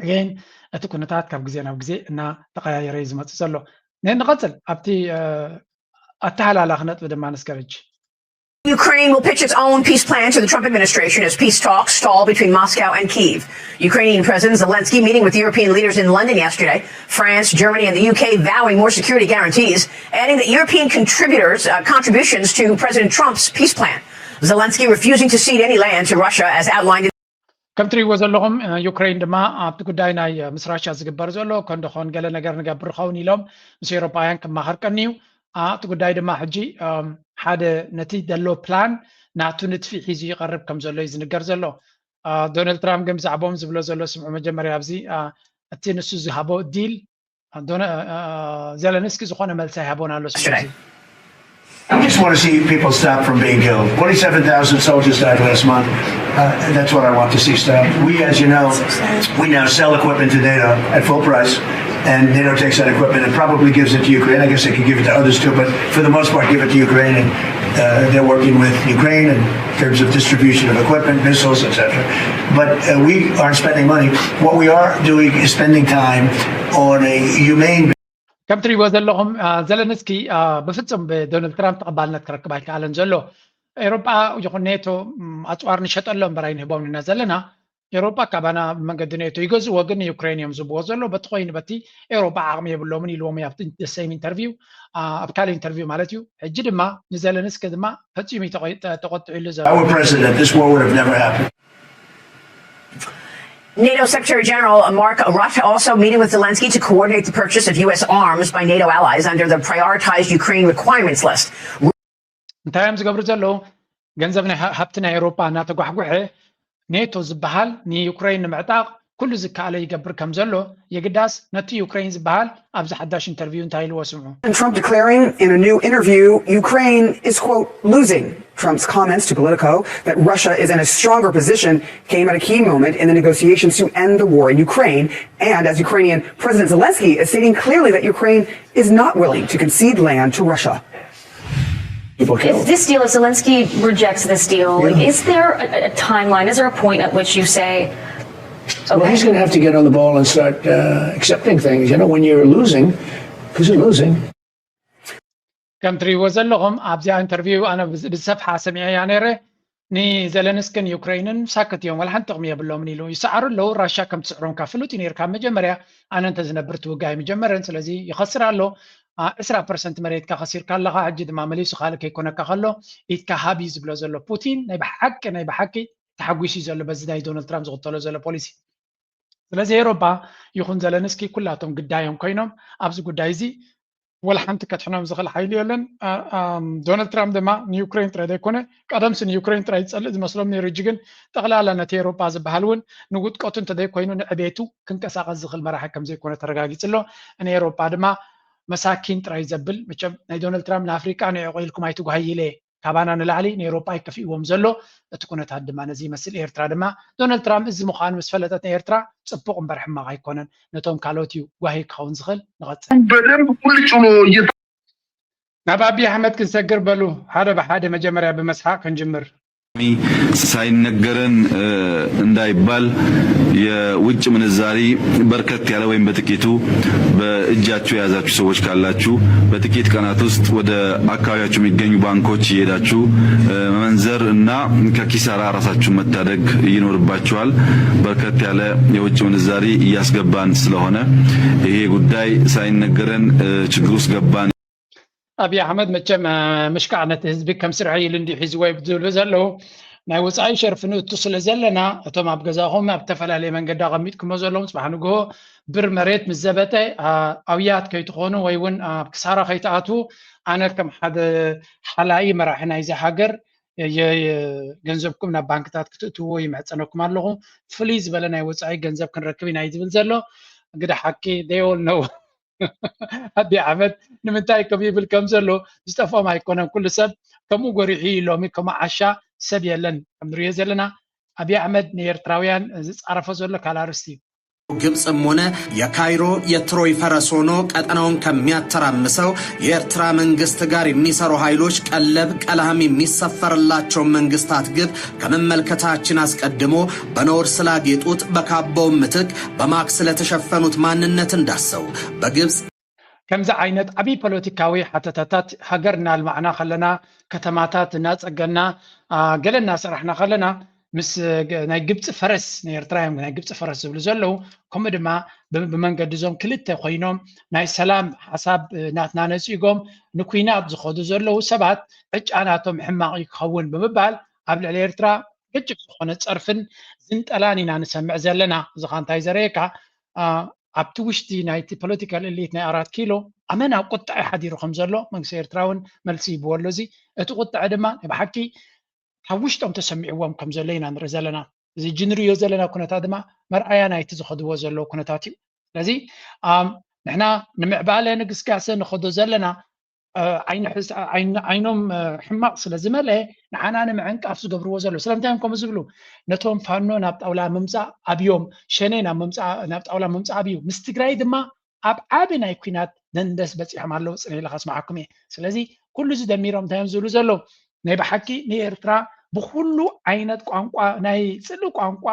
ግን እቲ ኩነታት ካብ ግዜ ናብ ግዜ እና ተቀያየረ እዩ ዝመፅእ ዘሎ። ንቀፅል ኣብቲ ኣተሃላላኺ ነጥቢ ድማ ንስከረጅ። Ukraine will pitch its own peace plan to the Trump administration as peace talks stall between Moscow and Kyiv. Ukrainian President Zelensky meeting with European leaders in London yesterday. France, Germany, and the U K vowing more security guarantees, adding that European contributors' uh, contributions to President Trump's peace plan. Zelensky refusing to cede any land to Russia as outlined in ከም ትሪእዎ ዘለኹም ዩክሬን ድማ ኣብቲ ጉዳይ ናይ ምስ ራሽያ ዝግበር ዘሎ ከንደኾን ገለ ነገር ንገብር ኸውን ኢሎም ምስ ኤውሮፓውያን ክማኸር ቀንዩ። እቲ ጉዳይ ድማ ሕጂ ሓደ ነቲ ዘሎ ፕላን ናቱ ንጥፊ ሒዙ ይቐርብ ከም ዘሎ እዩ ዝንገር ዘሎ። ዶናልድ ትራምፕ ግን ብዛዕባኦም ዝብሎ ዘሎ ስምዑ መጀመርያ ኣብዚ እቲ ንሱ ዝሃቦ ዲል ዶነ- አ- አ- ዘለንስኪ ዝኾነ መልሲ ኣይሃቦን ኣሎ ስለዚ I just want to see people stop from being killed. Forty-seven thousand soldiers died last month. Uh, that's what I want to see stop. We, as you know, we now sell equipment to NATO at full price, and NATO takes that equipment and probably gives it to Ukraine. I guess they could give it to others too, but for the most part, give it to Ukraine. And uh, they're working with Ukraine in terms of distribution of equipment, missiles, et cetera. But uh, we aren't spending money. What we are doing is spending time on a humane ከም ትሪእዎ ዘለኹም ዘለንስኪ ብፍፁም ብዶናልድ ትራምፕ ተቐባልነት ክረክብ ኣይከኣለን ዘሎ። ኤውሮጳ ይኹን ኔቶ ኣፅዋር ንሸጠሎም እምበር ኣይንህቦም ኢና ዘለና። ኤውሮጳ ካባና ብመንገዲ ኔቶ ይገዝእዎ፣ ግን ንዩክሬን እዮም ዝህብዎ ዘሎ። በቲ ኮይኑ በቲ ኤውሮጳ ዓቕሚ የብሎምን ኢልዎም እዩ ኣብቲ ሰይም ኢንተርቪው፣ ኣብ ካልእ ኢንተርቪው ማለት እዩ። ሕጂ ድማ ንዘለንስኪ ድማ ፈፂሙ እዩ ተቆ- ተቆጢዑ ዘሎ። Our president, this war would have never happened. NATO Secretary General Mark Rutte also meeting with Zelensky to coordinate the purchase of U S arms by NATO allies under the prioritized Ukraine requirements list. እንታይ እዮም ዝገብሩ ዘለዉ? ገንዘብ ናይ ሃ- ሃብቲ ናይ ኤውሮጳ እናተጓሕጉሐ ኔቶ ዝበሃል ንዩክሬን ንምዕጣቕ ኩሉ ዝከኣሎ ይገብር ከም ዘሎ የግዳስ ነቲ ዩክሬን ዝበሃል ኣብዚ ሓዳሽ ኢንተርቪው እንታይ ኢልዎ ስምዑ። And Trump declaring in a new interview Ukraine is, quote, losing. Trump's comments to Politico that Russia is in a stronger position came at a key moment in the negotiations to end the war in Ukraine. And as Ukrainian President Zelensky is stating clearly that Ukraine is not willing to concede land to Russia. People If killed. this deal, if Zelensky rejects this deal, Yeah. is there a, a timeline? Is there a point at which you say, Well, he's okay, going to have to get on the ball and start uh, accepting things. You know, when you're losing, because you're losing. ከም ትሪእዎ ዘለኹም ኣብዚኣ ኢንተርቪው ኣነ ብዝ- ብዝሰፍሓ ሰሚዐያ ነይረ። ንዘለንስክን ዩክሬንን ሳክት እዮም፣ ዋላ ሓንቲ ጥቕሚ የብሎምን ኢሉ ይሰዓሩ ኣለዉ። ራሻ ከም ትስዕሮም ካብ ፍሉጥ እዩ ነይሩ ካብ መጀመርያ። ኣነ እንተዝነብር ትውጋይ ምጀመረን፣ ስለዚ ይኸስር ኣሎ። ዓ- ዕስራ ፐርሰንት መሬትካ ከሲርካ ኣለኻ፣ ሕጂ ድማ መሊሱ ካልእ ከይኮነካ ከሎ ኢድካ ሃብ እዩ ዝብሎ ዘሎ ፑቲን። ናይ ብሓቂ ናይ ብሓቂ ተሓጒሱ እዩ ዘሎ በዚ ናይ ዶናልድ ትራምፕ ዝኽተሎ ዘሎ ፖሊሲ። ስለዚ ኤሮፓ ይኹን ዘለንስኪ ኩላቶም ግዳዮም ኮይኖም ኣብዚ ጉዳይ እዚ ወላ ሓንቲ ከድሕኖም ዝኽእል ሓይሊ የለን። ዶናልድ ትራምፕ ድማ ንዩክሬን ጥራይ ዘይኮነ ቀደምሲ ንዩክሬን ጥራይ ዝፀልእ ዝመስሎም ነይሩ። እጂ ግን ጠቕላላ ነቲ ኤሮፓ ዝበሃል እውን ንውጥቀቱ እንተዘይኮይኑ ንዕቤቱ ክንቀሳቐስ ዝኽእል መራሒ ከምዘይኮነ ተረጋጊፅ ኣሎ። ንኤሮፓ ድማ መሳኪን ጥራይ ዘብል መቸም ናይ ዶናልድ ትራምፕ ንኣፍሪቃ ንዕቑ ኢልኩም ኣይትጓሃይ ኢለ ካባና ንላዕሊ ንኤሮፓ ኣይከፍእዎም ዘሎ። እቲ ኩነታት ድማ ነዚ ይመስል። ኤርትራ ድማ ዶናልድ ትራምፕ እዚ ምዃኑ ምስ ፈለጠት ንኤርትራ ጽቡቕ እምበር ሕማቕ ኣይኮነን። ነቶም ካልኦት እዩ ጓሂ ክኸውን ዝኽእል። ንቐጽል። በደንብ ቁልጭ ብሎ እየታ ናብ ኣብይ ኣሕመድ ክንሰግር በሉ። ሓደ ብሓደ መጀመርያ ብመስሓቅ ክንጅምር። ሳይነገረን እንዳይባል የውጭ ምንዛሪ በርከት ያለ ወይም በጥቂቱ በእጃችሁ የያዛችሁ ሰዎች ካላችሁ በጥቂት ቀናት ውስጥ ወደ አካባቢያችሁ የሚገኙ ባንኮች እየሄዳችሁ መመንዘር እና ከኪሳራ ራሳችሁን መታደግ ይኖርባችኋል። በርከት ያለ የውጭ ምንዛሪ እያስገባን ስለሆነ ይሄ ጉዳይ ሳይነገረን ችግር ውስጥ ገባን። ኣብይ ኣሕመድ መቸም ምሽካዕ ነቲ ህዝቢ ከም ስርሐይ ኢሉ እንዲዩ ሒዝዎ እዩ ዝብሉ ዘለዉ። ናይ ወፃኢ ሸርፊ ንእቱ ስለ ዘለና እቶም ኣብ ገዛኹም ኣብ ዝተፈላለየ መንገዲ ኣቐሚጥኩሞ ዘለኹም ፅባሕ ንግሆ ብር መሬት ምስ ዘበጠ ኣውያት ከይትኾኑ ወይ እውን ኣብ ክሳራ ከይትኣትዉ ኣነ ከም ሓደ ሓላዪ መራሒ ናይዚ ሃገር ገንዘብኩም ናብ ባንክታት ክትእትውዎ ይምሕፀነኩም ኣለኹ። ፍልይ ዝበለ ናይ ወፃኢ ገንዘብ ክንረክብ ኢና እዩ ዝብል ዘሎ። እንግዲህ ሓቂ they all know ኣቢ ኣሕመድ ንምንታይ ከም ይብል ከም ዘሎ ዝጠፍኦም ኣይኮነን። ኩሉ ሰብ ከምኡ ጎሪሑ እዩ ሎሚ ከምኡ ዓሻ ሰብ የለን ከም ንሪኦ ዘለና። ኣቢ ኣሕመድ ንኤርትራውያን ዝፃረፎ ዘሎ ካልእ ኣርእስቲ እዩ። ግብፅም ሆነ የካይሮ የትሮይ ፈረስ ሆኖ ቀጠናውን ከሚያተራምሰው የኤርትራ መንግስት ጋር የሚሰሩ ኃይሎች ቀለብ ቀለሃም የሚሰፈርላቸው መንግስታት ግብ ከመመልከታችን አስቀድሞ በነውር ስላጌጡት በካባው ምትክ በማክ ስለተሸፈኑት ማንነት እንዳሰው በግብፅ ከምዚ ዓይነት ዓብዪ ፖለቲካዊ ሓተታታት ሃገር እናልማዕና ከለና ከተማታት እናፀገና ገለ እናሰራሕና ከለና ምስ ናይ ግብፂ ፈረስ ንኤርትራ እዮም ናይ ግብፂ ፈረስ ዝብሉ ዘለዉ። ከምኡ ድማ ብመንገዲ እዞም ክልተ ኮይኖም ናይ ሰላም ሓሳብ ናትና ነፂጎም ንኩናት ዝኸዱ ዘለዉ ሰባት ዕጫ ናቶም ሕማቕ እዩ ክኸውን ብምባል ኣብ ልዕሊ ኤርትራ ገጭፍ ዝኾነ ፀርፍን ዝንጠላን ኢና ንሰምዕ ዘለና። እዚ ኸ እንታይ ዘርእየካ? ኣብቲ ውሽጢ ናይቲ ፖለቲካል ኤሊት ናይ ኣራት ኪሎ ኣመና ቁጥዐ ሓዲሩ ከም ዘሎ መንግስቲ ኤርትራ እውን መልሲ ይብዎ ኣሎ። እዚ እቲ ቁጥዐ ድማ ናይ ብሓቂ ካብ ውሽጦም ተሰሚዕዎም ከም ዘሎ ኢና ንርኢ ዘለና። እዚ እጂ ንርእዮ ዘለና ኩነታት ድማ መርኣያ ናይቲ ዝኸድዎ ዘለዉ ኩነታት እዩ። ስለዚ ንሕና ንምዕባለ ንግስጋሰ ንኸዶ ዘለና ዓይኖም ሕማቕ ስለ ዝመልአ ንዓና ንምዕንቃፍ ዝገብርዎ ዘሎ ስለምንታይ እዮም ከምኡ ዝብሉ? ነቶም ፋኖ ናብ ጣውላ ምምፃእ ኣብዮም፣ ሸኔ ናብ ጣውላ ምምፃእ ኣብዩ። ምስ ትግራይ ድማ ኣብ ዓቢ ናይ ኩናት ደንደስ በፂሖም ኣለዉ። ፅነ ኢለ ከስምዓኩም እየ። ስለዚ ኩሉ እዚ ደሚሮም እንታይ እዮም ዝብሉ ዘለዉ? ናይ ብሓቂ ንኤርትራ ብኩሉ ዓይነት ቋንቋ ናይ ፅልኢ ቋንቋ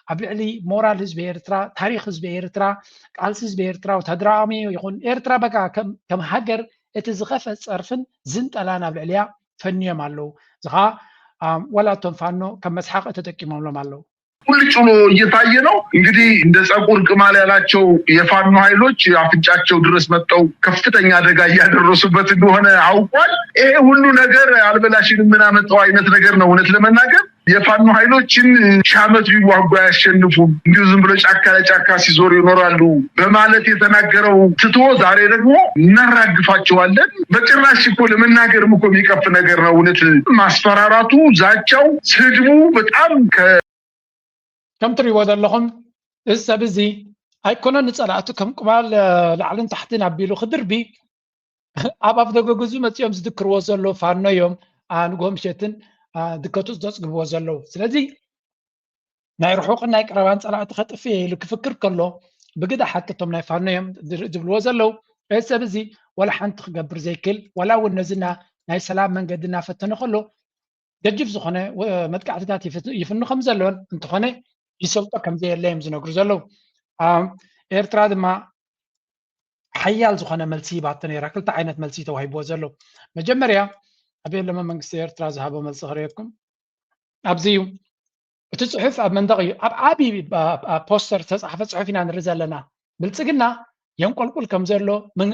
ኣብ ልዕሊ ሞራል ህዝቢ ኤርትራ፣ ታሪክ ህዝቢ ኤርትራ፣ ቃልሲ ህዝቢ ኤርትራ፣ ወታደራዊ ኣሚ ይኹን ኤርትራ በቃ ከም ሃገር እቲ ዝኸፈ ፀርፍን ዝንጠላን ኣብ ልዕሊያ ፈንዮም ኣለዉ። እዚ ከዓ ወላ እቶም ፋኖ ከም መስሓቂ ተጠቂሞምሎም ኣለዉ። ቁልጭ ብሎ እየታየ ነው። እንግዲህ እንደ ጸጉር ቅማል ያላቸው የፋኖ ኃይሎች አፍንጫቸው ድረስ መጥተው ከፍተኛ አደጋ እያደረሱበት እንደሆነ አውቋል። ይሄ ሁሉ ነገር አልበላሽን የምናመጣው አይነት ነገር ነው። እውነት ለመናገር የፋኖ ኃይሎችን ሺህ ዓመት ቢዋጉ አያሸንፉም፣ እንዲሁ ዝም ብሎ ጫካ ለጫካ ሲዞሩ ይኖራሉ በማለት የተናገረው ትቶ ዛሬ ደግሞ እናራግፋቸዋለን። በጭራሽ እኮ ለመናገርም እኮ የሚቀፍ ነገር ነው። እውነት ማስፈራራቱ፣ ዛቻው፣ ስድቡ በጣም ከ ከም ትሪእዎ ዘለኹም እዚ ሰብ እዚ ኣይኮነን ንፀላእቱ ከም ቅማል ላዕልን ታሕትን ኣቢሉ ክድርቢ ኣብ ኣፍ ደገ ገዝኡ መፂኦም ዝድክርዎ ዘለዉ ፋኖ እዮም። ንግሆ ምሸትን ድከቱ ዘፅግብዎ ዘለዉ። ስለዚ ናይ ርሑቕን ናይ ቀረባን ፀላእቲ ከጥፍእ ኢሉ ክፍክር ከሎ ብግዳ ሓቂ እቶም ናይ ፋኖ እዮም ዝብልዎ ዘለዉ። እዚ ሰብ እዚ ወላ ሓንቲ ክገብር ዘይክል ዋላ እውን ነዚ ናይ ሰላም መንገዲ እናፈተነ ከሎ ገጅፍ ዝኾነ መጥቃዕትታት ይፍኑ ከም ዘለውን እንተኾነ ይሰልጦ ከም ዘየለ እዮም ዝነግሩ ዘለዉ። ኤርትራ ድማ ሓያል ዝኾነ መልሲ ሂባቶ ነይራ። ክልተ ዓይነት መልሲ ተዋሂብዎ ዘሎ። መጀመርያ ኣብ የለመ መንግስቲ ኤርትራ ዝሃቦ መልሲ ክርእየኩም ኣብዚ እዩ። እቲ ፅሑፍ ኣብ መንደቕ እዩ። ኣብ ዓቢ ፖስተር ዝተፃሕፈ ፅሑፍ ኢና ንርኢ ዘለና። ብልፅግና የንቆልቁል ከም ዘሎ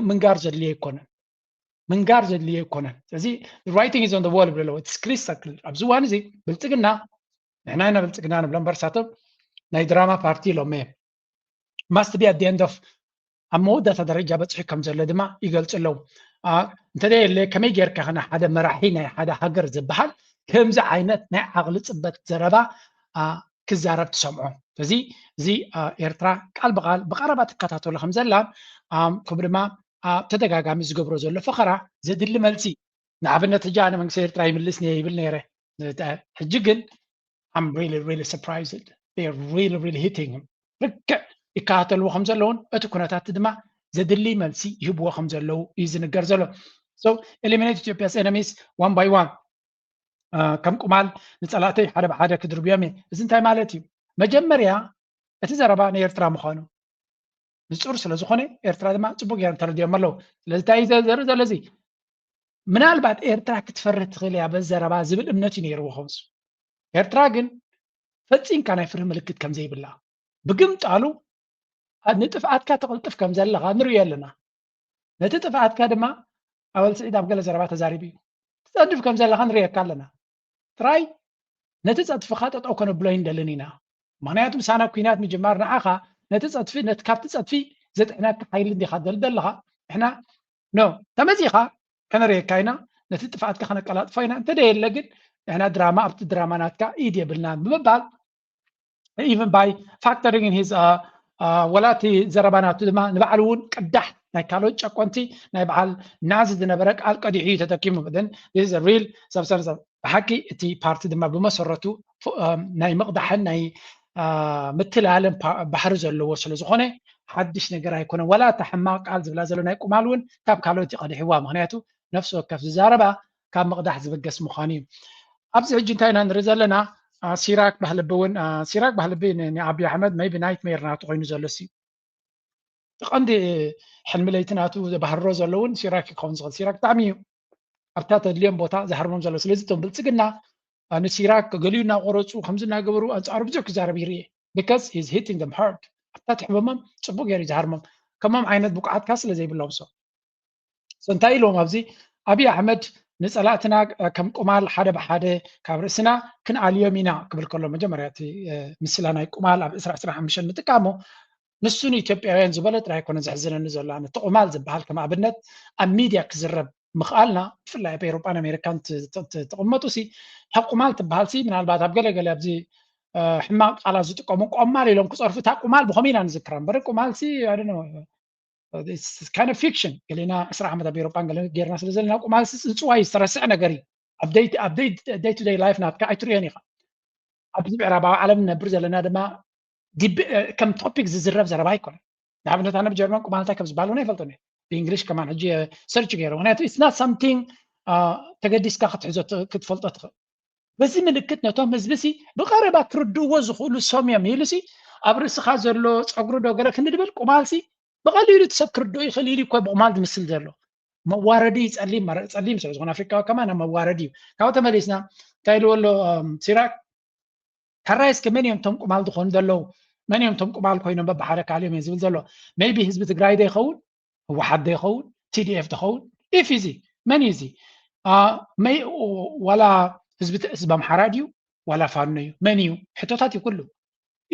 ምንጋር ዘድልዮ ኣይኮነን። ምንጋር ዘድልዮ ኣይኮነን። እዚ writing is on the wall ይብሉ ኣለዎ። It's crystal clear። ኣብዚ እዋን እዚ ብልፅግና ንሕና ኢና ብልፅግና ንብሎ እምበር ሳቶም ናይ ድራማ ፓርቲ ኢሎም እዮም። must be at the end of ኣብ መወዳእታ ደረጃ በፂሑ ከም ዘሎ ድማ ይገልፁ ኣለዉ። እንተደየለ ከመይ ጌርካ ኸነ ሓደ መራሒ ናይ ሓደ ሃገር ዝበሃል ከምዚ ዓይነት ናይ ዓቕሊ ፅበት ዘረባ ክዛረብ ትሰምዖ። ስለዚ እዚ ኤርትራ ቃል ብቃል ብቐረባ ትከታተሎ ከም ዘላ ከምኡ ድማ ኣብ ተደጋጋሚ ዝገብሮ ዘሎ ፈኸራ ዘድሊ መልሲ ንኣብነት ሕጂ ኣነ መንግስቲ ኤርትራ ይምልስ እየ ይብል ነይረ። ሕጂ ግን I'm really really surprised. They are really really hitting him. ልክዕ ይከታተልዎ ከም ዘለውን እቲ ኩነታት ድማ ዘድሊ መልሲ ይህብዎ ከም ዘለዉ እዩ ዝንገር ዘሎ። So eliminate Ethiopia's enemies one by one. ከም ቁማል ንፀላእተይ ሓደ ብሓደ ክድርብዮም እየ። እዚ እንታይ ማለት እዩ? መጀመርያ እቲ ዘረባ ንኤርትራ ምዃኑ ንፁር ስለ ዝኾነ ኤርትራ ድማ ፅቡቅ ገይሮም ተረዲኦም ኣለዉ። ስለዚ እንታይ እዩ ዘርኢ ዘሎ እዚ? ምናልባት ኤርትራ ክትፈርህ ትኽእል እያ በዚ ዘረባ ዝብል እምነት እዩ ነይርዎ ከምሱ። ኤርትራ ግን ፈጺምካ ናይ ፍርሂ ምልክት ከም ዘይብላ ብግምጣሉ ንጥፍኣትካ ተቕልጥፍ ከም ዘለኻ ንርእዮ ኣለና። ነቲ ጥፍኣትካ ድማ ኣወል ስዒድ ኣብ ገለ ዘረባ ተዛሪቡ እዩ። ትጸድፍ ከም ዘለኻ ንርእየካ ኣለና። ጥራይ ነቲ ጸድፍኻ ጠጠው ከነብሎ ኣይንደልን ኢና። ምኽንያቱ ምሳና ኲናት ምጅማር ንዓኻ ነቲ ጸድፊ ነቲ ካብቲ ጸድፊ ዘጥዕነካ ሓይሊ እንዲኻ ትደሊ ዘለኻ። ንሕና ኖ ተመጺኻ ከነርእየካ ኢና፣ ነቲ ጥፍኣትካ ከነቀላጥፎ ኢና፣ እንተደየለ ግን ንሕና ድራማ ኣብቲ ድራማ ናትካ ኢድ የብልናን ብምባል even by factoring in his ወላ እቲ ዘረባ ናቱ ድማ ንባዕሉ እውን ቅዳሕ ናይ ካልኦት ጨቆንቲ ናይ በዓል ናዚ ዝነበረ ቃል ቀዲሑ እዩ ተጠቂሙ። Then this is a real substance of ብሓቂ እቲ ፓርቲ ድማ ብመሰረቱ ናይ ምቕዳሕን ናይ ምትላልን ባህሪ ዘለዎ ስለ ዝኾነ ሓድሽ ነገር ኣይኮነን። ዋላ እታ ሕማቕ ቃል ዝብላ ዘሎ ናይ ቁማል እውን ካብ ካልኦት እዩ ቀዲሕዋ። ምኽንያቱ ነፍሲ ወከፍ ዝዛረባ ካብ ምቕዳሕ ዝብገስ ምዃኑ እዩ። ኣብዚ ሕጂ እንታይ ኢና ንርኢ ዘለና? ሲራክ ባህልቢ እውን ሲራክ ባህልቢ ንኣብይ ኣሕመድ maybe nightmare ናቱ ኮይኑ ዘሎ ሲ ቀንዲ ሕልሚ ለይቲ ናቱ ዘባህርሮ ዘሎ እውን ሲራክ ክኸውን ዝኽእል። ሲራክ ብጣዕሚ እዩ ኣብታ ተድልዮም ቦታ ዝሃርሞም ዘሎ። ስለዚ እቶም ብልፅግና ንሲራክ ገሊኡ እናቆረፁ ከምዚ እናገበሩ ኣንፃሩ ብዙሕ ክዛረብ ይርኤ። Because he's hitting them hard። ኣብታ ትሕበሞም ፅቡቅ ገይሩ ዝሃርሞም። ከሞም ዓይነት ብቁዓትካ ስለ ዘይብሎም ሰው እንታይ ኢሎም ኣብዚ ኣብይ ኣሕመድ ንፀላእትና ከም ቁማል ሓደ ብሓደ ካብ ርእስና ክንኣልዮም ኢና ክብል ከሎ መጀመርያ እቲ ምስላ ናይ ቁማል ኣብ ዕስራ ዕስራ ሓሙሽተ ምጥቃሙ ንሱ ንኢትዮጵያውያን ዝበሎ ጥራይ ኣይኮነ ዘሕዝነኒ ዘሎ ኣነ እቲ ቁማል ዝበሃል ከም ኣብነት ኣብ ሚድያ ክዝረብ ምኽኣልና ብፍላይ ኣብ ኤሮጳን ኣሜሪካን ትቕመጡ ሲ እታ ቁማል ትበሃል ሲ ምናልባት ኣብ ገለገለ ኣብዚ ሕማቅ ቃላት ዝጥቀሙ ቆማል ኢሎም ክፀርፉ እታ ቁማል ብኸምኡ ኢና ንዝክራ እምበር ቁማል ሲ kind of fiction ገሌና ዕስራ ዓመት ኣብ ኤሮጳን ገለ ጌርና ስለ ዘለና ቁማል ሲ ዝፅዋይ ዝተረስዐ ነገር እዩ ኣብ day to day life ናትካ ኣይትሪኦን ኢኻ ኣብዚ ምዕራባዊ ዓለም ንነብር ዘለና ድማ ከም topic ዝዝረብ ዘረባ ኣይኮነን ንኣብነት ኣነ ብጀርመን ቁማል እንታይ ከም ዝበሃል እውን ኣይፈልጦን እየ ብእንግሊሽ ከማን ሕጂ search ገይረ ምክንያቱ it's not something ተገዲስካ ክትሕዞ ክትፈልጦ ትኽእል በዚ ምልክት ነቶም ህዝቢ ሲ ብቐረባ ክርድእዎ ዝኽእሉ ሰም እዮም ኢሉ ሲ ኣብ ርእስኻ ዘሎ ፀጉሪ ዶ ገለ ክንድብል ቁማል ሲ ብቐሊሉ እቲ ሰብ ክርድኦ ይኽእል ኢሉ እኮ ብቁማል ዝምስል ዘሎ መዋረዲ ጸሊም ጸሊም ስለ ዝኾነ ኣፍሪቃዊ ከማን ኣብ መዋረዲ እዩ ካብኡ ተመሊስና እንታይ ኢልዎ ኣሎ ሲራክ ሕራይ እስኪ መን እዮም እቶም ቁማል ዝኾኑ ዘለዉ መን እዮም እቶም ቁማል ኮይኖም በብሓደ ካልዮም እዮም ዝብል ዘሎ maybe ህዝቢ ትግራይ ዶ ይኸውን ህወሓት ዶ ይኸውን ቲዲኤፍ ዶ ይኸውን ኢፍ እዚ መን እዩ እዚ ዋላ ህዝቢ ህዝቢ ኣምሓራ ድዩ ዋላ ፋኖ እዩ መን እዩ ሕቶታት እዩ ኩሉ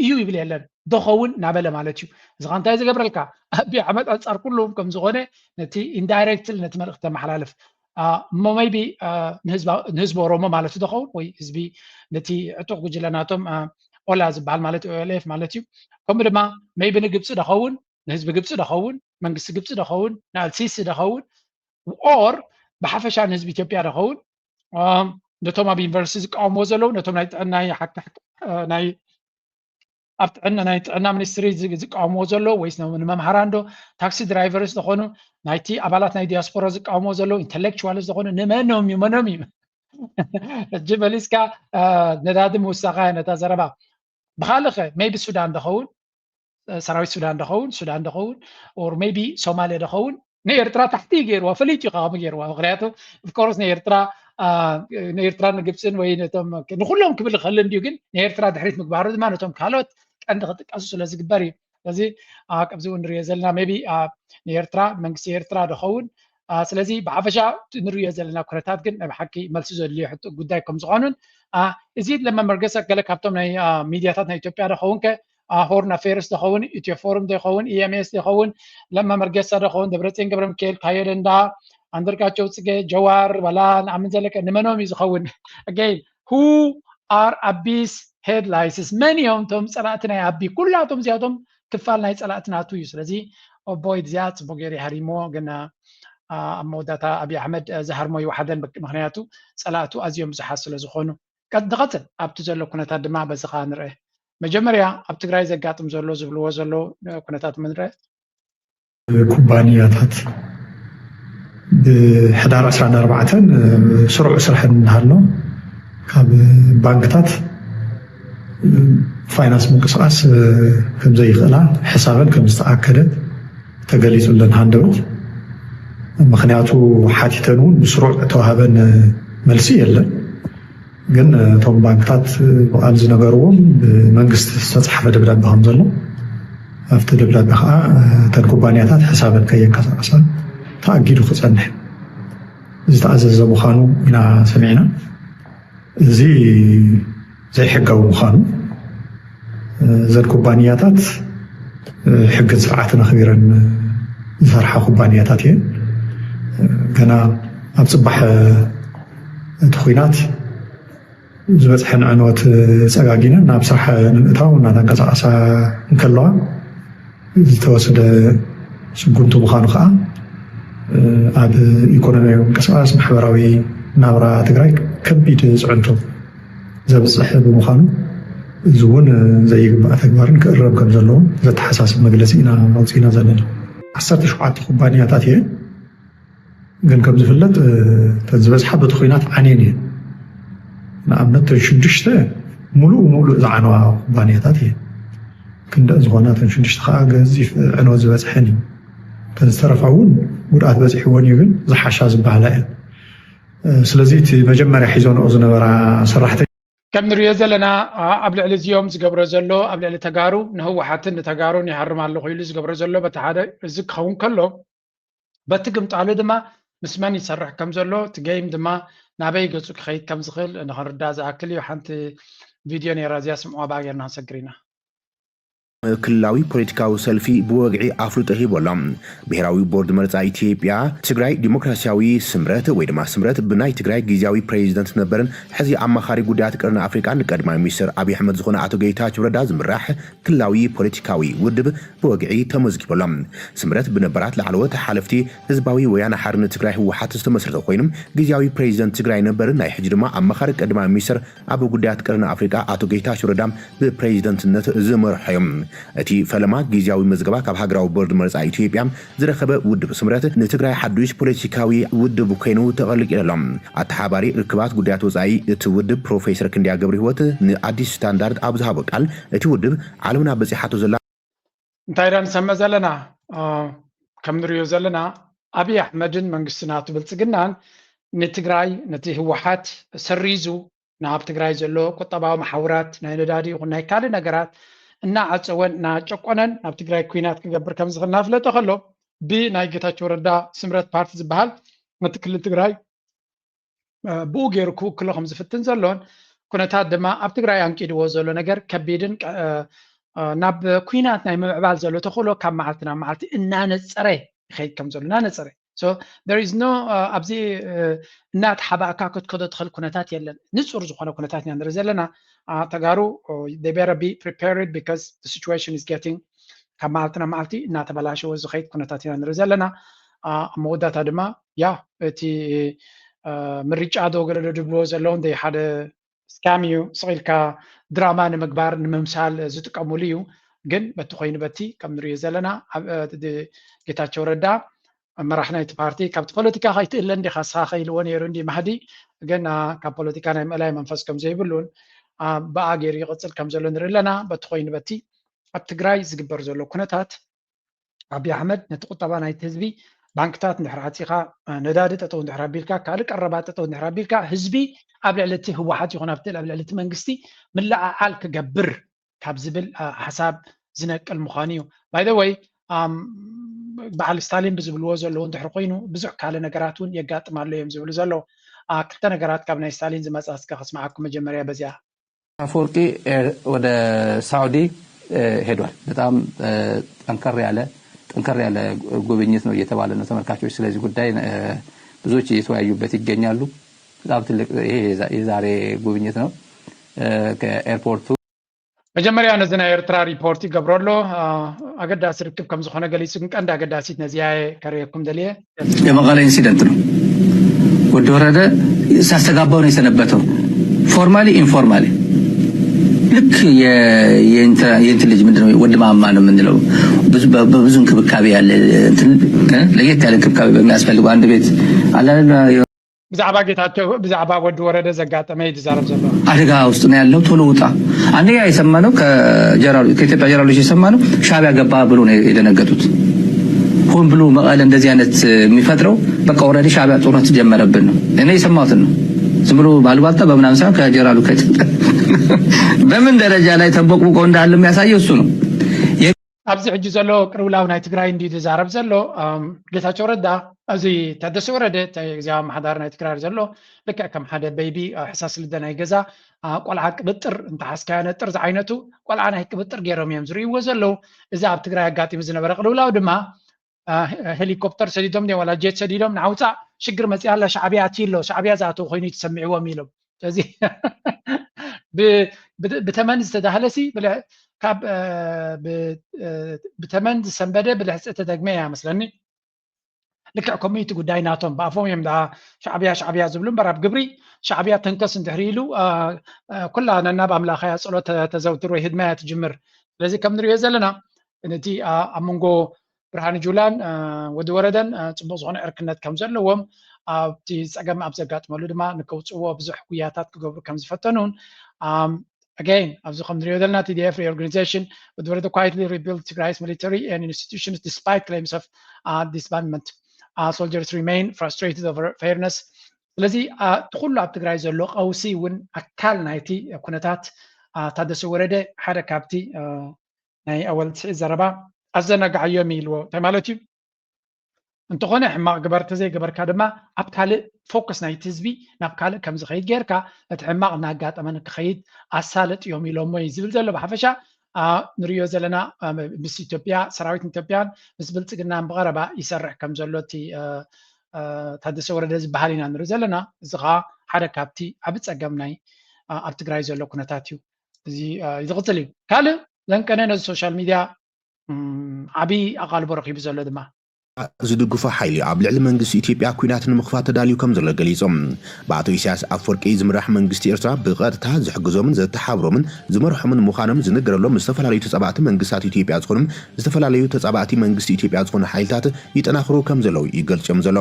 እዩ ይብል የለን ዶኸውን እናበለ ማለት እዩ እዚ ኸ እንታይ ዝገብረልካ ኣብይ ኣሕመድ ኣንፃር ኩሎም ከም ዝኾነ ነቲ indirectly ነቲ መልእኽቲ ተመሓላልፍ እሞ maybe ንህዝቢ ኦሮሞ ማለት ዶኸውን ወይ ህዝቢ ነቲ ዕጡቕ ጉጅለ ናቶም ኦላ ዝበሃል ማለት ኦኤልኤፍ ማለት እዩ ከምኡ ድማ maybe ንግብፂ ዶኸውን ንህዝቢ ግብፂ ዶኸውን መንግስቲ ግብፂ ዶኸውን ንኣልሲሲ ዶኸውን or ብሓፈሻ ንህዝቢ ኢትዮጵያ ዶኸውን ነቶም ኣብ ዩኒቨርሲቲ ዝቃወምዎ ዘለዉ ነቶም ናይ ጥዕና ናይ ኣብ ጥዕና ናይ ጥዕና ሚኒስትሪ ዝቃወምዎ ዘለዉ ወይስ ንመምሃራን ዶ ታክሲ ድራይቨርስ ዝኾኑ ናይቲ ኣባላት ናይ ዲያስፖራ ዝቃወምዎ ዘለዉ intellectuals ዝኾኑ ንመኖም እዩ መኖም እዩ ሕጂ መሊስካ ነዳዲ ምውሳኻ ነታ ዘረባ ብካልኸ maybe ሱዳን ዶኸውን ሰራዊት ሱዳን ዶኸውን ሱዳን ዶኸውን or maybe ሶማሌ ዶኸውን ንኤርትራ ታሕቲ ገይርዋ ፈሊጡ እዩ ከሚ ገይርዋ ምክንያቱ of course ንኤርትራ ንኤርትራ ንግብፅን ወይ ነቶም ንኩሎም ክብል ይኽእል እንድዩ ግን ንኤርትራ ድሕሪት ምግባሩ ድማ ነቶም ካልኦት ቀንዲ ክጥቀሱ ስለ ዝግበር እዩ ስለዚ ኣብዚ እውን ንሪኦ ዘለና maybe ንኤርትራ መንግስቲ ኤርትራ ዶኸውን ስለዚ ብሓፈሻ ንሪኦ ዘለና ኩነታት ግን ናይ ብሓቂ መልሲ ዘድልዮ ሕቶ ጉዳይ ከም ዝኾኑን እዚ ለመመርገሰ ገለ ካብቶም ናይ ሚድያታት ናይ ኢትዮጵያ ዶኸውን ከ ሆርን ኣፌርስ ዝኸውን፣ ኢትዮ ፎርም ዝኸውን፣ ኢኤምኤስ ዝኸውን፣ ለማ መርጌሳ ዝኸውን፣ ደብረፅዮን ገብረ ሚካኤል፣ ካዮ ደንዳ፣ ኣንደርጋቸው ፅጌ፣ ጀዋር፣ ዋላ ንኣምን ዘለቀ፣ ንመኖም እዩ ዝኸውን? Again, who are Abi's headlights? መን እዮም እቶም ፀላእቲ ናይ ኣቢ? ኩላቶም እዚኣቶም ክፋል ናይ ፀላእቲ ናቱ እዩ። ስለዚ ኦቦይ እዚኣ ፅቡቅ ገይሩ ይሃሪሞ፣ ግን ኣብ መወዳእታ ኣብይ ኣሕመድ ዝሃርሞ ይወሓደን፣ ምክንያቱ ፀላእቱ ኣዝዮም ብዙሓት ስለ ዝኾኑ። ንቐፅል ኣብቲ ዘሎ ኩነታት ድማ በዚ ከዓ ንርአ። መጀመርያ ኣብ ትግራይ ዘጋጥም ዘሎ ዝብልዎ ዘሎ ኩነታት ምንርአ። ኩባንያታት ብሕዳር ዕስራን ኣርባዕተን ስሩዕ ስራሕ እናሃሎ ካብ ባንክታት ፋይናንስ ምንቅስቃስ ከምዘይኽእላ ሕሳበን ከምዝተኣከደ ተገሊፁለን ሃንደበት። ምክንያቱ ሓቲተን እውን ብስሩዕ እተዋህበን መልሲ የለን። ግን እቶም ባንክታት ብቃል ዝነገርዎም ብመንግስቲ ዝተፃሓፈ ደብዳቤ ከም ዘሎ ኣብቲ ደብዳቤ ከዓ እተን ኩባንያታት ሕሳበን ከየንቀሳቀሳ ተኣጊዱ ክፀንሕ ዝተኣዘዘ ምዃኑ ኢና ሰሚዕና። እዚ ዘይሕጋዊ ምዃኑ እዘን ኩባንያታት ሕግን ስርዓትን ኣኽቢረን ዝሰርሓ ኩባንያታት እየን። ገና ኣብ ፅባሕ እቲ ኹናት ዝበፅሐን ዕንወት ፀጋጊነን ናብ ስራሕ ንምእታው እናተንቀሳቀሳ እንከለዋ ዝተወሰደ ስጉምቲ ምዃኑ ከዓ ኣብ ኢኮኖሚያዊ ምንቅስቃስ ማሕበራዊ ናብራ ትግራይ ከቢድ ፅዕንቶ ዘብፅሕ ብምዃኑ እዚ እውን ዘይግባእ ተግባርን ክእረም ከም ዘለዎ ዘተሓሳስብ መግለፂ ኢና ኣውፂእና ዘለና። ዓሰርተ ሸውዓተ ኩባንያታት እየን። ግን ከም ዝፍለጥ እተን ዝበዝሓ በቲ ኹናት ዓንየን እየን። ንኣብነት እተን ሽዱሽተ ሙሉእ ሙሉእ ዝዓነዋ ኩባንያታት እየን። ክንደእ ዝኾና እተን ሽዱሽተ ከዓ ገዚፍ ዕንወት ዝበፅሐን እዩ። እተን ዝተረፋ እውን ጉድኣት በፂሕወን እዩ፣ ግን ዝሓሻ ዝበሃላ እየን። ስለዚ እቲ መጀመርያ ሒዞንኦ ዝነበራ ሰራሕተኛ ከም ንሪኦ ዘለና ኣብ ልዕሊ እዚኦም ዝገብሮ ዘሎ ኣብ ልዕሊ ተጋሩ ንህወሓትን ንተጋሩን ይሃርም ኣለኹ ኢሉ ዝገብሮ ዘሎ በቲ ሓደ እዚ ክኸውን ከሎ በቲ ግምጣሉ ድማ ምስ መን ይሰርሕ ከም ዘሎ እቲ ገይም ድማ ናበይ ገፁ ክኸይድ ከም ዝኽእል ንኽንርዳእ ዝኣክል እዩ። ሓንቲ ቪድዮ ነይራ እዚኣ ስምዕዋ ብኣ ጌርና ክንሰግር ኢና። ክልላዊ ፖለቲካዊ ሰልፊ ብወግዒ ኣፍልጦ ሂቡ ኣሎ። ብሄራዊ ቦርድ መረፃ ኢትዮጵያ ትግራይ ዲሞክራሲያዊ ስምረት ወይ ድማ ስምረት ብናይ ትግራይ ግዝያዊ ፕሬዚደንት ነበርን ሕዚ ኣማኻሪ ጉዳያት ቀርኒ ኣፍሪቃን ቀዳማይ ሚኒስትር ኣብይ ኣሕመድ ዝኾነ ኣቶ ጌታቸው ረዳ ዝምራሕ ክልላዊ ፖለቲካዊ ውድብ ብወግዒ ተመዝጊቡ ኣሎ። ስምረት ብነባራት ላዕለዎት ሓለፍቲ ህዝባዊ ወያነ ሓርነት ትግራይ ህወሓት ዝተመስረተ ኮይኑ ግዝያዊ ፕሬዚደንት ትግራይ ነበርን ናይ ሕጂ ድማ ኣማኻሪ ቀዳማይ ሚኒስትር ኣብ ጉዳያት ቀርኒ ኣፍሪቃ ኣቶ ጌታቸው ረዳ ብፕሬዚደንትነት ዝመርሖ እዮም። እቲ ፈለማ ግዝያዊ መዝገባ ካብ ሃገራዊ ቦርድ መረፃ ኢትዮጵያ ዝረኸበ ውድብ ስምረት ንትግራይ ሓዱሽ ፖለቲካዊ ውድብ ኮይኑ ተቐልቂሉ ኣሎ። ኣተሓባሪ ርክባት ጉዳያት ወፃኢ እቲ ውድብ ፕሮፌሰር ክንደያ ገብረህይወት ንኣዲስ ስታንዳርድ ኣብ ዝሃቦ ቃል እቲ ውድብ ዓለምና በፂሓቶ ዘላ እንታይ ኢና ንሰምዕ ዘለና? ከም ንሪኦ ዘለና ኣብይ ኣሕመድን መንግስቲ ናቱ ብልፅግናን ንትግራይ ነቲ ህወሓት ሰሪዙ ናብ ትግራይ ዘሎ ቁጠባዊ መሓውራት ናይ ነዳዲ ይኹን ናይ ካልእ ነገራት እናዓፀወን እናጨቆነን ናብ ትግራይ ኩናት ክገብር ከም ዝኽእል እናፍለጠ ከሎ ብናይ ጌታቸው ረዳ ስምረት ፓርቲ ዝበሃል ነቲ ክልል ትግራይ ብኡ ገይሩ ክውክሎ ከም ዝፍትን ዘሎን ኩነታት ድማ ኣብ ትግራይ ኣንቂድዎ ዘሎ ነገር ከቢድን ናብ ኩናት ናይ ምምዕባል ዘሎ ተኽእሎ ካብ መዓልቲ ናብ መዓልቲ እናነፀረ ይኸይድ ከም ዘሎ እናነፀረ so there is no ኣብዚ እናተሓባእካ ክትከዶ ትኽእል ኩነታት የለን። ንፁር ዝኾነ ኩነታት ኢና ንርኢ ዘለና። ተጋሩ they better be prepared because the situation is getting ካብ መዓልቲ ናብ መዓልቲ እናተበላሸወ ዝኸይድ ኩነታት ኢና ንርኢ ዘለና። ኣብ መወዳእታ ድማ ያ እቲ ምርጫ ዶ ገለ ዶ ድብልዎ ዘለዉ እንደ ሓደ ስካም እዩ ስቕ ኢልካ ድራማ ንምግባር ንምምሳል ዝጥቀሙሉ እዩ። ግን በቲ ኮይኑ በቲ ከም ንሪኦ ዘለና ጌታቸው ረዳ መራሕ ናይቲ ፓርቲ ካብቲ ፖለቲካ ከይትእለ እንዲኻ ስኻ ከይልዎ ነይሩ እንዲ ማህዲ ግን ካብ ፖለቲካ ናይ ምእላይ መንፈስ ከም ዘይብሉን ብኣ ገይሩ ይቕፅል ከም ዘሎ ንርኢ ኣለና። በቲ ኮይኑ በቲ ኣብ ትግራይ ዝግበር ዘሎ ኩነታት ኣብይ ኣሕመድ ነቲ ቁጠባ ናይቲ ህዝቢ ባንክታት እንድሕር ዓፂኻ ነዳዲ ጠጠው እንድሕር ኣቢልካ ካልእ ቀረባት ጠጠው እንድሕር ኣቢልካ ህዝቢ ኣብ ልዕሊ እቲ ህወሓት ይኹን ኣብቲ ኣብ ልዕሊ እቲ መንግስቲ ምልዕዓል ክገብር ካብ ዝብል ሓሳብ ዝነቅል ምዃኑ እዩ። By the way በዓል ስታሊን ብዝብልዎ ዘለዉ እንድሕር ኮይኑ ብዙሕ ካልእ ነገራት እውን የጋጥም ኣሎ እዮም ዝብሉ ዘለዉ። ክልተ ነገራት ካብ ናይ ስታሊን ዝመፃ እስከ ከስምዓኩም መጀመርያ በዚኣ። ኣፈወርቂ ወደ ሳዑዲ ሄዷል። በጣም ጠንከር ያለ ጠንከር ያለ ጉብኝት ነው እየተባለ ነው። ተመልካቾች ስለዚህ ጉዳይ ብዙዎች እየተወያዩበት ይገኛሉ። በጣም ትልቅ ይሄ የዛሬ ጉብኝት ነው። ከኤርፖርቱ መጀመርያ ነዚ ናይ ኤርትራ ሪፖርት ይገብሮ ኣሎ። ኣገዳሲ ርክብ ከም ዝኾነ ገሊጹ፣ ግን ቀንዲ ኣገዳሲት ነዚኣ ከርእየኩም ደልየ። የመቐለ ኢንሲደንት ነው። ወዲ ወረደ ሲያስተጋባው ነው የሰነበተው። ፎርማሊ ኢንፎርማሊ ልክ የእንትን ልጅ ምንድነው ወዲ ማማ ነው የምንለው። በብዙ እንክብካቤ ያለ ለየት ያለ እንክብካቤ በሚያስፈልገው አንድ ቤት አላለ ብዛዕባ ጌታቸው ብዛዕባ ወዲ ወረደ ዘጋጠመ እዩ ዝዛረብ ዘሎ። አደጋ ውስጥ ነው ያለው፣ ቶሎ ውጣ። አንደኛ የሰማነው ከኢትዮጵያ ጀራሎች የሰማነው ሻቢያ ገባ ብሎ ነው የደነገጡት። ሆን ብሎ መቀለ እንደዚህ አይነት የሚፈጥረው በቃ ኦልሬዲ ሻቢያ ጦርነት ጀመረብን ነው እኔ የሰማሁትን ነው። ዝም ብሎ ባሉባልታ በምናምን ሳይሆን ከጀራሉ በምን ደረጃ ላይ ተንቦቅቡቆ እንዳለ የሚያሳየው እሱ ነው። ኣብዚ ሕጂ ዘሎ ቅልውላው ናይ ትግራይ እንዲ ዝዛረብ ዘሎ ጌታቸው ረዳ፣ እዚ ታደሰ ወረደ ጊዜያዊ ኣመሓዳሪ ናይ ትግራይ ዘሎ ልክዕ ከም ሓደ በይቢ ሕሳስ ልደ ናይ ገዛ ቆልዓ ቅብጥር እንተሓዝካዮ ነጥር ዝዓይነቱ ቆልዓ ናይ ቅብጥር ገይሮም እዮም ዝርእይዎ ዘለዉ። እዚ ኣብ ትግራይ ኣጋጢሙ ዝነበረ ቅልውላው ድማ ሄሊኮፕተር ሰዲዶም ድዮም ዋላ ጀት ሰዲዶም ንዓውፃእ ሽግር መፅያ ኣላ ሻዕብያ ኣትዩ ኣሎ ሻዕብያ ዝኣተው ኮይኑ እዩ ተሰሚዕዎም ኢሎም። ስለዚ ብተመን ዝተዳህለሲ ካብ ብተመን ዝሰንበደ ብልሕፂ ተደግመ እያ መስለኒ። ልክዕ ከምኡ እቲ ጉዳይ ናቶም ብኣፎም እዮም ደኣ ሻዕብያ ሻዕብያ ዝብሉ እምበር ኣብ ግብሪ ሻዕብያ ተንከስ እንድሕሪ ኢሉ ኩላ ነናብ ኣምላኸያ ፀሎት ተዘውትር ወይ ህድማ እያ ትጅምር። ስለዚ ከም ንሪኦ ዘለና ነቲ ኣብ መንጎ ብርሃኑ ጁላን ወዲ ወረደን ፅቡቅ ዝኾነ ዕርክነት ከም ዘለዎም ኣብቲ ፀገም ኣብ ዘጋጥመሉ ድማ ንከውፅዎ ብዙሕ ጉያታት ክገብሩ ከም ዝፈተኑን again ኣብዚ ከም ንሪኦ ዘለና TDF reorganization ወዲ ወረደ quietly rebuilt Tigray's military and institutions despite claims of disbandment. Soldiers remain frustrated over fairness. ስለዚ እቲ ኩሉ ኣብ ትግራይ ዘሎ ቀውሲ እውን ኣካል ናይቲ ኩነታት ታደሰ ወረደ ሓደ ካብቲ ናይ ኣወል ስዒድ ዘረባ ኣዘናግዓዮም ኢልዎ እንታይ ማለት እዩ? እንተኾነ ሕማቕ ግበር ተዘይገበርካ ድማ ኣብ ካልእ ፎከስ ናይቲ ህዝቢ ናብ ካልእ ከም ዝኸይድ ጌርካ እቲ ሕማቕ እናጋጠመ ንክኸይድ ኣሳልጥ እዮም ኢሎሞ እዩ ዝብል ዘሎ። ብሓፈሻ ንሪኦ ዘለና ምስ ኢትዮጵያ ሰራዊት ኢትዮጵያን ምስ ብልፅግናን ብቐረባ ይሰርሕ ከም ዘሎ እቲ ታደሰ ወረደ ዝበሃል ኢና ንርኢ ዘለና። እዚ ከዓ ሓደ ካብቲ ዓቢ ፀገም ናይ ኣብ ትግራይ ዘሎ ኩነታት እዩ። እዚ ዝቕፅል እዩ። ካልእ ዘንቀነ ነዚ ሶሻል ሚድያ ዓብዪ ኣቓልቦ ረኺቡ ዘሎ ድማ ዝድግፎ ሓይሊ ኣብ ልዕሊ መንግስቲ ኢትዮጵያ ኲናት ንምኽፋት ተዳልዩ ከም ዘሎ ገሊጾም። ብኣቶ ኢሳያስ ኣፈወርቂ ዝምራሕ መንግስቲ ኤርትራ ብቐጥታ ዝሕግዞምን ዘተሓብሮምን ዝመርሖምን ምዃኖም ዝንገረሎም ዝተፈላለዩ ተጻባእቲ መንግስታት ኢትዮጵያ ዝኾኑ ዝተፈላለዩ ተጻባእቲ መንግስቲ ኢትዮጵያ ዝኾኑ ሓይልታት ይጠናኽሩ ከም ዘለዉ ይገልጽ እዮም ዘሎ።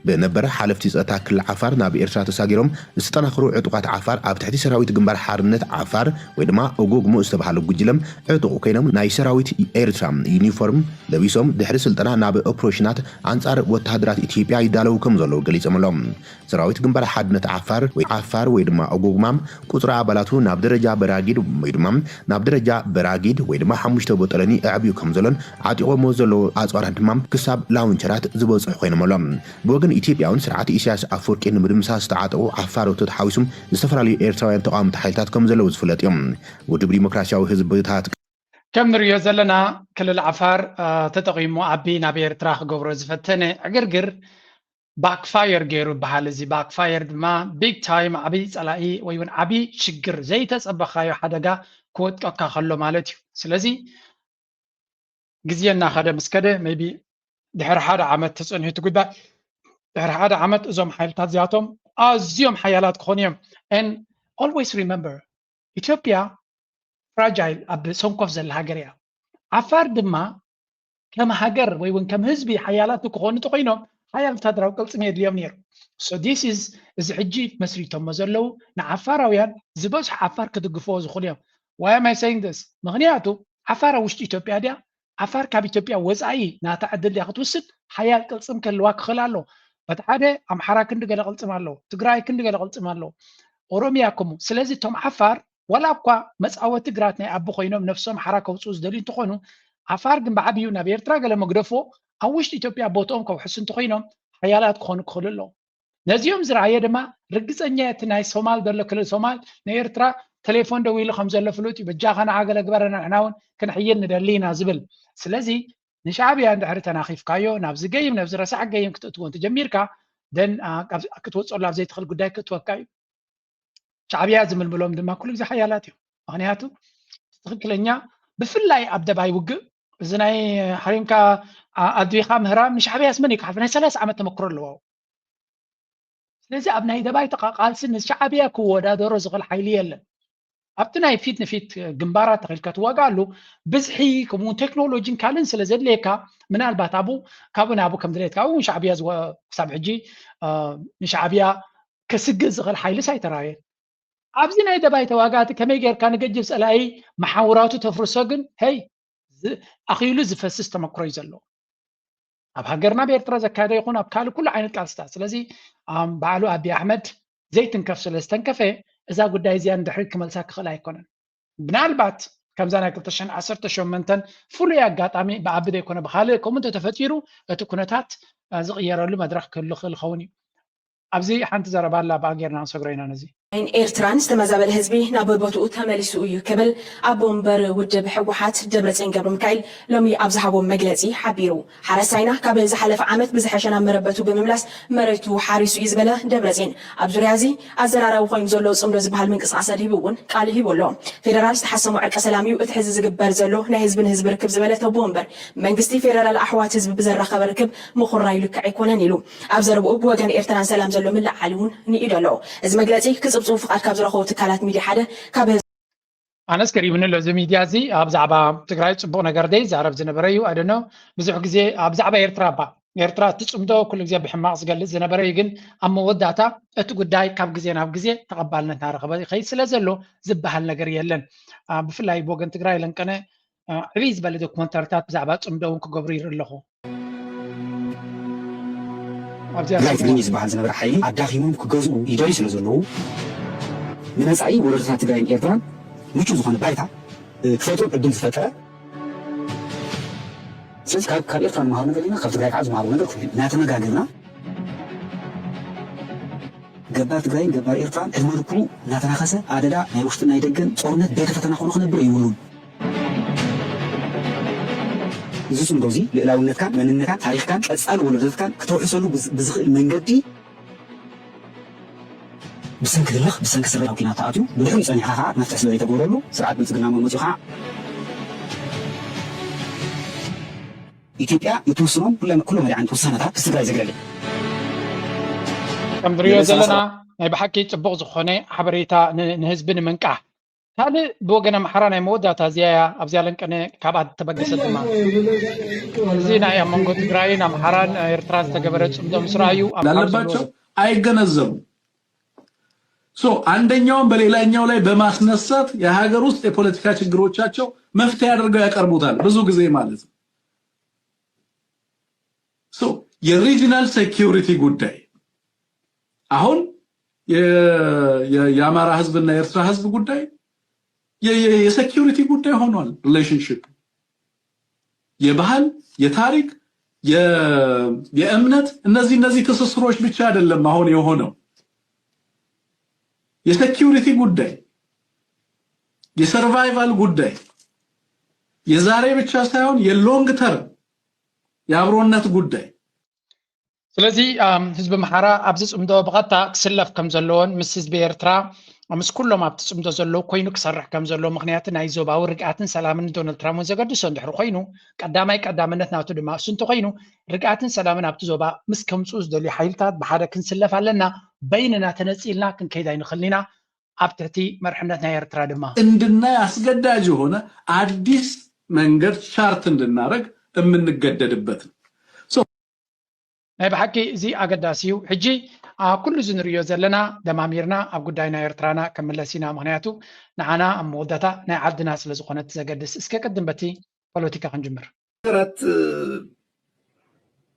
ብነበረ ሓለፍቲ ጸጥታ ክልል ዓፋር ናብ ኤርትራ ተሳጊሮም ዝተጠናኸሩ ዕጡቓት ዓፋር ኣብ ትሕቲ ሰራዊት ግንባር ሓርነት ዓፋር ወይ ድማ ኦጎግሞ ዝተባህለ ጉጅለ ዕጡቕ ኮይኖም ናይ ሰራዊት ኤርትራ ዩኒፎርም ለቢሶም ድሕሪ ስልጠና ናብ ኦፕሬሽናት ኣንጻር ወተሃደራት ኢትዮጵያ ይዳለዉ ከም ዘለዉ ገሊጾም ኣለዉ። ሰራዊት ግንባር ሓድነት ዓፋር ወይ ዓፋር ወይ ድማ ኦጎግማ ቁጽሪ ኣባላቱ ናብ ደረጃ በራጊድ ወይ ድማ ናብ ደረጃ በራጊድ ወይ ድማ ሓሙሽተ ቦጠለኒ ኣዕብዩ ከም ዘሎን ዓጢቖሞ ዘለዉ ኣጽዋራት ድማ ክሳብ ላውንቸራት ዝበጽሑ ኮይኖም ኣሎ። ብወገን ኢትዮጵያ እውን ስርዓት ኢሳያስ ኣፈወርቂ ንምድምሳስ ዝተዓጠቑ ዓፋሮት ተተሓዊሶም ዝተፈላለዩ ኤርትራውያን ተቓወምቲ ሓይልታት ከም ዘለዉ ዝፍለጥ እዮም። ውድብ ዲሞክራሲያዊ ህዝብታት ከም ንሪኦ ዘለና ክልል ዓፋር ተጠቒሙ ኣቢ ናብ ኤርትራ ክገብሮ ዝፈተነ ዕግርግር ባክፋየር ገይሩ በሃል። እዚ ባክፋየር ድማ ቢግ ታይም ዓብዪ ፀላኢ ወይ እውን ዓብዪ ሽግር ዘይተፀበኻዮ ሓደጋ ክወጥቀካ ከሎ ማለት እዩ። ስለዚ ግዜ እናኸደ ምስ ከደ maybe ድሕሪ ሓደ ዓመት ተፀንሑ እቲ ጉዳይ ድሕሪ ሓደ ዓመት እዞም ሓይልታት እዚኣቶም ኣዝዮም ሓያላት ክኾኑ እዮም። And always remember ኢትዮጵያ ፍራጃይል ኣብ ሰንኮፍ ዘላ ሃገር እያ። ዓፋር ድማ ከም ሃገር ወይ እውን ከም ህዝቢ ሓያላት ክኾኑ ተኮይኖም ሓያል ወታደራዊ ቅልፅም የድልዮም ነይሩ። So this is እዚ ሕጂ መስሪቶሞ ዘለዉ ንዓፋራውያን ዝበዝሑ ዓፋር ክድግፍዎ ዝኽእሉ እዮም። Why am I saying this? ምኽንያቱ ዓፋር ኣብ ውሽጢ ኢትዮጵያ ድያ? ዓፋር ካብ ኢትዮጵያ ወፃኢ ናታ ዕድል ድያ ክትውስድ? ሓያል ቅልፅም ክህልዋ ክኽእል ኣሎ። በቲ ሓደ ኣምሓራ ክንዲ ገለ ቅልፅም ኣለዎ፣ ትግራይ ክንዲ ገለ ቅልፅም ኣለዎ፣ ኦሮሚያ ከምኡ። ስለዚ እቶም ዓፋር ዋላ እኳ መፃወቲ ግራት ናይ ኣቢ ኮይኖም ነፍሶም ሓራ ከውፅኡ ዝደልዩ እንትኾኑ ዓፋር ግን ብዓብዩ ናብ ኤርትራ ገለ መግደፎ ኣብ ውሽጢ ኢትዮጵያ ቦትኦም ከውሕሱ እንተኮይኖም ሓያላት ክኾኑ ክኽእሉ ኣለዎም። ነዚኦም ዝረኣየ ድማ ርግፀኛ እቲ ናይ ሶማል ዘሎ ክልል ሶማል ንኤርትራ ቴሌፎን ደዊሉ ከም ዘሎ ፍሉጥ እዩ። በጃኻ ንዓ ገለ ግበረና፣ ንሕና እውን ክንሕይል ንደሊ ኢና ዝብል። ስለዚ ንሻዕብያ እንድሕሪ ተናኺፍካዮ፣ ናብዚ ገይም፣ ናብዚ ረሳሕ ገይም ክትእትዎ እንተጀሚርካ፣ ደን፣ አ፣ ካብ፣ ክትወፅኦሉ ኣብ ዘይትኽእል ጉዳይ ክእትወካ እዩ። ሻዕብያ ዝምልምሎም ድማ ኩሉ ግዜ ሓያላት እዮም። ምኽንያቱ ትኽክለኛ፣ ብፍላይ ኣብ ደባይ ውግእ፣ እዚ ናይ ሓሪምካ፣ አ፣ ኣድቢኻ ምህራም ንሻዕብያስ መን ይከሓልፎ? ናይ ሰላሳ ዓመት ተመክሮ ኣለዎ። ስለዚ ኣብ ናይ ደባይ ተቓ-፣ ቃልሲ ንሻዕብያ ክወዳደሮ ዝኽእል ሓይሊ የለን። ኣብቲ ናይ ፊት ንፊት ግንባራት ተኺልካ ትዋጋኣሉ ብዝሒ፣ ከምኡውን ቴክኖሎጂን ካልእን ስለ ዘድልየካ፣ ምናልባት ኣብኡ፣ ካብኡ ናብኡ ከም ድሌትካ፣ ኣብኡ እውን ሻዕብያ ዝወ-፣ ክሳብ ሕጂ፣ አ፣ ንሻዕብያ ከስግእ ዝኽእል ሓይልስ ኣይተራእየን። ኣብዚ ናይ ደባይ ተዋጋእቲ ከመይ ጌርካ ንገጅፍ ጸላኢ መሓውራቱ ተፍርሶ ግን፣ ሄይ፣ ዝ-፣ ኣኺሉ ዝፈስስ ተመክሮ እዩ ዘለዎ። ኣብ ሃገርና፣ ኣብ ኤርትራ ዘካየዶ ይኹን ኣብ ካልእ ኩሉ ዓይነት ቃልስታት። ስለዚ፣ ኣም፣ በዓሉ ኣቢ ኣሕመድ ዘይትንከፍ ስለ ዝተንከፈ፣ እዛ ጉዳይ እዚኣ ንድሕሪት ክመልሳ ክኽእል ኣይኮነን። ምናልባት ከምዛ ናይ ክልተ ሽሕን ዓሰርተ ሸሞንተን ፍሉይ ኣጋጣሚ ብኣቢ ዘይኮነ ብኻልእ ከምኡ እንተተፈጢሩ፣ እቲ ኩነታት፣ አ፣ ዝቕየረሉ መድረኽ ክህሉ ክእል ይኸውን እዩ። ኣብዚ ሓንቲ ዘረባ ኣላ፣ ብኣ ጌርና ክንሰግሮ ኢና ነዚ። ኤርትራን ዝተመዛበለ ህዝቢ ናብ ቦትኡ ተመሊሱ እዩ ክብል ኣቦ ወንበር ውድብ ህወሓት ደብረጽዮን ገብረሚካኤል ሎሚ ኣብ ዝሃቦ መግለጺ ሓቢሩ። ሓረስታይና ካብ ዝሓለፈ ዓመት ብዝሐሸ ናብ መረበቱ ብምምላስ መሬቱ ሓሪሱ እዩ ዝበለ ደብረጽዮን፣ ኣብ ዙርያ እዚ ኣዘራራቢ ኮይኑ ዘሎ ጽምዶ ዝበሃል ምንቅስቃስ ኣድሂቡ እውን ቃል ሂቡ ኣሎ። ፌደራል ዝተሓሰሞ ዕርቀ ሰላም እዩ እቲ ሕዚ ዝግበር ዘሎ ናይ ህዝቢ ንህዝቢ ርክብ ዝበለ ኣቦ ወንበር፣ መንግስቲ ፌደራል ኣሕዋት ህዝቢ ብዘራኸበ ርክብ ምኹራይ ልክዕ ኣይኮነን ኢሉ። ኣብ ዘረብኡ ብወገን ኤርትራን ሰላም ዘሎ ምልዕዓል እውን ንኢዱ ኣሎ። እዚ መግለጺ ክጽብጽቡ ፍቓድ ካብ ዝረኸቡ ትካላት ሚድያ ሓደ ካብ ኣነስ ገሪሙኒ ኣሎ። እዚ ሚድያ እዚ ኣብ ዛዕባ ትግራይ ጽቡቕ ነገር ደይ ዛረብ ዝነበረ እዩ። ኣደኖ ብዙሕ ግዜ ኣብ ዛዕባ ኤርትራ እባ፣ ኤርትራ እቲ ጽምዶ ኩሉ ግዜ ብሕማቕ ዝገልጽ ዝነበረ እዩ። ግን ኣብ መወዳእታ እቲ ጉዳይ ካብ ግዜ ናብ ግዜ ተቐባልነት እናረኸበ ይኸይድ ስለ ዘሎ ዝበሃል ነገር የለን። አ፣ ብፍላይ ብወገን ትግራይ ለንቀነ፣ አ፣ ዕብይ ዝበለ ዶክመንታሪታት ብዛዕባ ጽምዶ እውን ክገብሩ ይርኢ ኣለኹ። ኣብዚኣ ትግራይ ሰሙን ትግርኛ ዝበሃል ዝነበረ ሓይሊ ኣዳኺሞም ክገዝኡ ይደልዩ ስለ ዘለዉ፣ ንመጻኢ ወለዶታት ትግራይን ኤርትራን ምቹእ ዝኾነ ባይታ፣ እ፣ ክፈጥሩ ዕድል ዝፈጠረ። ስለዚ ካብ፣ ካብ ኤርትራ ንመሃሮ ነገር ኢና፣ ካብ ትግራይ ከዓ ዝመሃሮ ነገር ክህሉ እዩ። እናተመጋገርና፣ ገባር ትግራይን ገባር ኤርትራን ዕድመ ልክኡ እናተናኸሰ፣ ኣደዳ ናይ ውሽጥን ናይ ደገን ጦርነት ቤተ ፈተና ኮይኑ ክነብር ይብሉን። እዚ ጽምዶ እዚ ልእላውነትካን መንነትካን ታሪኽካን ቀጻሊ ወለዶታትካን ክተውሕሰሉ ብዝ-፣ ብዝኽእል መንገዲ ብሰንኪ ህልኽ፣ ብሰንኪ ስረ ኣብ ኲናት ተኣትዩ፣ ብድሕሪኡ ጸኒሕካ ከኣ መፍትሒ ስለ ዘይተገብረሉ፣ ስርዓት ብልጽግና መጺኡ ከኣ ኢትዮጵያ እትውስኖም ኩሎም፣ ኩሎም መሪዓን ውሳነታት ምስ ትግራይ ዘግለለ። ከም ንርእዮ ዘለና ናይ ብሓቂ ጽቡቕ ዝኾነ ሓበሬታ ን-፣ ንህዝቢ ንምንቃሕ። ካልእ ብወገን ኣምሓራ ናይ መወዳእታ እዚኣ እያ፣ ኣብዚኣ ለንቀነ ካብኣ ተበገሰ ድማ። እዚ ናይ ኣብ መንጎ ትግራይን ኣምሓራን ኤርትራን ዝተገበረ ጽምዶ ምስ ረኣዩ ኣብ ላለባቸው አይገነዘቡም። So አንደኛውን በሌላኛው ላይ በማስነሳት የሀገር ውስጥ የፖለቲካ ችግሮቻቸው መፍትሄ አድርገው ያቀርቡታል ብዙ ጊዜ ማለት ነው። So የ regional security ጉዳይ አሁን የ-፣ የ-፣ የአማራ ህዝብና የኤርትራ ህዝብ ጉዳይ የ-፣ የ-፣ የ security ጉዳይ ሆኗል። Relationship የባህል፣ የታሪክ፣ የ-፣ የእምነት፣ እነዚህ፣ እነዚህ ትስስሮች ብቻ አይደለም አሁን የሆነው። የ security ጉዳይ፣ የ survival ጉዳይ የዛሬ ብቻ ሳይሆን የ long term የአብሮነት ጉዳይ። ስለዚ፣ ኣም፣ ህዝቢ ኣምሓራ ኣብዚ ጽምዶ ብቐጥታ ክስለፍ ከም ዘለዎን ምስ ህዝቢ ኤርትራ፣ ምስ ኩሎም ኣብቲ ጽምዶ ዘለዉ ኮይኑ ክሰርሕ ከም ዘለዎ፣ ምኽንያቱ ናይ ዞባዊ ርግኣትን ሰላምን ዶናልድ ትራምፕ እውን ዘገድሶ እንድሕሪ ኮይኑ፣ ቀዳማይ ቀዳምነት ናቱ ድማ እሱ እንተኾይኑ፣ ርግኣትን ሰላምን ኣብቲ ዞባ ምስ ከምጽኡ ዝደልዩ ሓይልታት ብሓደ ክንስለፍ ኣለና፣ በይንና ተነጺልና ክንከይድ ኣይንኽእልን ኢና፣ ኣብ ትሕቲ መርሕነት ናይ ኤርትራ ድማ። እንድናይ አስገዳጅ የሆነ አዲስ መንገድ chart እንድናረግ የምንገደድበት ነው። So ናይ ብሓቂ እዚ ኣገዳሲ እዩ። ሕጂ፣ አ፣ ኩሉ እዚ ንርእዮ ዘለና ደማሚርና ኣብ ጉዳይ ናይ ኤርትራና ከምለስ ኢና። ምኽንያቱ ንዓና ኣብ መወዳእታ ናይ ዓድና ስለ ዝኾነት ዘገድስ። እስከ ቅድም በቲ ፖለቲካ ክንጅምር። ነገራት፣ እ፣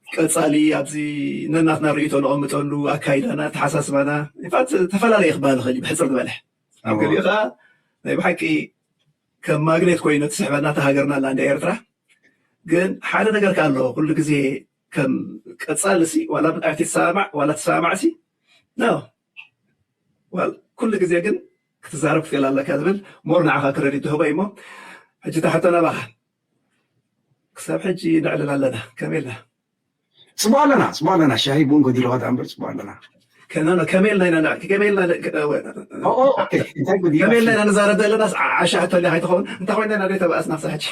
ቀጻሊ ኣብዚ ነናትና ርእይቶ ነቐምጠሉ ኣካይዳና፣ ኣተሓሳስባና፣ in fact፣ ተፈላለየ ክበሃል ይኽእል እዩ ብሕጽር ዝበለ። ኣብ እዎ። ገሊኡ ከኣ ናይ ብሓቂ ከም ማግኔት ኮይኑ ትስሕበና እታ ሃገርና ኣላ እንዳ ኤርትራ። ግን ሓደ ነገር ከኣ ኣሎ፣ ኩሉ ግዜ ከም ቀጻሊ ሲ፣ ዋላ ብጣዕቲ ትሰማማዕ፣ ዋላ ትሰማማዕ ሲ፣ no። ዋል-፣ ኩሉ ግዜ ግን ክትዛረብ ክእል ኣለካ ዝብል ሞር ንዓኻ ክረዲት ትህቦ እዩ። እሞ ሕጂ እታ ሕቶ ናባኻ። ክሳብ ሕጂ ነዕልል ኣለና። ከመይ ኢልና? ጽቡቅ ኣለና፣ ጽቡቅ ኣለና። ሻሂ ቡን ጎዲልዋ ደኣ እምበር ጽቡቅ ኣለና። ከመይ ኢልና ኢና ንዕ- ከመይ ኢልና ን- ከ- እ- እ- ኦ፣ ኦ፣ ኦኬ። እንታይ ጎዲልዋ? ከመይ ኢልና ኢና ንዛረብ ዘለና? ስ- ዓ- ዓሻ ሕቶ ሊኻ ኣይትኸውን? እንታይ ኮይና ኢና ደይ ተባእስና ክሳብ ሕጂ?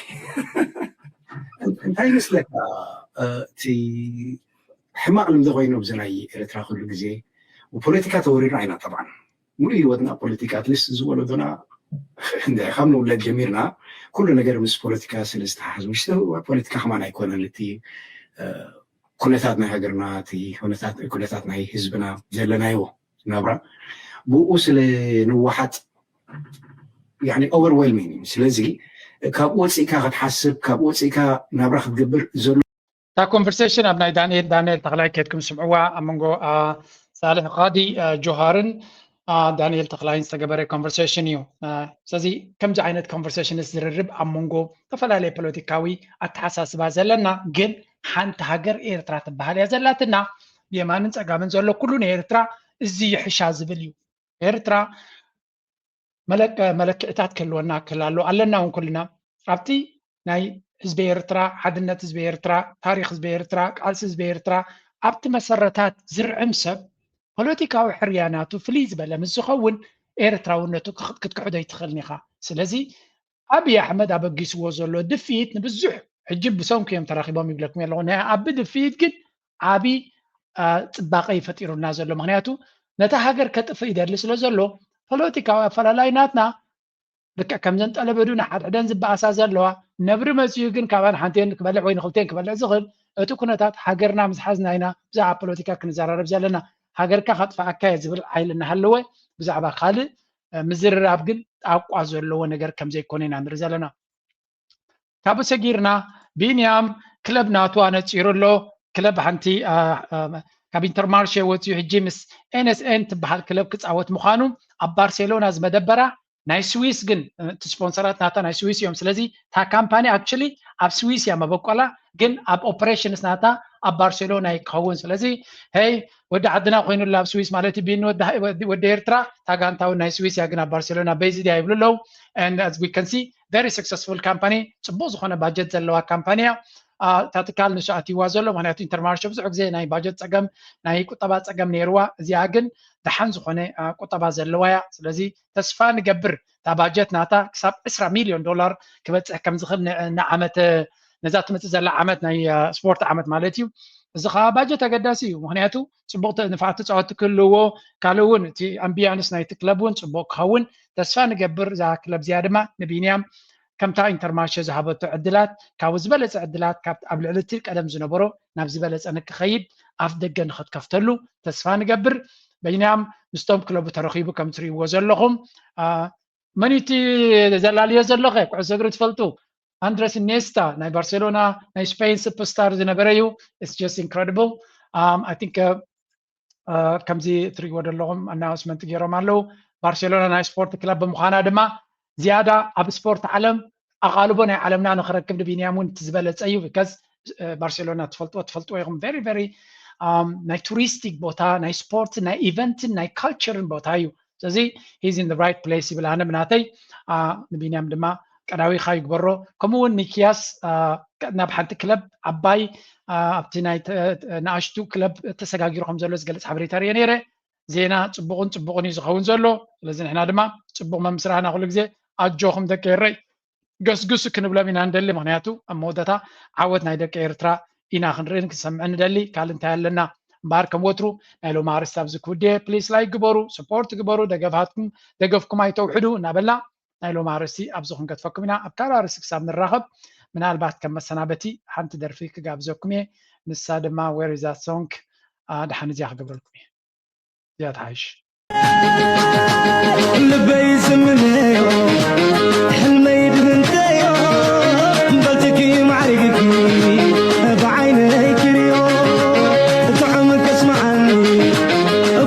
እንታይ ይመስለካ? እ፣ እቲ ሕማቅ ልምዲ ኮይኑ ኣብዚ ናይ ኤርትራ ኩሉ ግዜ ብፖለቲካ ተወሪርና ኢና። ጠብዓን ሙሉ ህይወትና ፖለቲካ፣ ኣትሊስት እዚ ወለዶና እንደ- ካብ ንውለድ ጀሚርና ኩሉ ነገር ምስ ፖለቲካ ስለ ዝተሓሓዝ፣ ውሽጢ ፖለቲካ ከማን ኣይኮነን እቲ እ፣ ኩነታት ናይ ሃገርና፣ እቲ ኩነታት ኩነታት ናይ ህዝብና ዘለናዮ ናብራ ብኡ ስለ ንዋሓጥ ያኒ ኦቨርዌልሚንግ እዩ። ስለዚ ካብኡ ወፂእካ ክትሓስብ፣ ካብኡ ወፂእካ ናብራ ክትገብር ዘሎ እታ ኮንቨርሴሽን ኣብ ናይ ዳንኤል ዳንኤል ተኽላይ ኬድኩም ስምዕዋ፣ ኣብ መንጎ አ፣ ሳልሕ ቃዲ አ፣ ጆሃርን አ፣ ዳንኤል ተኽላይን ዝተገበረ ኮንቨርሴሽን እዩ። አ፣ ስለዚ ከምዚ ዓይነት ኮንቨርሴሽን ዝርርብ ኣብ መንጎ ዝተፈላለየ ፖለቲካዊ ኣተሓሳስባ ዘለና ግን ሓንቲ ሃገር ኤርትራ ትበሃል እያ ዘላትና። ብየማንን ጸጋምን ዘሎ ኩሉ ንኤርትራ እዚ ይሕሻ ዝብል እዩ። ኤርትራ መለክ- መለክዕታት ክህልወና ክላሎ ኣለና እውን ኩልና ኣብቲ ናይ ህዝቢ ኤርትራ፣ ሓድነት ህዝቢ ኤርትራ፣ ታሪክ ህዝቢ ኤርትራ፣ ቃልሲ ህዝቢ ኤርትራ ኣብቲ መሰረታት ዝርዕም ሰብ ፖለቲካዊ ሕርያ ናቱ ፍልይ ዝበለ ምስ ዝኸውን ኤርትራውነቱ ክክ- ክትክሕዶ ኣይትኽእልን ኢኻ። ስለዚ ኣብይ ኣሕመድ ኣበጊስዎ ዘሎ ድፍኢት ንብዙሕ ሕጂ ብሰንኩ እዮም ተራኺቦም ይብለኩም ኣለኹ። ናይ ኣቢ ድፍኢት ግን ዓቢ አ፣ ጽባቐ እዩ ፈጢሩልና ዘሎ። ምክንያቱ ነታ ሃገር ከጥፍእ ይደሊ ስለ ዘሎ ፖለቲካዊ ኣፈላላይ ናትና ልክዕ ከምዘን ጠለበዱ ንሓድሕደን ዝበኣሳ ዘለዋ ነብሪ መፅዩ ግን ካባን ሓንቲን ክበልዕ ወይ ንክልቴን ክበልዕ ዝኽእል እቲ ኩነታት ሃገርና ምስ ሓዝና ኢና ብዛዕባ ፖለቲካ ክንዘራረብ ዘለና። ሃገርካ ከጥፍኣካ እየ ዝብል ሓይሊ እናሃለወ ብዛዕባ ካልእ እ፣ ምዝርራብ ግን ጣቋ ዘለዎ ነገር ከምዘይኮነ ኢና ንርኢ ዘለና። ካብኡ ሰጊርና ቢንያም ክለብ ናቱ ኣነፂሩ ኣሎ። ክለብ ሓንቲ አ፣ አ፣ ካብ ኢንተርማርሼ ወፂኡ ሕጂ ምስ ኤንኤስኤን ትበሃል ክለብ ክፃወት ምዃኑ ኣብ ባርሴሎና ዝመደበራ ናይ ስዊስ ግን እ፣ እቲ ስፖንሰራት ናታ ናይ ስዊስ እዮም። ስለዚ እታ ካምፓኒ ኣክቹሊ ኣብ ስዊስ እያ መበቆላ፣ ግን ኣብ ኦፕሬሽንስ ናታ ኣብ ባርሴሎና ይከውን። ስለዚ ሄይ ወዲ ዓድና ኮይኑላ ኣብ ስዊስ ማለት እዩ። ቢኒ ወዲ ወዲ- ወዲ ኤርትራ እታ ጋንታ እውን ናይ ስዊስ እያ፣ ግን ኣብ ባርሴሎና ቤዝድ እያ ይብሉ ኣለዉ። And as we can see very successful company፣ ፅቡቅ ዝኾነ ባጀት ዘለዋ ካምፓኒ እያ። አ፣ እታ ትካል ንሱ ኣትይዋ ዘሎ ምክንያቱ ኢንተርማርሾ ብዙሕ ግዜ ናይ ባጀት ፀገም ናይ ቁጠባ ፀገም ነይርዋ። እዚኣ ግን ደሓን ዝኾነ አ፣ ቁጠባ ዘለዋ እያ። ስለዚ ተስፋ ንገብር እታ ባጀት ናታ ክሳብ ዕስራ ሚልዮን ዶላር ክበፅሕ ከም ዝኽእል ን- ንዓመት ነዛ ትመፅእ ዘላ ዓመት ናይ አ፣ ስፖርት ዓመት ማለት እዩ። እዚ ከዓ ባጀት ኣገዳሲ እዩ። ምክንያቱ ፅቡቅ ተ- ንፋዓት ተፃወቲ ክህልዎ ካልእ እውን እቲ ኣምቢያንስ ናይቲ ክለብ እውን ፅቡቅ ክኸውን ተስፋ ንገብር። እዛ ክለብ እዚኣ ድማ ንቢንያም ከምታ ኢንተርማርሸ ዝሃበቶ ዕድላት ካብኡ ዝበለፀ ዕድላት ካብ ኣብ ልዕሊ እቲ ቀደም ዝነበሮ ናብ ዝበለፀ ንክኸይድ ኣፍ ደገ ንክትከፍተሉ ተስፋ ንገብር። በይንያም ምስቶም ክለቡ ተረኺቡ ከም ትርእይዎ ዘለኹም አ፣ መን እዩ እቲ ዘላልዮ ዘሎ ከ ኩዕሶ እግሪ ትፈልጡ? ኣንድረስ ኢኔስታ ናይ ባርሴሎና ናይ ስፔን ሱፐርስታር ዝነበረ እዩ። It's just incredible. Um, I think uh, uh, ከምዚ ትርእይዎ ዘለኹም ኣናውንስመንት ገይሮም ኣለዉ። ባርሴሎና ናይ ስፖርት ክለብ ብምዃና ድማ ዝያዳ ኣብ ስፖርት ዓለም ኣቓልቦ ናይ ዓለምና ንክረክብ ንቢንያም እውን እቲ ዝበለፀ እዩ። Because uh, ባርሴሎና ትፈልጥዎ ትፈልጥዎ ኢኹም very very um, ናይ ቱሪስቲክ ቦታ ናይ ስፖርትን ናይ ኢቨንትን ናይ ካልቸርን ቦታ እዩ። ስለዚ he's in the right place ይብል ኣነ ብናተይ። አ፣ ንቢንያም ድማ ቀዳዊኻ ይግበሮ። ከምኡ እውን ሚኪያስ አ፣ ናብ ሓንቲ ክለብ ዓባይ አ፣ ኣብቲ ናይ ተ- ንኣሽቱ ክለብ ተሰጋጊሩ ከም ዘሎ ዝገልፅ ሓበሬታ ርየ ነይረ። ዜና ፅቡቕን ፅቡቕን እዩ ዝኸውን ዘሎ። ስለዚ ንሕና ድማ ፅቡቕ መምስራህና ኩሉ ግዜ ኣጆኹም ደቂ ኤረይ ገስግሱ ክንብሎም ኢና ንደሊ። ምክንያቱ ኣብ መወዳእታ ዓወት ናይ ደቂ ኤርትራ ኢና ክንርኢ ክንሰምዕ ንደሊ። ካልእ እንታይ ኣለና እምበኣር ከም ወትሩ ናይ ሎሚ ኣርእስቲ ኣብዚ ክውድየ። ፕሊስ ላይክ ግበሩ፣ ስፖርት ግበሩ፣ ደገፋትኩም ደገፍኩም ኣይተውሕዱ እናበልና ናይ ሎሚ ኣርእስቲ ኣብዚ ክንገድፈኩም ኢና። ኣብ ካልእ ኣርእስቲ ክሳብ ንራኸብ ምናልባት ከም መሰናበቲ ሓንቲ ደርፊ ክጋብዘኩም እየ። ንሳ ድማ Where is that song? አ፣ ደሓን እዚኣ ክገብረልኩም እየ። እዚኣ ትሓይሽ። ልበይ ዝምነዮ ሕልመይ ድምንተዮ በልትኪ ማዕሪግኪ ብዓይነይ ክሪዮ ጥዑም ከስምዓኒ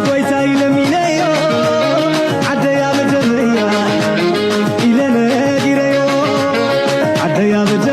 ጎይታይ ለሚነዮ ዓደይ ኣበደለያ ኢለ ነጊረዮ ዓደይ ኣበደ